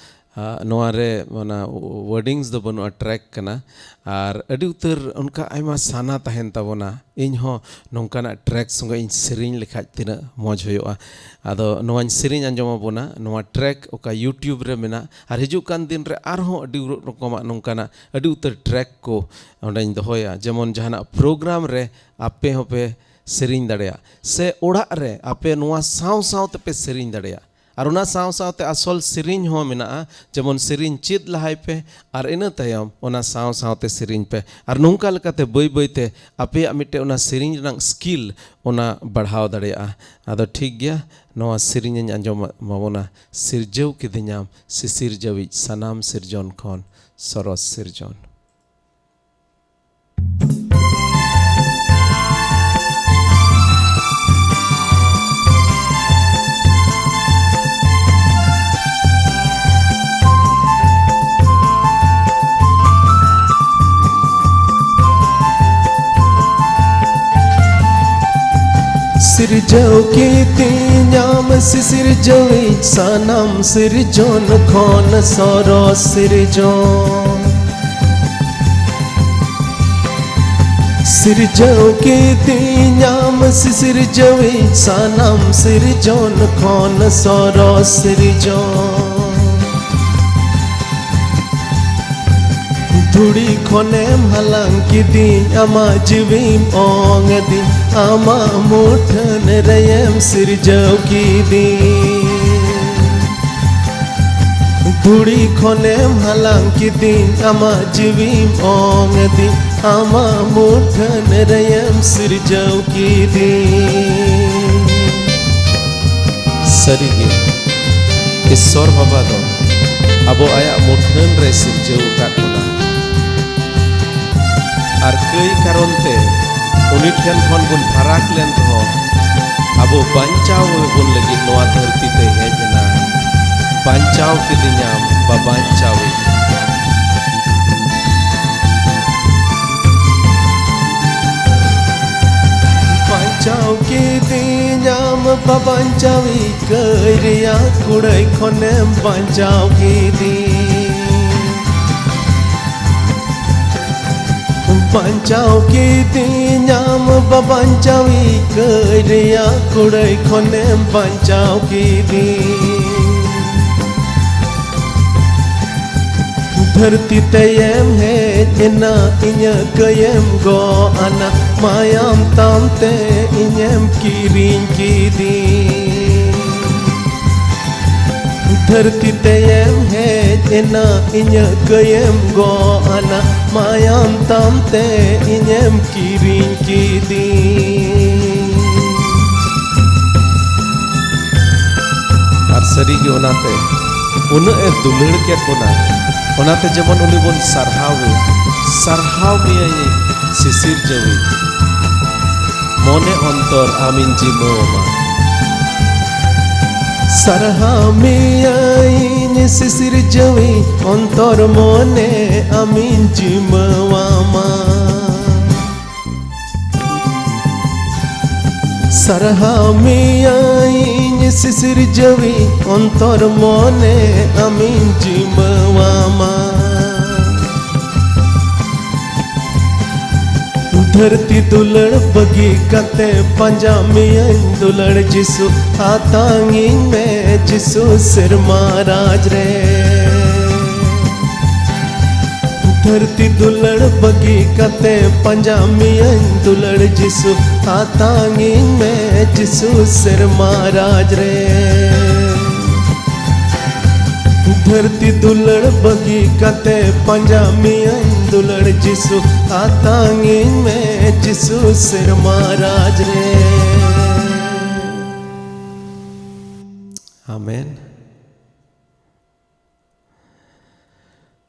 ᱱᱚᱣᱟ ᱨᱮ ᱚᱱᱟ ᱣᱟᱨᱰᱤᱝᱥ ᱫᱚ ᱵᱟᱹᱱᱩᱜᱼᱟ, ᱴᱨᱮᱠ ᱠᱟᱱᱟ᱾ ᱟᱨ ᱟᱹᱰᱤ ᱩᱛᱟᱹᱨ ᱚᱱᱠᱟ ᱟᱭᱢᱟ ᱥᱟᱱᱟ ᱛᱟᱦᱮᱱ ᱛᱟᱵᱚᱱᱟ, ᱤᱧ ᱦᱚᱸ ᱱᱚᱝᱠᱟᱱᱟᱜ ᱴᱨᱮᱠ ᱥᱚᱸᱜᱮ ᱤᱧ ᱥᱮᱨᱮᱧ ᱞᱮᱠᱷᱟᱡ ᱛᱤᱱᱟᱹᱜ ᱢᱚᱡᱽ ᱦᱩᱭᱩᱜᱼᱟ᱾ ᱟᱫᱚ ᱱᱚᱣᱟᱧ ᱥᱮᱨᱮᱧ ᱟᱸᱡᱚᱢ ᱟᱵᱚᱱᱟ, ᱱᱚᱣᱟ ᱴᱨᱮᱠ ᱚᱠᱟ YouTube ᱨᱮ ᱢᱮᱱᱟᱜ᱾ ᱟᱨ ᱦᱤᱡᱩᱜ ᱠᱟᱱ ᱫᱤᱱ ᱨᱮ ᱟᱨᱦᱚᱸ ᱟᱹᱰᱤ ᱨᱚᱠᱚᱢᱟᱜ ᱱᱚᱝᱠᱟᱱᱟᱜ ᱟᱹᱰᱤ ᱩᱛᱟᱹᱨ ᱴᱨᱮᱠ ᱠᱚ ᱚᱸᱰᱮᱧ ᱫᱚᱦᱚᱭᱟ, ᱡᱮᱢᱚᱱ ᱡᱟᱦᱟᱱᱟᱜ ᱯᱨᱳᱜᱨᱟᱢ ᱨᱮ ᱟᱯᱮ ᱦᱚᱸᱯᱮ ᱥᱮᱨᱮᱧ ᱫᱟᱲᱮᱭᱟᱜ, ᱥᱮ ᱚᱲᱟᱜ ᱨᱮ ᱟᱯᱮ ᱱᱚᱣᱟ ᱥᱟᱶ ᱥᱟᱶ ᱛᱮᱯᱮ ᱥᱮᱨᱮᱧ ᱫᱟᱲᱮᱭᱟᱜ᱾ ᱟᱨ ᱚᱱᱟ ᱥᱟᱶ ᱥᱟᱶᱛᱮ ᱟᱥᱚᱞ ᱥᱮᱨᱮᱧ ᱦᱚᱸ ᱢᱮᱱᱟᱜᱼᱟ, ᱡᱮᱢᱚᱱ ᱥᱮᱨᱮᱧ ᱪᱮᱫ ᱞᱟᱦᱟᱭ ᱯᱮ ᱟᱨ ᱤᱱᱟᱹ ᱛᱟᱭᱚᱢ ᱚᱱᱟ ᱥᱟᱶ ᱥᱟᱶᱛᱮ ᱥᱮᱨᱮᱧ ᱯᱮ᱾ ᱟᱨ ᱱᱚᱝᱠᱟ ᱞᱮᱠᱟᱛᱮ ᱵᱟᱹᱭ ᱵᱟᱹᱭ ᱛᱮ ᱟᱯᱮᱭᱟᱜ ᱢᱤᱫᱴᱮᱱ ᱚᱱᱟ ᱥᱮᱨᱮᱧ ᱨᱮᱱᱟᱜ ᱥᱠᱤᱞ ᱚᱱᱟ ᱵᱟᱲᱦᱟᱣ ᱫᱟᱲᱮᱭᱟᱜᱼᱟ᱾ ᱟᱫᱚ ᱴᱷᱤᱠ ᱜᱮᱭᱟ, ᱱᱚᱣᱟ ᱥᱮᱨᱮᱧ ᱤᱧ ᱟᱸᱡᱚᱢ ᱢᱟᱵᱚᱱᱟ᱾ ᱥᱤᱨᱡᱟᱹᱣ ᱠᱤᱫᱤᱧᱟᱢ ᱥᱤᱥᱤᱨᱡᱟᱹᱣᱤᱡ, ᱥᱟᱱᱟᱢ ᱥᱤᱨᱡᱚᱱ ᱠᱷᱚᱱ ᱥᱚᱨᱚᱥ ᱥᱤᱨᱡᱚᱱ᱾ ᱥᱤᱨᱡᱟᱹᱣ ᱠᱤᱫᱤᱧᱟᱢ ᱥᱤᱥᱤᱨᱡᱟᱹᱣᱤᱡ, ᱥᱟᱱᱟᱢ ᱥᱤᱨᱡᱚᱱ ᱠᱷᱚᱱ ᱥᱚᱨᱚᱥ ᱥᱤᱨᱡᱚᱱ᱾ ᱥᱤᱨᱡᱟᱹᱣ ᱠᱤᱫᱤᱧᱟᱢ ᱥᱤᱥᱤᱨᱡᱟᱹᱣᱤᱡ, ᱥᱟᱱᱟᱢ ᱥᱤᱨᱡᱚᱱ ᱠᱷᱚᱱ ᱥᱚᱨᱚᱥ ᱥᱤᱨᱡᱚᱱ᱾ ᱫᱷᱩᱲᱤ ᱠᱷᱚᱱᱮᱢ ᱦᱟᱞᱟᱝ ᱠᱤᱫᱤᱧ, ᱟᱢᱟᱜ ᱡᱤᱣᱤᱢ ᱚᱝ ᱟᱹᱫᱤᱧ, ᱟᱢᱟᱜ ᱢᱩᱴᱷᱟᱹᱱ ᱨᱮᱭᱮᱢ ᱥᱤᱨᱡᱟᱹᱣ ᱠᱤᱫᱤᱧ᱾ ᱫᱷᱩᱲᱤ ᱠᱷᱚᱱᱮᱢ ᱦᱟᱞᱟᱝ ᱠᱤᱫᱤᱧ, ᱟᱢᱟᱜ ᱡᱤᱣᱤᱢ ᱚᱝ ᱟᱹᱫᱤᱧ, ᱟᱢᱟᱜ ᱢᱩᱴᱷᱟᱹᱱ ᱨᱮᱭᱮᱢ ᱥᱤᱨᱡᱟᱹᱣ ᱠᱤᱫᱤᱧ᱾ ᱥᱟᱹᱨᱤᱜᱮ, ᱤᱥᱥᱚᱨ ᱵᱟᱵᱟ ᱫᱚ ᱟᱵᱚ ᱟᱭᱟᱜ ᱢᱩᱴᱷᱟᱹᱱ ᱨᱮ ᱥᱤᱨᱡᱟᱹᱣ ᱟᱠᱟᱫ ᱵᱚᱱᱟ᱾ ᱟᱨ ᱠᱟᱹᱭ ᱠᱟᱨᱚᱱ ᱛᱮ ᱩᱱᱤ ᱴᱷᱮᱱ ᱠᱷᱚᱱ ᱵᱚᱱ ᱯᱷᱟᱨᱟᱠ ᱞᱮᱱ ᱨᱮᱦᱚᱸ, ᱟᱵᱚ ᱵᱟᱧᱪᱟᱣ ᱵᱚᱱ ᱞᱟᱹᱜᱤᱫ ᱱᱚᱣᱟ ᱫᱷᱟᱹᱨᱛᱤ ᱛᱮ ᱦᱮᱡ ᱮᱱᱟ᱾ ᱵᱟᱧᱪᱟᱣ ᱠᱤᱫᱤᱧᱟᱢ ᱵᱟ ᱵᱟᱧᱪᱟᱣᱤᱡ᱾ ᱵᱟᱧᱪᱟᱣ ᱠᱤᱫᱤᱧᱟᱢ ᱵᱟ ᱵᱟᱧᱪᱟᱣᱤᱡ, ᱠᱟᱹᱭ ᱨᱮᱭᱟᱜ ᱠᱩᱲᱟᱹᱭ ᱠᱷᱚᱱᱮᱢ ᱵᱟᱧᱪᱟᱣ ᱠᱤᱫᱤᱧ᱾ ᱵᱟᱧᱪᱟᱣ ᱠᱤᱫᱤᱧᱟᱢ ᱵᱟ ᱵᱟᱧᱪᱟᱣᱤᱡ, ᱠᱟᱹᱭ ᱨᱮᱭᱟᱜ ᱠᱩᱲᱟᱹᱭ ᱠᱷᱚᱱᱮᱢ ᱵᱟᱧᱪᱟᱣ ᱠᱤᱫᱤᱧ᱾ ᱫᱷᱟᱹᱨᱛᱤ ᱛᱮᱭᱮᱢ ᱦᱮᱡ ᱮᱱᱟ, ᱤᱧᱟᱹᱜ ᱠᱟᱹᱭᱮᱢ ᱜᱚᱜ ᱟᱱᱟ, ᱢᱟᱭᱟᱢ ᱛᱟᱢ ᱛᱮ ᱤᱧᱮᱢ ᱠᱤᱨᱤᱧ ᱠᱤᱫᱤᱧ᱾ ᱫᱷᱟᱹᱨᱛᱤ ᱛᱮᱭᱮᱢ ᱦᱮᱡ ᱮᱱᱟ, ᱤᱧᱟᱹᱜ ᱠᱟᱹᱭᱮᱢ ᱜᱚᱜ ᱟᱱᱟ, ᱢᱟᱭᱟᱢ ᱛᱟᱢ ᱛᱮ ᱤᱧᱮᱢ ᱠᱤᱨᱤᱧ ᱠᱤᱫᱤᱧ᱾ ᱟᱨ ᱥᱟᱹᱨᱤᱜᱮ ᱚᱱᱟᱛᱮ ᱩᱱᱟᱹᱜ ᱮ ᱫᱩᱞᱟᱹᱲ ᱠᱮᱫ ᱵᱚᱱᱟ, ᱚᱱᱟᱛᱮ ᱡᱮᱢᱚᱱ ᱩᱱᱤ ᱵᱚᱱ ᱥᱟᱨᱦᱟᱣᱮ, ᱥᱟᱨᱦᱟᱣ ᱢᱮᱭᱟᱭ ᱥᱤᱥᱤᱨ ᱡᱟᱹᱣᱤᱡ, ᱢᱚᱱᱮ ᱚᱱᱛᱚᱨ ᱟᱢᱤᱧ ᱡᱤᱢᱟᱹᱣᱟᱢᱟ᱾ ᱥᱟᱨᱦᱟᱣ ᱢᱮᱭᱟᱹᱧ ᱥᱤᱥᱤᱨ ᱡᱟᱹᱣᱤᱡ, ᱚᱱᱛᱚᱨ ᱢᱚᱱᱮ ᱟᱢᱤᱧ ᱡᱤᱢᱟᱹᱣᱟᱢᱟ᱾ ᱥᱟᱨᱦᱟᱣ ᱢᱮᱭᱟᱹᱧ ᱥᱤᱥᱤᱨ ᱡᱟᱹᱣᱤᱡ, ᱚᱱᱛᱚᱨ ᱢᱚᱱᱮ ᱟᱢᱤᱧ ᱡᱤᱢᱟᱹᱣᱟᱢᱟ᱾ ᱫᱷᱟᱹᱨᱛᱤ ᱫᱩᱞᱟᱹᱲ ᱵᱟᱹᱜᱤ ᱠᱟᱛᱮ, ᱯᱟᱸᱡᱟ ᱢᱮᱭᱟᱹᱧ ᱫᱩᱞᱟᱹᱲ ᱡᱤᱥᱩ, ᱟᱛᱟᱝᱤᱧ ᱢᱮ ᱡᱤᱥᱩ ᱥᱮᱨᱢᱟ ᱨᱟᱡᱽ ᱨᱮ᱾ ᱫᱷᱟᱹᱨᱛᱤ ᱫᱩᱞᱟᱹᱲ ᱵᱟᱹᱜᱤ ᱠᱟᱛᱮ, ᱯᱟᱸᱡᱟ ᱢᱮᱭᱟᱹᱧ ᱫᱩᱞᱟᱹᱲ ᱡᱤᱥᱩ, ᱟᱛᱟᱝᱤᱧ ᱢᱮ ᱡᱤᱥᱩ ᱥᱮᱨᱢᱟ ᱨᱟᱡᱽ ᱨᱮ᱾ ᱫᱷᱟᱹᱨᱛᱤ ᱫᱩᱞᱟᱹᱲ ᱵᱟᱹᱜᱤ ᱠᱟᱛᱮ, ᱯᱟᱸᱡᱟ ᱢᱮᱭᱟᱹᱧ ᱫᱩᱞᱟᱹᱲ ᱡᱤᱥᱩ, ᱟᱛᱟᱝᱤᱧ ᱢᱮ ᱡᱤᱥᱩ ᱥᱮᱨᱢᱟ ᱨᱟᱡᱽ ᱨᱮ᱾ ᱟᱢᱮᱱ᱾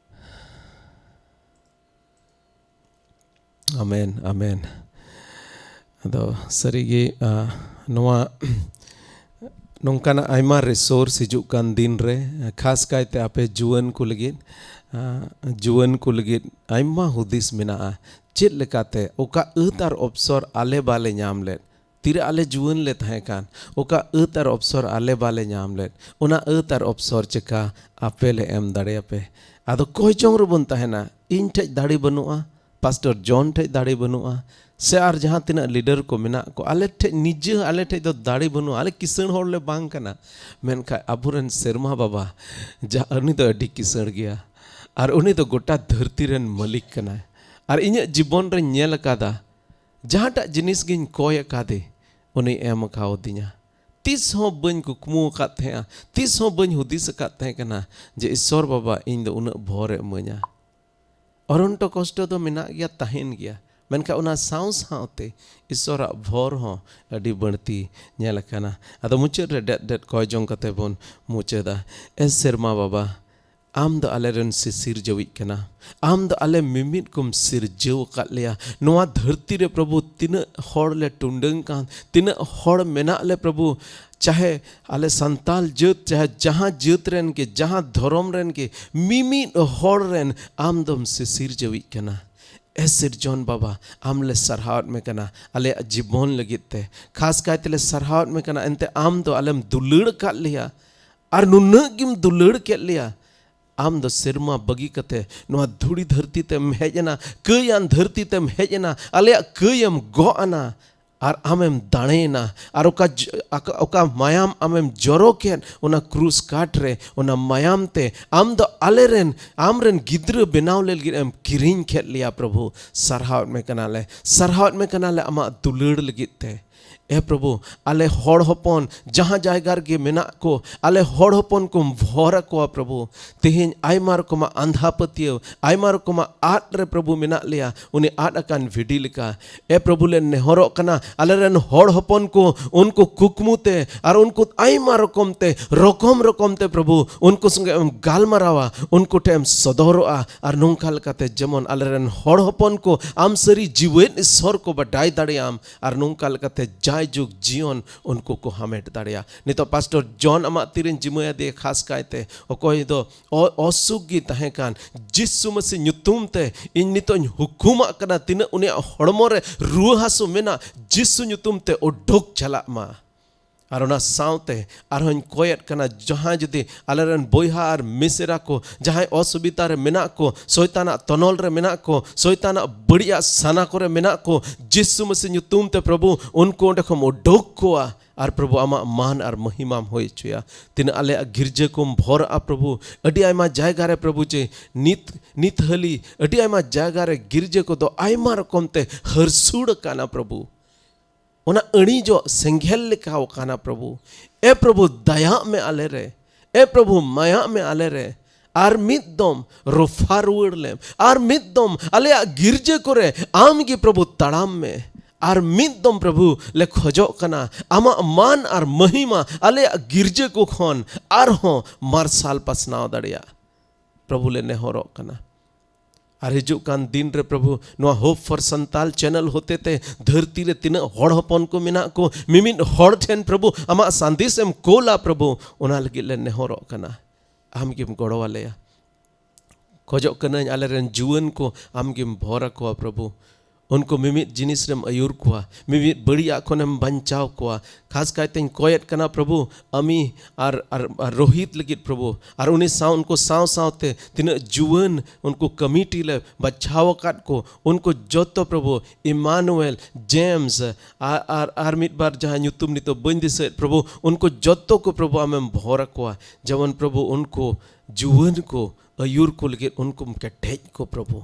ᱟᱢᱮᱱ, ᱟᱢᱮᱱ᱾ ᱟᱫᱚ ᱥᱟᱹᱨᱤᱜᱮ, ᱟ, ᱱᱚᱣᱟ ᱱᱚᱝᱠᱟᱱᱟᱜ ᱟᱭᱢᱟ ᱨᱤᱥᱳᱨᱥ ᱦᱤᱡᱩᱜ ᱠᱟᱱ ᱫᱤᱱ ᱨᱮ, ᱠᱷᱟᱥ ᱠᱟᱭᱛᱮ ᱟᱯᱮ ᱡᱩᱣᱟᱹᱱ ᱠᱚ ᱞᱟᱹᱜᱤᱫ, ᱟ, ᱡᱩᱣᱟᱹᱱ ᱠᱚ ᱞᱟᱹᱜᱤᱫ ᱟᱭᱢᱟ ᱦᱩᱫᱤᱥ ᱢᱮᱱᱟᱜᱼᱟ᱾ ᱪᱮᱫ ᱞᱮᱠᱟᱛᱮ ᱚᱠᱟ ᱟᱹᱛ ᱟᱨ ᱚᱯᱥᱚᱨ ᱟᱞᱮ ᱵᱟᱞᱮ ᱧᱟᱢ ᱞᱮᱫ, ᱛᱤᱨᱮ ᱟᱞᱮ ᱡᱩᱣᱟᱹᱱ ᱞᱮ ᱛᱟᱦᱮᱸ ᱠᱟᱱ, ᱚᱠᱟ ᱟᱹᱛ ᱟᱨ ᱚᱯᱥᱚᱨ ᱟᱞᱮ ᱵᱟᱞᱮ ᱧᱟᱢ ᱞᱮᱫ, ᱚᱱᱟ ᱟᱹᱛ ᱟᱨ ᱚᱯᱥᱚᱨ ᱪᱮᱠᱟ ᱟᱯᱮ ᱞᱮ ᱮᱢ ᱫᱟᱲᱮᱭᱟᱯᱮ? ᱟᱫᱚ ᱠᱚᱭ ᱡᱚᱝ ᱨᱮᱵᱚᱱ ᱛᱟᱦᱮᱱᱟ, ᱤᱧ ᱴᱷᱮᱡ ᱫᱟᱲᱮ ᱵᱟᱹᱱᱩᱜᱼᱟ, ᱯᱟᱥᱴᱚᱨ ᱡᱚᱱ ᱴᱷᱮᱡ ᱫᱟᱲᱮ ᱵᱟᱹᱱᱩᱜᱼᱟ, ᱥᱮ ᱟᱨ ᱡᱟᱦᱟᱸ ᱛᱤᱱᱟᱹᱜ ᱞᱤᱰᱟᱨ ᱠᱚ ᱢᱮᱱᱟᱜ ᱠᱚ, ᱟᱞᱮ ᱴᱷᱮᱡ ᱱᱤᱡᱮ, ᱟᱞᱮ ᱴᱷᱮᱡ ᱫᱚ ᱫᱟᱲᱮ ᱵᱟᱹᱱᱩᱜᱼᱟ, ᱟᱞᱮ ᱠᱤᱥᱟᱹᱬ ᱦᱚᱲ ᱞᱮ ᱵᱟᱝ ᱠᱟᱱᱟ᱾ ᱢᱮᱱᱠᱷᱟᱱ ᱟᱵᱚᱨᱮᱱ ᱥᱮᱨᱢᱟ ᱵᱟᱵᱟ, ᱡᱟ, ᱩᱱᱤ ᱫᱚ ᱟᱹᱰᱤ ᱠᱤᱥᱟᱹᱬ ᱜᱮᱭᱟ, ᱟᱨ ᱩᱱᱤ ᱫᱚ ᱜᱚᱴᱟ ᱫᱷᱟᱹᱨᱛᱤ ᱨᱮᱱ ᱢᱟᱹᱞᱤᱠ ᱠᱟᱱᱟᱭ᱾ ᱟᱨ ᱤᱧᱟᱹᱜ ᱡᱤᱵᱚᱱ ᱨᱮᱧ ᱧᱮᱞ ᱟᱠᱟᱫᱟ, ᱡᱟᱦᱟᱸᱴᱟᱜ ᱡᱤᱱᱤᱥ ᱜᱤᱧ ᱠᱚᱭ ᱟᱠᱟᱫᱮ, ᱩᱱᱤ ᱮᱢ ᱟᱠᱟᱣᱫᱤᱧᱟ᱾ ᱛᱤᱥ ᱦᱚᱸ ᱵᱟᱹᱧ ᱠᱩᱠᱢᱩ ᱟᱠᱟᱫ ᱛᱟᱦᱮᱸᱜᱼᱟ, ᱛᱤᱥ ᱦᱚᱸ ᱵᱟᱹᱧ ᱦᱩᱫᱤᱥ ᱟᱠᱟᱫ ᱛᱟᱦᱮᱸ ᱠᱟᱱᱟ ᱡᱮ ᱤᱥᱥᱚᱨ ᱵᱟᱵᱟ ᱤᱧ ᱫᱚ ᱩᱱᱟᱹᱜ ᱵᱷᱚᱨᱮ ᱤᱢᱟᱹᱧᱟ᱾ ᱚᱱᱚᱱᱛᱚ ᱠᱚᱥᱴᱚ ᱫᱚ ᱢᱮᱱᱟᱜ ᱜᱮᱭᱟ, ᱛᱟᱦᱮᱱ ᱜᱮᱭᱟ, ᱢᱮᱱᱠᱷᱟᱱ ᱚᱱᱟ ᱥᱟᱶ ᱥᱟᱶᱛᱮ ᱤᱥᱥᱚᱨᱟᱜ ᱵᱷᱚᱨ ᱦᱚᱸ ᱟᱹᱰᱤ ᱵᱟᱹᱲᱛᱤ ᱧᱮᱞ ᱟᱠᱟᱱᱟ᱾ ᱟᱫᱚ ᱢᱩᱪᱟᱹᱫ ᱨᱮ ᱰᱮᱫ ᱰᱮᱫ ᱠᱚᱭ ᱡᱚᱝ ᱠᱟᱛᱮ ᱵᱚᱱ ᱢᱩᱪᱟᱹᱫᱟ᱾ ᱮ ᱥᱮᱨᱢᱟ ᱵᱟᱵᱟ, ᱟᱢ ᱫᱚ ᱟᱞᱮᱨᱮᱱ ᱥᱤᱥᱤᱨᱡᱟᱹᱣᱤᱡ ᱠᱟᱱᱟ᱾ ᱟᱢ ᱫᱚ ᱟᱞᱮ ᱢᱤᱢᱤᱫ ᱠᱚᱢ ᱥᱤᱨᱡᱟᱹᱣ ᱟᱠᱟᱫ ᱞᱮᱭᱟ᱾ ᱱᱚᱣᱟ ᱫᱷᱟᱹᱨᱛᱤ ᱨᱮ ᱯᱨᱚᱵᱷᱩ, ᱛᱤᱱᱟᱹᱜ ᱦᱚᱲ ᱞᱮ ᱴᱩᱸᱰᱟᱹᱝ ᱠᱟᱱ, ᱛᱤᱱᱟᱹᱜ ᱦᱚᱲ ᱢᱮᱱᱟᱜ ᱞᱮ ᱯᱨᱚᱵᱷᱩ, ᱪᱟᱦᱮ ᱟᱞᱮ ᱥᱟᱱᱛᱟᱞ ᱡᱟᱹᱛ, ᱪᱟᱦᱮ ᱡᱟᱦᱟᱸ ᱡᱟᱹᱛ ᱨᱮᱱ ᱜᱮ, ᱡᱟᱦᱟᱸ ᱫᱷᱚᱨᱚᱢ ᱨᱮᱱ ᱜᱮ, ᱢᱤᱢᱤᱫ ᱦᱚᱲ ᱨᱮᱱ ᱟᱢ ᱫᱚᱢ ᱥᱤᱥᱤᱨᱡᱟᱹᱣᱤᱡ ᱠᱟᱱᱟ᱾ ᱮ ᱥᱤᱨᱡᱚᱱ ᱵᱟᱵᱟ, ᱟᱢ ᱞᱮ ᱥᱟᱨᱦᱟᱣᱮᱫ ᱢᱮ ᱠᱟᱱᱟ᱾ ᱟᱞᱮᱭᱟᱜ ᱡᱤᱵᱚᱱ ᱞᱟᱹᱜᱤᱫ ᱛᱮ ᱠᱷᱟᱥ ᱠᱟᱭ ᱛᱮᱞᱮ ᱥᱟᱨᱦᱟᱣᱮᱫ ᱢᱮ ᱠᱟᱱᱟ᱾ ᱮᱱᱛᱮ ᱟᱢ ᱫᱚ ᱟᱞᱮᱢ ᱫᱩᱞᱟᱹᱲ ᱟᱠᱟᱫ ᱞᱮᱭᱟ, ᱟᱨ ᱱᱩᱱᱟᱹᱜ ᱜᱮᱢ ᱫᱩᱞᱟᱹᱲ ᱠᱮᱫ ᱞᱮᱭᱟ᱾ ᱟᱢ ᱫᱚ ᱥᱮᱨᱢᱟ ᱵᱟᱹᱜᱤ ᱠᱟᱛᱮ ᱱᱚᱣᱟ ᱫᱷᱩᱲᱤ ᱫᱷᱟᱹᱨᱛᱤ ᱛᱮᱢ ᱦᱮᱡ ᱮᱱᱟ, ᱠᱟᱹᱭᱟᱱ ᱫᱷᱟᱹᱨᱛᱤ ᱛᱮᱢ ᱦᱮᱡ ᱮᱱᱟ, ᱟᱞᱮᱭᱟᱜ ᱠᱟᱹᱭ ᱮᱢ ᱜᱚᱜ ᱟᱱᱟ, ᱟᱨ ᱟᱢᱮᱢ ᱫᱟᱲᱮᱭᱮᱱᱟ᱾ ᱟᱨ ᱚᱠᱟ ᱡ-, ᱚᱠᱟ, ᱚᱠᱟ ᱢᱟᱭᱟᱢ ᱟᱢᱮᱢ ᱡᱚᱨᱚ ᱠᱮᱫ, ᱚᱱᱟ ᱠᱨᱩᱥ ᱠᱟᱴ ᱨᱮ, ᱚᱱᱟ ᱢᱟᱭᱟᱢ ᱛᱮ ᱟᱢ ᱫᱚ ᱟᱞᱮᱨᱮᱱ, ᱟᱢᱨᱮᱱ ᱜᱤᱫᱽᱨᱟᱹ ᱵᱮᱱᱟᱣ ᱞᱟᱹᱜᱤᱫ ᱮᱢ ᱠᱤᱨᱤᱧ ᱠᱮᱫ ᱞᱮᱭᱟ ᱯᱨᱚᱵᱷᱩ᱾ ᱥᱟᱨᱦᱟᱣᱮᱫ ᱢᱮ ᱠᱟᱱᱟᱞᱮ, ᱥᱟᱨᱦᱟᱣᱮᱫ ᱢᱮ ᱠᱟᱱᱟᱞᱮ ᱟᱢᱟᱜ ᱫᱩᱞᱟᱹᱲ ᱞᱟᱹᱜᱤᱫ ᱛᱮ᱾ ᱮ ᱯᱨᱚᱵᱷᱩ, ᱟᱞᱮ ᱦᱚᱲ ᱦᱚᱯᱚᱱ ᱡᱟᱦᱟᱸ ᱡᱟᱭᱜᱟ ᱨᱮᱜᱮ ᱢᱮᱱᱟᱜ ᱠᱚ, ᱟᱞᱮ ᱦᱚᱲ ᱦᱚᱯᱚᱱ ᱠᱚᱢ ᱵᱷᱚᱨ ᱟᱠᱚᱣᱟ ᱯᱨᱚᱵᱷᱩ᱾ ᱛᱮᱦᱮᱧ ᱟᱭᱢᱟ ᱨᱚᱠᱚᱢᱟᱜ ᱟᱸᱫᱷᱟ ᱯᱟᱹᱛᱭᱟᱹᱣ, ᱟᱭᱢᱟ ᱨᱚᱠᱚᱢᱟᱜ ᱟᱫ ᱨᱮ ᱯᱨᱚᱵᱷᱩ ᱢᱮᱱᱟᱜ ᱞᱮᱭᱟ, ᱩᱱᱤ ᱟᱫ ᱟᱠᱟᱱ ᱵᱷᱤᱰᱤ ᱞᱮᱠᱟ᱾ ᱮ ᱯᱨᱚᱵᱷᱩ, ᱞᱮ ᱱᱮᱦᱚᱨᱚᱜ ᱠᱟᱱᱟ, ᱟᱞᱮᱨᱮᱱ ᱦᱚᱲ ᱦᱚᱯᱚᱱ ᱠᱚ ᱩᱱᱠᱩ ᱠᱩᱠᱢᱩ ᱛᱮ ᱟᱨ ᱩᱱᱠᱩ ᱟᱭᱢᱟ ᱨᱚᱠᱚᱢ ᱛᱮ, ᱨᱚᱠᱚᱢ ᱨᱚᱠᱚᱢ ᱛᱮ ᱯᱨᱚᱵᱷᱩ ᱩᱱᱠᱩ ᱥᱚᱸᱜᱮ ᱮᱢ ᱜᱟᱞᱢᱟᱨᱟᱣᱟ, ᱩᱱᱠᱩ ᱴᱷᱮᱱ ᱮᱢ ᱥᱚᱫᱚᱨᱚᱜᱼᱟ, ᱟᱨ ᱱᱚᱝᱠᱟ ᱞᱮᱠᱟᱛᱮ ᱡᱮᱢᱚᱱ ᱟᱞᱮᱨᱮᱱ ᱦᱚᱲ ᱦᱚᱯᱚᱱ ᱠᱚ ᱟᱢ ᱥᱟᱹᱨᱤ ᱡᱤᱣᱮᱫ ᱤᱥᱥᱚᱨ ᱠᱚ ᱵᱟᱰᱟᱭ ᱫᱟᱲᱮᱭᱟᱢ, ᱟᱨ ᱱᱚᱝᱠᱟ ᱞᱮᱠᱟᱛᱮ ᱡᱟᱭᱡᱩᱜᱽ ᱡᱤᱭᱚᱱ ᱩᱱᱠᱩ ᱠᱚ ᱦᱟᱢᱮᱴ ᱫᱟᱲᱮᱭᱟᱜᱼᱟ᱾ ᱱᱤᱛᱚᱜ ᱯᱟᱥᱴᱚᱨ ᱡᱚᱱ ᱟᱢᱟᱜ ᱛᱤᱨᱮᱧ ᱡᱤᱢᱟᱹᱭᱟᱫᱮᱭᱟ, ᱠᱷᱟᱥ ᱠᱟᱭᱛᱮ ᱚᱠᱚᱭ ᱫᱚ ᱚ-, ᱚᱥᱩᱠ ᱜᱮ ᱛᱟᱦᱮᱸ ᱠᱟᱱ, ᱡᱤᱥᱩ ᱢᱟᱹᱥᱤ ᱧᱩᱛᱩᱢ ᱛᱮ ᱤᱧ ᱱᱤᱛᱚᱜ ᱤᱧ ᱦᱩᱠᱩᱢᱟᱜ ᱠᱟᱱᱟ, ᱛᱤᱱᱟᱹᱜ ᱩᱱᱤᱭᱟᱜ ᱦᱚᱲᱢᱚ ᱨᱮ ᱨᱩᱣᱟᱹ ᱦᱟᱹᱥᱩ ᱢᱮᱱᱟᱜ, ᱡᱤᱥᱩ ᱧᱩᱛᱩᱢ ᱛᱮ ᱩᱰᱩᱠ ᱪᱟᱞᱟᱜ ᱢᱟ᱾ ᱟᱨ ᱚᱱᱟ ᱥᱟᱶᱛᱮ ᱟᱨᱦᱚᱸᱧ ᱠᱚᱭᱮᱫ ᱠᱟᱱᱟ, ᱡᱟᱦᱟᱸᱭ ᱡᱩᱫᱤ ᱟᱞᱮᱨᱮᱱ ᱵᱚᱭᱦᱟ ᱟᱨ ᱢᱤᱥᱮᱨᱟ ᱠᱚ ᱡᱟᱦᱟᱸᱭ ᱚᱥᱩᱵᱤᱫᱷᱟ ᱨᱮ ᱢᱮᱱᱟᱜ ᱠᱚ, ᱥᱚᱭᱛᱟᱱᱟᱜ ᱛᱚᱱᱚᱞ ᱨᱮ ᱢᱮᱱᱟᱜ ᱠᱚ, ᱥᱚᱭᱛᱟᱱᱟᱜ ᱵᱟᱹᱲᱤᱡᱟᱜ ᱥᱟᱱᱟ ᱠᱚᱨᱮ ᱢᱮᱱᱟᱜ ᱠᱚ, ᱡᱤᱥᱩ ᱢᱟᱹᱥᱤ ᱧᱩᱛᱩᱢ ᱛᱮ ᱯᱨᱚᱵᱷᱩ ᱩᱱᱠᱩ ᱚᱸᱰᱮ ᱠᱷᱚᱱ ᱩᱰᱩᱠ ᱠᱚᱣᱟ᱾ ᱟᱨ ᱯᱨᱚᱵᱷᱩ ᱟᱢᱟᱜ ᱢᱟᱱ ᱟᱨ ᱢᱚᱦᱤᱢᱟᱢ ᱦᱩᱭ ᱦᱚᱪᱚᱭᱟ᱾ ᱛᱤᱱᱟᱹᱜ ᱟᱞᱮᱭᱟᱜ ᱜᱤᱨᱡᱟᱹ ᱠᱚᱢ ᱵᱷᱚᱨᱟᱜᱼᱟ ᱯᱨᱚᱵᱷᱩ, ᱟᱹᱰᱤ ᱟᱭᱢᱟ ᱡᱟᱭᱜᱟ ᱨᱮ ᱯᱨᱚᱵᱷᱩ ᱡᱮ ᱱᱤᱛ, ᱱᱤᱛ ᱦᱟᱹᱞᱤ ᱟᱹᱰᱤ ᱟᱭᱢᱟ ᱡᱟᱭᱜᱟ ᱨᱮ ᱜᱤᱨᱡᱟᱹ ᱠᱚᱫᱚ ᱟᱭᱢᱟ ᱨᱚᱠᱚᱢ ᱛᱮ ᱦᱟᱹᱨᱥᱩᱲ ᱟᱠᱟᱱᱟ ᱯᱨᱚᱵᱷᱩ᱾ ᱚᱱᱟ ᱟᱹᱲᱤᱡᱚᱜ ᱥᱮᱸᱜᱮᱞ ᱞᱮᱠᱟᱣ ᱟᱠᱟᱱᱟ ᱯᱨᱚᱵᱷᱩ᱾ ᱮ ᱯᱨᱚᱵᱷᱩ, ᱫᱟᱭᱟᱜ ᱢᱮ ᱟᱞᱮ ᱨᱮ᱾ ᱮ ᱯᱨᱚᱵᱷᱩ, ᱢᱟᱭᱟᱜ ᱢᱮ ᱟᱞᱮ ᱨᱮ᱾ ᱟᱨ ᱢᱤᱫ ᱫᱚᱢ ᱨᱚᱯᱷᱟ ᱨᱩᱣᱟᱹᱲ ᱞᱮᱢ᱾ ᱟᱨ ᱢᱤᱫ ᱫᱚᱢ ᱟᱞᱮᱭᱟᱜ ᱜᱤᱨᱡᱟᱹ ᱠᱚᱨᱮ ᱟᱢ ᱜᱮ ᱯᱨᱚᱵᱷᱩ ᱛᱟᱲᱟᱢ ᱢᱮ᱾ ᱟᱨ ᱢᱤᱫ ᱫᱚᱢ ᱯᱨᱚᱵᱷᱩ ᱞᱮ ᱠᱷᱚᱡᱚᱜ ᱠᱟᱱᱟ ᱟᱢᱟᱜ ᱢᱟᱱ ᱟᱨ ᱢᱚᱦᱤᱢᱟ ᱟᱞᱮᱭᱟᱜ ᱜᱤᱨᱡᱟᱹ ᱠᱚ ᱠᱷᱚᱱ ᱟᱨᱦᱚᱸ ᱢᱟᱨᱥᱟᱞ ᱯᱟᱥᱱᱟᱣ ᱫᱟᱲᱮᱭᱟᱜ᱾ ᱯᱨᱚᱵᱷᱩ, ᱞᱮ ᱱᱮᱦᱚᱨᱚᱜ ᱠᱟᱱᱟ᱾ ᱟᱨ ᱦᱤᱡᱩᱜ ᱠᱟᱱ ᱫᱤᱱ ᱨᱮ ᱯᱨᱚᱵᱷᱩ, ᱱᱚᱣᱟ Hope for Santal channel ᱦᱚᱛᱮ ᱛᱮ ᱫᱷᱟᱹᱨᱛᱤ ᱨᱮ ᱛᱤᱱᱟᱹᱜ ᱦᱚᱲ ᱦᱚᱯᱚᱱ ᱠᱚ ᱢᱮᱱᱟᱜ ᱠᱚ, ᱢᱤᱢᱤᱫ ᱦᱚᱲ ᱴᱷᱮᱱ ᱯᱨᱚᱵᱷᱩ ᱟᱢᱟᱜ ᱥᱟᱸᱫᱮᱥ ᱮᱢ ᱠᱳᱞᱟ ᱯᱨᱚᱵᱷᱩ, ᱚᱱᱟ ᱞᱟᱹᱜᱤᱫ ᱞᱮ ᱱᱮᱦᱚᱨᱚᱜ ᱠᱟᱱᱟ᱾ ᱟᱢ ᱜᱮᱢ ᱜᱚᱲᱚ ᱟᱞᱮᱭᱟ᱾ ᱠᱷᱚᱡᱚᱜ ᱠᱟᱹᱱᱟᱹᱧ ᱟᱞᱮᱨᱮᱱ ᱡᱩᱣᱟᱹᱱ ᱠᱚ ᱟᱢ ᱜᱮᱢ ᱵᱷᱚᱨ ᱟᱠᱚᱣᱟ ᱯᱨᱚᱵᱷᱩ᱾ ᱩᱱᱠᱩ ᱢᱤᱢᱤᱫ ᱡᱤᱱᱤᱥ ᱨᱮᱢ ᱟᱹᱭᱩᱨ ᱠᱚᱣᱟ, ᱢᱤᱢᱤᱫ ᱵᱟᱹᱲᱤᱡᱟᱜ ᱠᱷᱚᱱᱮᱢ ᱵᱟᱧᱪᱟᱣ ᱠᱚᱣᱟ᱾ ᱠᱷᱟᱥ ᱠᱟᱭᱛᱮᱧ ᱠᱚᱭᱮᱫ ᱠᱟᱱᱟ ᱯᱨᱚᱵᱷᱩ, ᱟᱢᱤ ᱟᱨ, ᱟᱨ, ᱟᱨ ᱨᱳᱦᱤᱛ ᱞᱟᱹᱜᱤᱫ ᱯᱨᱚᱵᱷᱩ, ᱟᱨ ᱩᱱᱤ ᱥᱟᱶ, ᱩᱱᱠᱩ ᱥᱟᱶ ᱥᱟᱶᱛᱮ ᱛᱤᱱᱟᱹᱜ ᱡᱩᱣᱟᱹᱱ ᱩᱱᱠᱩ ᱠᱚᱢᱤᱴᱤ ᱞᱮ ᱵᱟᱪᱷᱟᱣ ᱟᱠᱟᱫ ᱠᱚ, ᱩᱱᱠᱩ ᱡᱚᱛᱚ ᱯᱨᱚᱵᱷᱩ, ᱤᱢᱟᱱᱩᱭᱮᱞ, ᱡᱮᱢᱥ, ᱟᱨ, ᱟᱨ, ᱟᱨ ᱢᱤᱫ ᱵᱟᱨ ᱡᱟᱦᱟᱸ ᱧᱩᱛᱩᱢ ᱱᱤᱛᱚᱜ ᱵᱟᱹᱧ ᱫᱤᱥᱟᱹᱭᱮᱫ ᱯᱨᱚᱵᱷᱩ, ᱩᱱᱠᱩ ᱡᱚᱛᱚ ᱠᱚ ᱯᱨᱚᱵᱷᱩ ᱟᱢᱮᱢ ᱵᱷᱚᱨ ᱟᱠᱚᱣᱟ᱾ ᱡᱮᱢᱚᱱ ᱯᱨᱚᱵᱷᱩ ᱩᱱᱠᱩ ᱡᱩᱣᱟᱹᱱ ᱠᱚ ᱟᱹᱭᱩᱨ ᱠᱚ ᱞᱟᱹᱜᱤᱫ ᱩᱱᱠᱩᱢ ᱠᱮᱴᱮᱡ ᱠᱚ ᱯᱨᱚᱵᱷᱩ᱾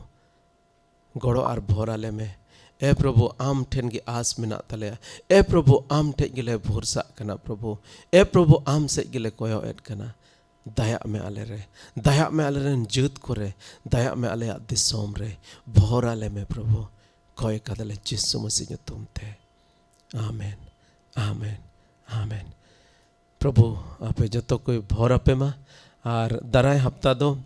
ᱜᱚᱲᱚ ᱟᱨ ᱵᱷᱚᱨ ᱟᱞᱮ ᱢᱮ᱾ ᱮ ᱯᱨᱚᱵᱷᱩ, ᱟᱢ ᱴᱷᱮᱱ ᱜᱮ ᱟᱥ ᱢᱮᱱᱟᱜ ᱛᱟᱞᱮᱭᱟ᱾ ᱮ ᱯᱨᱚᱵᱷᱩ, ᱟᱢ ᱴᱷᱮᱱ ᱜᱮᱞᱮ ᱵᱷᱚᱨᱥᱟᱜ ᱠᱟᱱᱟ ᱯᱨᱚᱵᱷᱩ᱾ ᱮ ᱯᱨᱚᱵᱷᱩ, ᱟᱢ ᱥᱮᱫ ᱜᱮᱞᱮ ᱠᱚᱭᱚᱜ ᱮᱫ ᱠᱟᱱᱟ᱾ ᱫᱟᱭᱟᱜ ᱢᱮ ᱟᱞᱮ ᱨᱮ, ᱫᱟᱭᱟᱜ ᱢᱮ ᱟᱞᱮ ᱨᱮᱱ ᱡᱟᱹᱛ ᱠᱚᱨᱮ, ᱫᱟᱭᱟᱜ ᱢᱮ ᱟᱞᱮᱭᱟᱜ ᱫᱤᱥᱚᱢ ᱨᱮ, ᱵᱷᱚᱨ ᱟᱞᱮ ᱢᱮ ᱯᱨᱚᱵᱷᱩ᱾ ᱠᱚᱭ ᱠᱟᱫᱟᱞᱮ ᱡᱤᱥᱩ ᱢᱟᱹᱥᱤ ᱧᱩᱛᱩᱢ ᱛᱮ᱾ ᱟᱢᱮᱱ, ᱟᱢᱮᱱ, ᱟᱢᱮᱱ᱾ ᱯᱨᱚᱵᱷᱩ ᱟᱯᱮ ᱡᱚᱛᱚ ᱠᱚᱭ ᱵᱷᱚᱨ ᱟᱯᱮ ᱢᱟ᱾ ᱟᱨ ᱫᱟᱨᱟᱭ ᱦᱟᱯᱛᱟ ᱫᱚ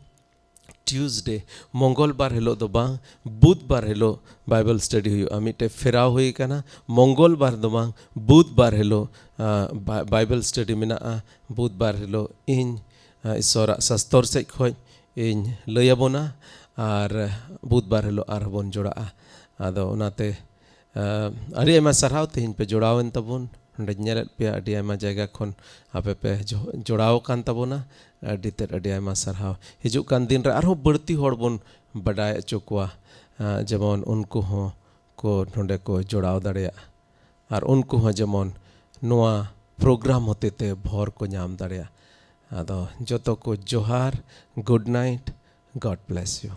ᱴᱤᱭᱩᱥᱰᱮ, ᱢᱚᱝᱜᱚᱞ ᱵᱟᱨ ᱦᱤᱞᱳᱜ ᱫᱚ ᱵᱟᱝ, ᱵᱩᱫᱷ ᱵᱟᱨ ᱦᱤᱞᱳᱜ ᱵᱟᱭᱵᱮᱞ ᱥᱴᱟᱰᱤ ᱦᱩᱭᱩᱜᱼᱟ᱾ ᱢᱤᱫᱴᱮᱡ ᱯᱷᱮᱨᱟᱣ ᱦᱩᱭ ᱟᱠᱟᱱᱟ, ᱢᱚᱝᱜᱚᱞ ᱵᱟᱨ ᱫᱚ ᱵᱟᱝ, ᱵᱩᱫᱷ ᱵᱟᱨ ᱦᱤᱞᱳᱜ, ᱟ, ᱵᱟ-, ᱵᱟᱭᱵᱮᱞ ᱥᱴᱟᱰᱤ ᱢᱮᱱᱟᱜᱼᱟ᱾ ᱵᱩᱫᱷ ᱵᱟᱨ ᱦᱤᱞᱳᱜ ᱤᱧ, ᱟ, ᱤᱥᱚᱨᱟᱜ ᱥᱟᱥᱛᱚᱨ ᱥᱮᱫ ᱠᱷᱚᱡ ᱤᱧ ᱞᱟᱹᱭ ᱟᱵᱚᱱᱟ, ᱟᱨ ᱵᱩᱫᱷ ᱵᱟᱨ ᱦᱤᱞᱳᱜ ᱟᱨᱦᱚᱸ ᱵᱚᱱ ᱡᱚᱲᱟᱜᱼᱟ᱾ ᱟᱫᱚ ᱚᱱᱟᱛᱮ, ᱟ, ᱟᱹᱰᱤ ᱟᱭᱢᱟ ᱥᱟᱨᱦᱟᱣ ᱛᱮᱦᱮᱧ ᱯᱮ ᱡᱚᱲᱟᱣᱮᱱ ᱛᱟᱵᱚᱱ᱾ ᱱᱚᱰᱮᱧ ᱧᱮᱞᱮᱫ ᱯᱮᱭᱟ, ᱟᱹᱰᱤ ᱟᱭᱢᱟ ᱡᱟᱭᱜᱟ ᱠᱷᱚᱱ ᱟᱯᱮ ᱯᱮ ᱡᱚ-, ᱡᱚᱲᱟᱣ ᱟᱠᱟᱱ ᱛᱟᱵᱚᱱᱟ᱾ ᱟᱹᱰᱤ ᱛᱮᱫ ᱟᱹᱰᱤ ᱟᱭᱢᱟ ᱥᱟᱨᱦᱟᱣ᱾ ᱦᱤᱡᱩᱜ ᱠᱟᱱ ᱫᱤᱱ ᱨᱮ ᱟᱨᱦᱚᱸ ᱵᱟᱹᱲᱛᱤ ᱦᱚᱲ ᱵᱚᱱ ᱵᱟᱰᱟᱭ ᱦᱚᱪᱚ ᱠᱚᱣᱟ, ᱟ, ᱡᱮᱢᱚᱱ ᱩᱱᱠᱩ ᱦᱚᱸ ᱠᱚ ᱱᱚᱰᱮ ᱠᱚ ᱡᱚᱲᱟᱣ ᱫᱟᱲᱮᱭᱟᱜᱼᱟ, ᱟᱨ ᱩᱱᱠᱩ ᱦᱚᱸ ᱡᱮᱢᱚᱱ ᱱᱚᱣᱟ ᱯᱨᱳᱜᱨᱟᱢ ᱦᱚᱛᱮ ᱛᱮ ᱵᱷᱚᱨ ᱠᱚ ᱧᱟᱢ ᱫᱟᱲᱮᱭᱟᱜᱼᱟ᱾ ᱟᱫᱚ ᱡᱚᱛᱚ ᱠᱚ ᱡᱚᱦᱟᱨ, good night, God bless you᱾